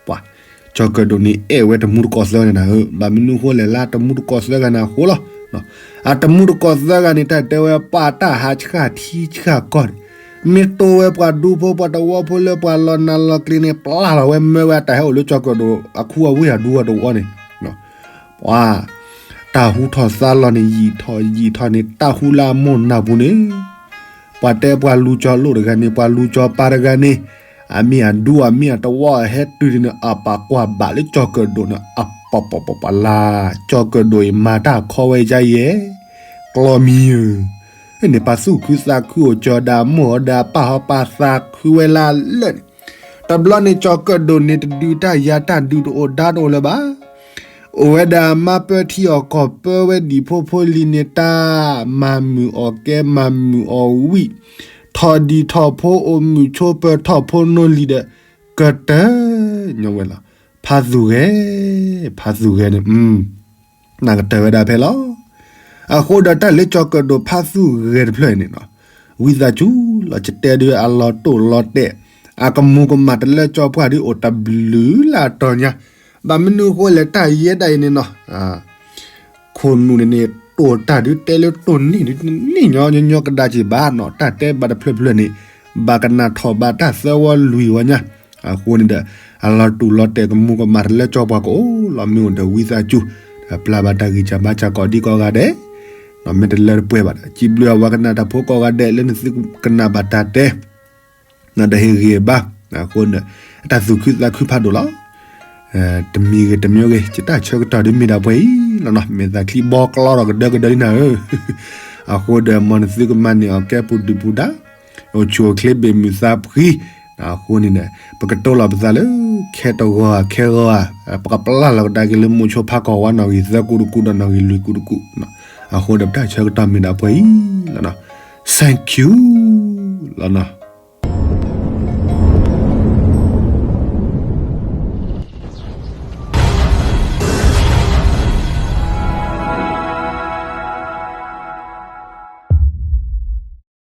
ပှၤ ကၠီၤကၢၣ်ဒိၣ်န့ၣ် အဲၣ်ဝဲတမူတကိးသၢဂၤန့ၣ်နၤဧၢ, ဘၣ်မနုၤဃိလဲၣ်လၢတမူတကိးသၢဂၤန့ၣ်အဃိလီၤ. အတမူတကိးသၢဂၤန့ၣ် တၢ်တဲဝဲပှၤတၢ်ဟးဆှၣ်ထံဆှၣ်ကီၢ်န့ၣ်, မ့ၢ်တိဝဲပှၤဒူဖိပှၤတဝီဖိလၢပှၤလီၤနၤလီၤကျဲန့ၣ် ပျၢ်လီၤဝဲမၢဝဲအတၢ်ဟဲအိၣ်လၢကၠီၤကၢၣ်ဒိၣ်အခူအဝ့ၢ်အဒူအတဝီန့ၣ် ပှၤ တၢ်ဟူထီၣ်သါလီၤန့ၣ် ယံာ်ထီၣ်ယံာ်ထီၣ်န့ၣ် တၢ်ဟူလၢအမိၢ်နၢ်ပူၤန့ၣ်, ပှၤတဲပှၤလူၤကၠီၤလိၣ်တဂၤန့ၣ် ပှၤလူၤကၠီၤပၤတဂၤန့ၣ်, အမ့ၢ်အဒူအမ့ၢ်အတဝီအဟဲတုၤန့ၣ် အပာ်ကွၢ်ဘၣ်လၢကၠီၤကၢၣ်ဒိၣ်န့ၣ် အပီၤပီၤပီၤပၤလၢ်, ကၠီၤကၢၣ်ဒိၣ်အံၤမၤတၢ်ခီဝဲယါယဲၢ်, ကျီမံၤဧၢ, ဖဲန့ၣ် ပာ်သူၣ်ခုသးခုအိၣ်ကၠီၤဒီးအမိၢ်အီၤဒီးအပၢ်ဟီ ပာ်သးခုဝဲလၢအလၢာ်န့ၣ်, တဘျီန့ၣ် ကၠီၤကၢၣ်ဒိၣ်န့ၣ် တဒုးတၢ်ယၤတၢ်ဒုးတအိၣ်ဒါတအိၣ်လၢၤဘၣ်. အိၣ်ဝဲဒၣ်မါပၢထံအီၣ်ကီၢ်ပၢဝဲဒံၣ်ဖိဖိလံၤန့ၣ် တၢ်မၤမုာ်အီၣ်ကဲမၤမုာ်အီၣ်ဝံၣ်, ထီၣ်ဒံၣ်ထီၣ်ဖိအိၣ်မုာ်ဆိပၢၤထီၣ်ဖိနီၢ်လံၤဒီး ကတၢၢ်ညီဝဲလီၤ. ဖးသူၣ်ဂဲၤ, ဖးသူၣ်ဂဲၤန့ၣ် နကတၢၢ်ဝဲဒၣ်ဖဲလီၤ. အဃိဒီးတၢ်လၢကၠီၤကၢၣ်ဒိၣ်ဖးသူၣ်ဂဲၤတဖျၢၣ်အံၤန့ၣ်နီၤ, ဝံသးစူၤလီၤ ကတဲဒုးအလီၤတိၢ်လီၤတဲာ်, အကမူၤကမၣ်တလၢကၠီပှၢ်ဒုးအိၣ်တဘျုးလၢအတီၤညါ, ဘၣ်မနုၤအဃိလဲၣ် တၢ်ယဲဒၣ်အံၤန့ၣ်နီၤ ခိၣ်နူာ်န့ၣ်န့ၣ် တိၢ်တၢ်ဒုးတဲလၢတိၢ်န့ၢ်ဒုးတန့ၢ်ညီညီညီကဒါက့ၤဘၣ်နီၤ, တၢ်တဲဘၣ်တဖျၢၣ်ဖျၢၣ်န့ၣ် ဘၣ်ကနၣ်ထီၣ်ဘၣ်တၢ်သၢဝီလွံၢ်ဝီညါ, အဃိန့ၣ်ဒီး အလီၤတူာ်လီၤတဲာ်ကမူၤကမၣ်တလၢကၠီပှၢ်ကအိၣ်လီၤ မ့ၢ်အိၣ်ဒီးဝံသးစူၤ ပျၢ်ဘၣ်တၢ်ဂံၢ်စၢ်ဘါစၢ်ကိးဒံကိးဂၤဒဲး, မ့ၢ်တလၢတပှဲၤဘၣ်ဒီး စံးဘျုးအဝဲကနၣ်တၢ်ဖိကိးဂၤဒဲးလၢနသုကနၣ်ဘၣ်တၢ်တဲ နဒီးဟ့ၣ်ဂံၢ်ဘါ, အဃိန့ၣ် တၢ်သူၣ်ခုသးခုဖးဒိၣ်လီၤ. တမံၤဂ့ၤတမံၤဂ့ၤ ယတၢ်ဆၢကတီၢ်ဒ်မ့ၢ်ဒၣ်ပှဲၤအံၤလီၤနီၤ, မ့ၢ်သးချံဘီကျီဒီးကဒၢကဒၢဒ်နၤဧၢ, အဃိဒီးမ်နသုကမၤန့ၢ်အီၤကဲပူၤဒုၣ်ပူၤဒါ, အိၣ်ဆူၣ်အိၣ်ချ့ဘ့ၣ်မုာ်သးဖှံ, အဃိန့ၣ်ဒီး ပကတိၤလီၤပသးလၢ ခဲတဂီၤဧါ ခဲဂီၤဧါ, ပကပျၢ်လီၤကဒါက့ၤလၢမူဆိဖးကီၢ်ဝါနီၣ်ဂံၢ်သၢကူတကူဒီးနီၣ်ဂံၢ်လွံၢ်ကူတကူ, အဃိဒီးပတၢ်ဆၢကတီၢ်မ့ၢ်ဒၣ်ပှဲၤအံၤလီၤနီၤ, thank you လီၤနီၤ.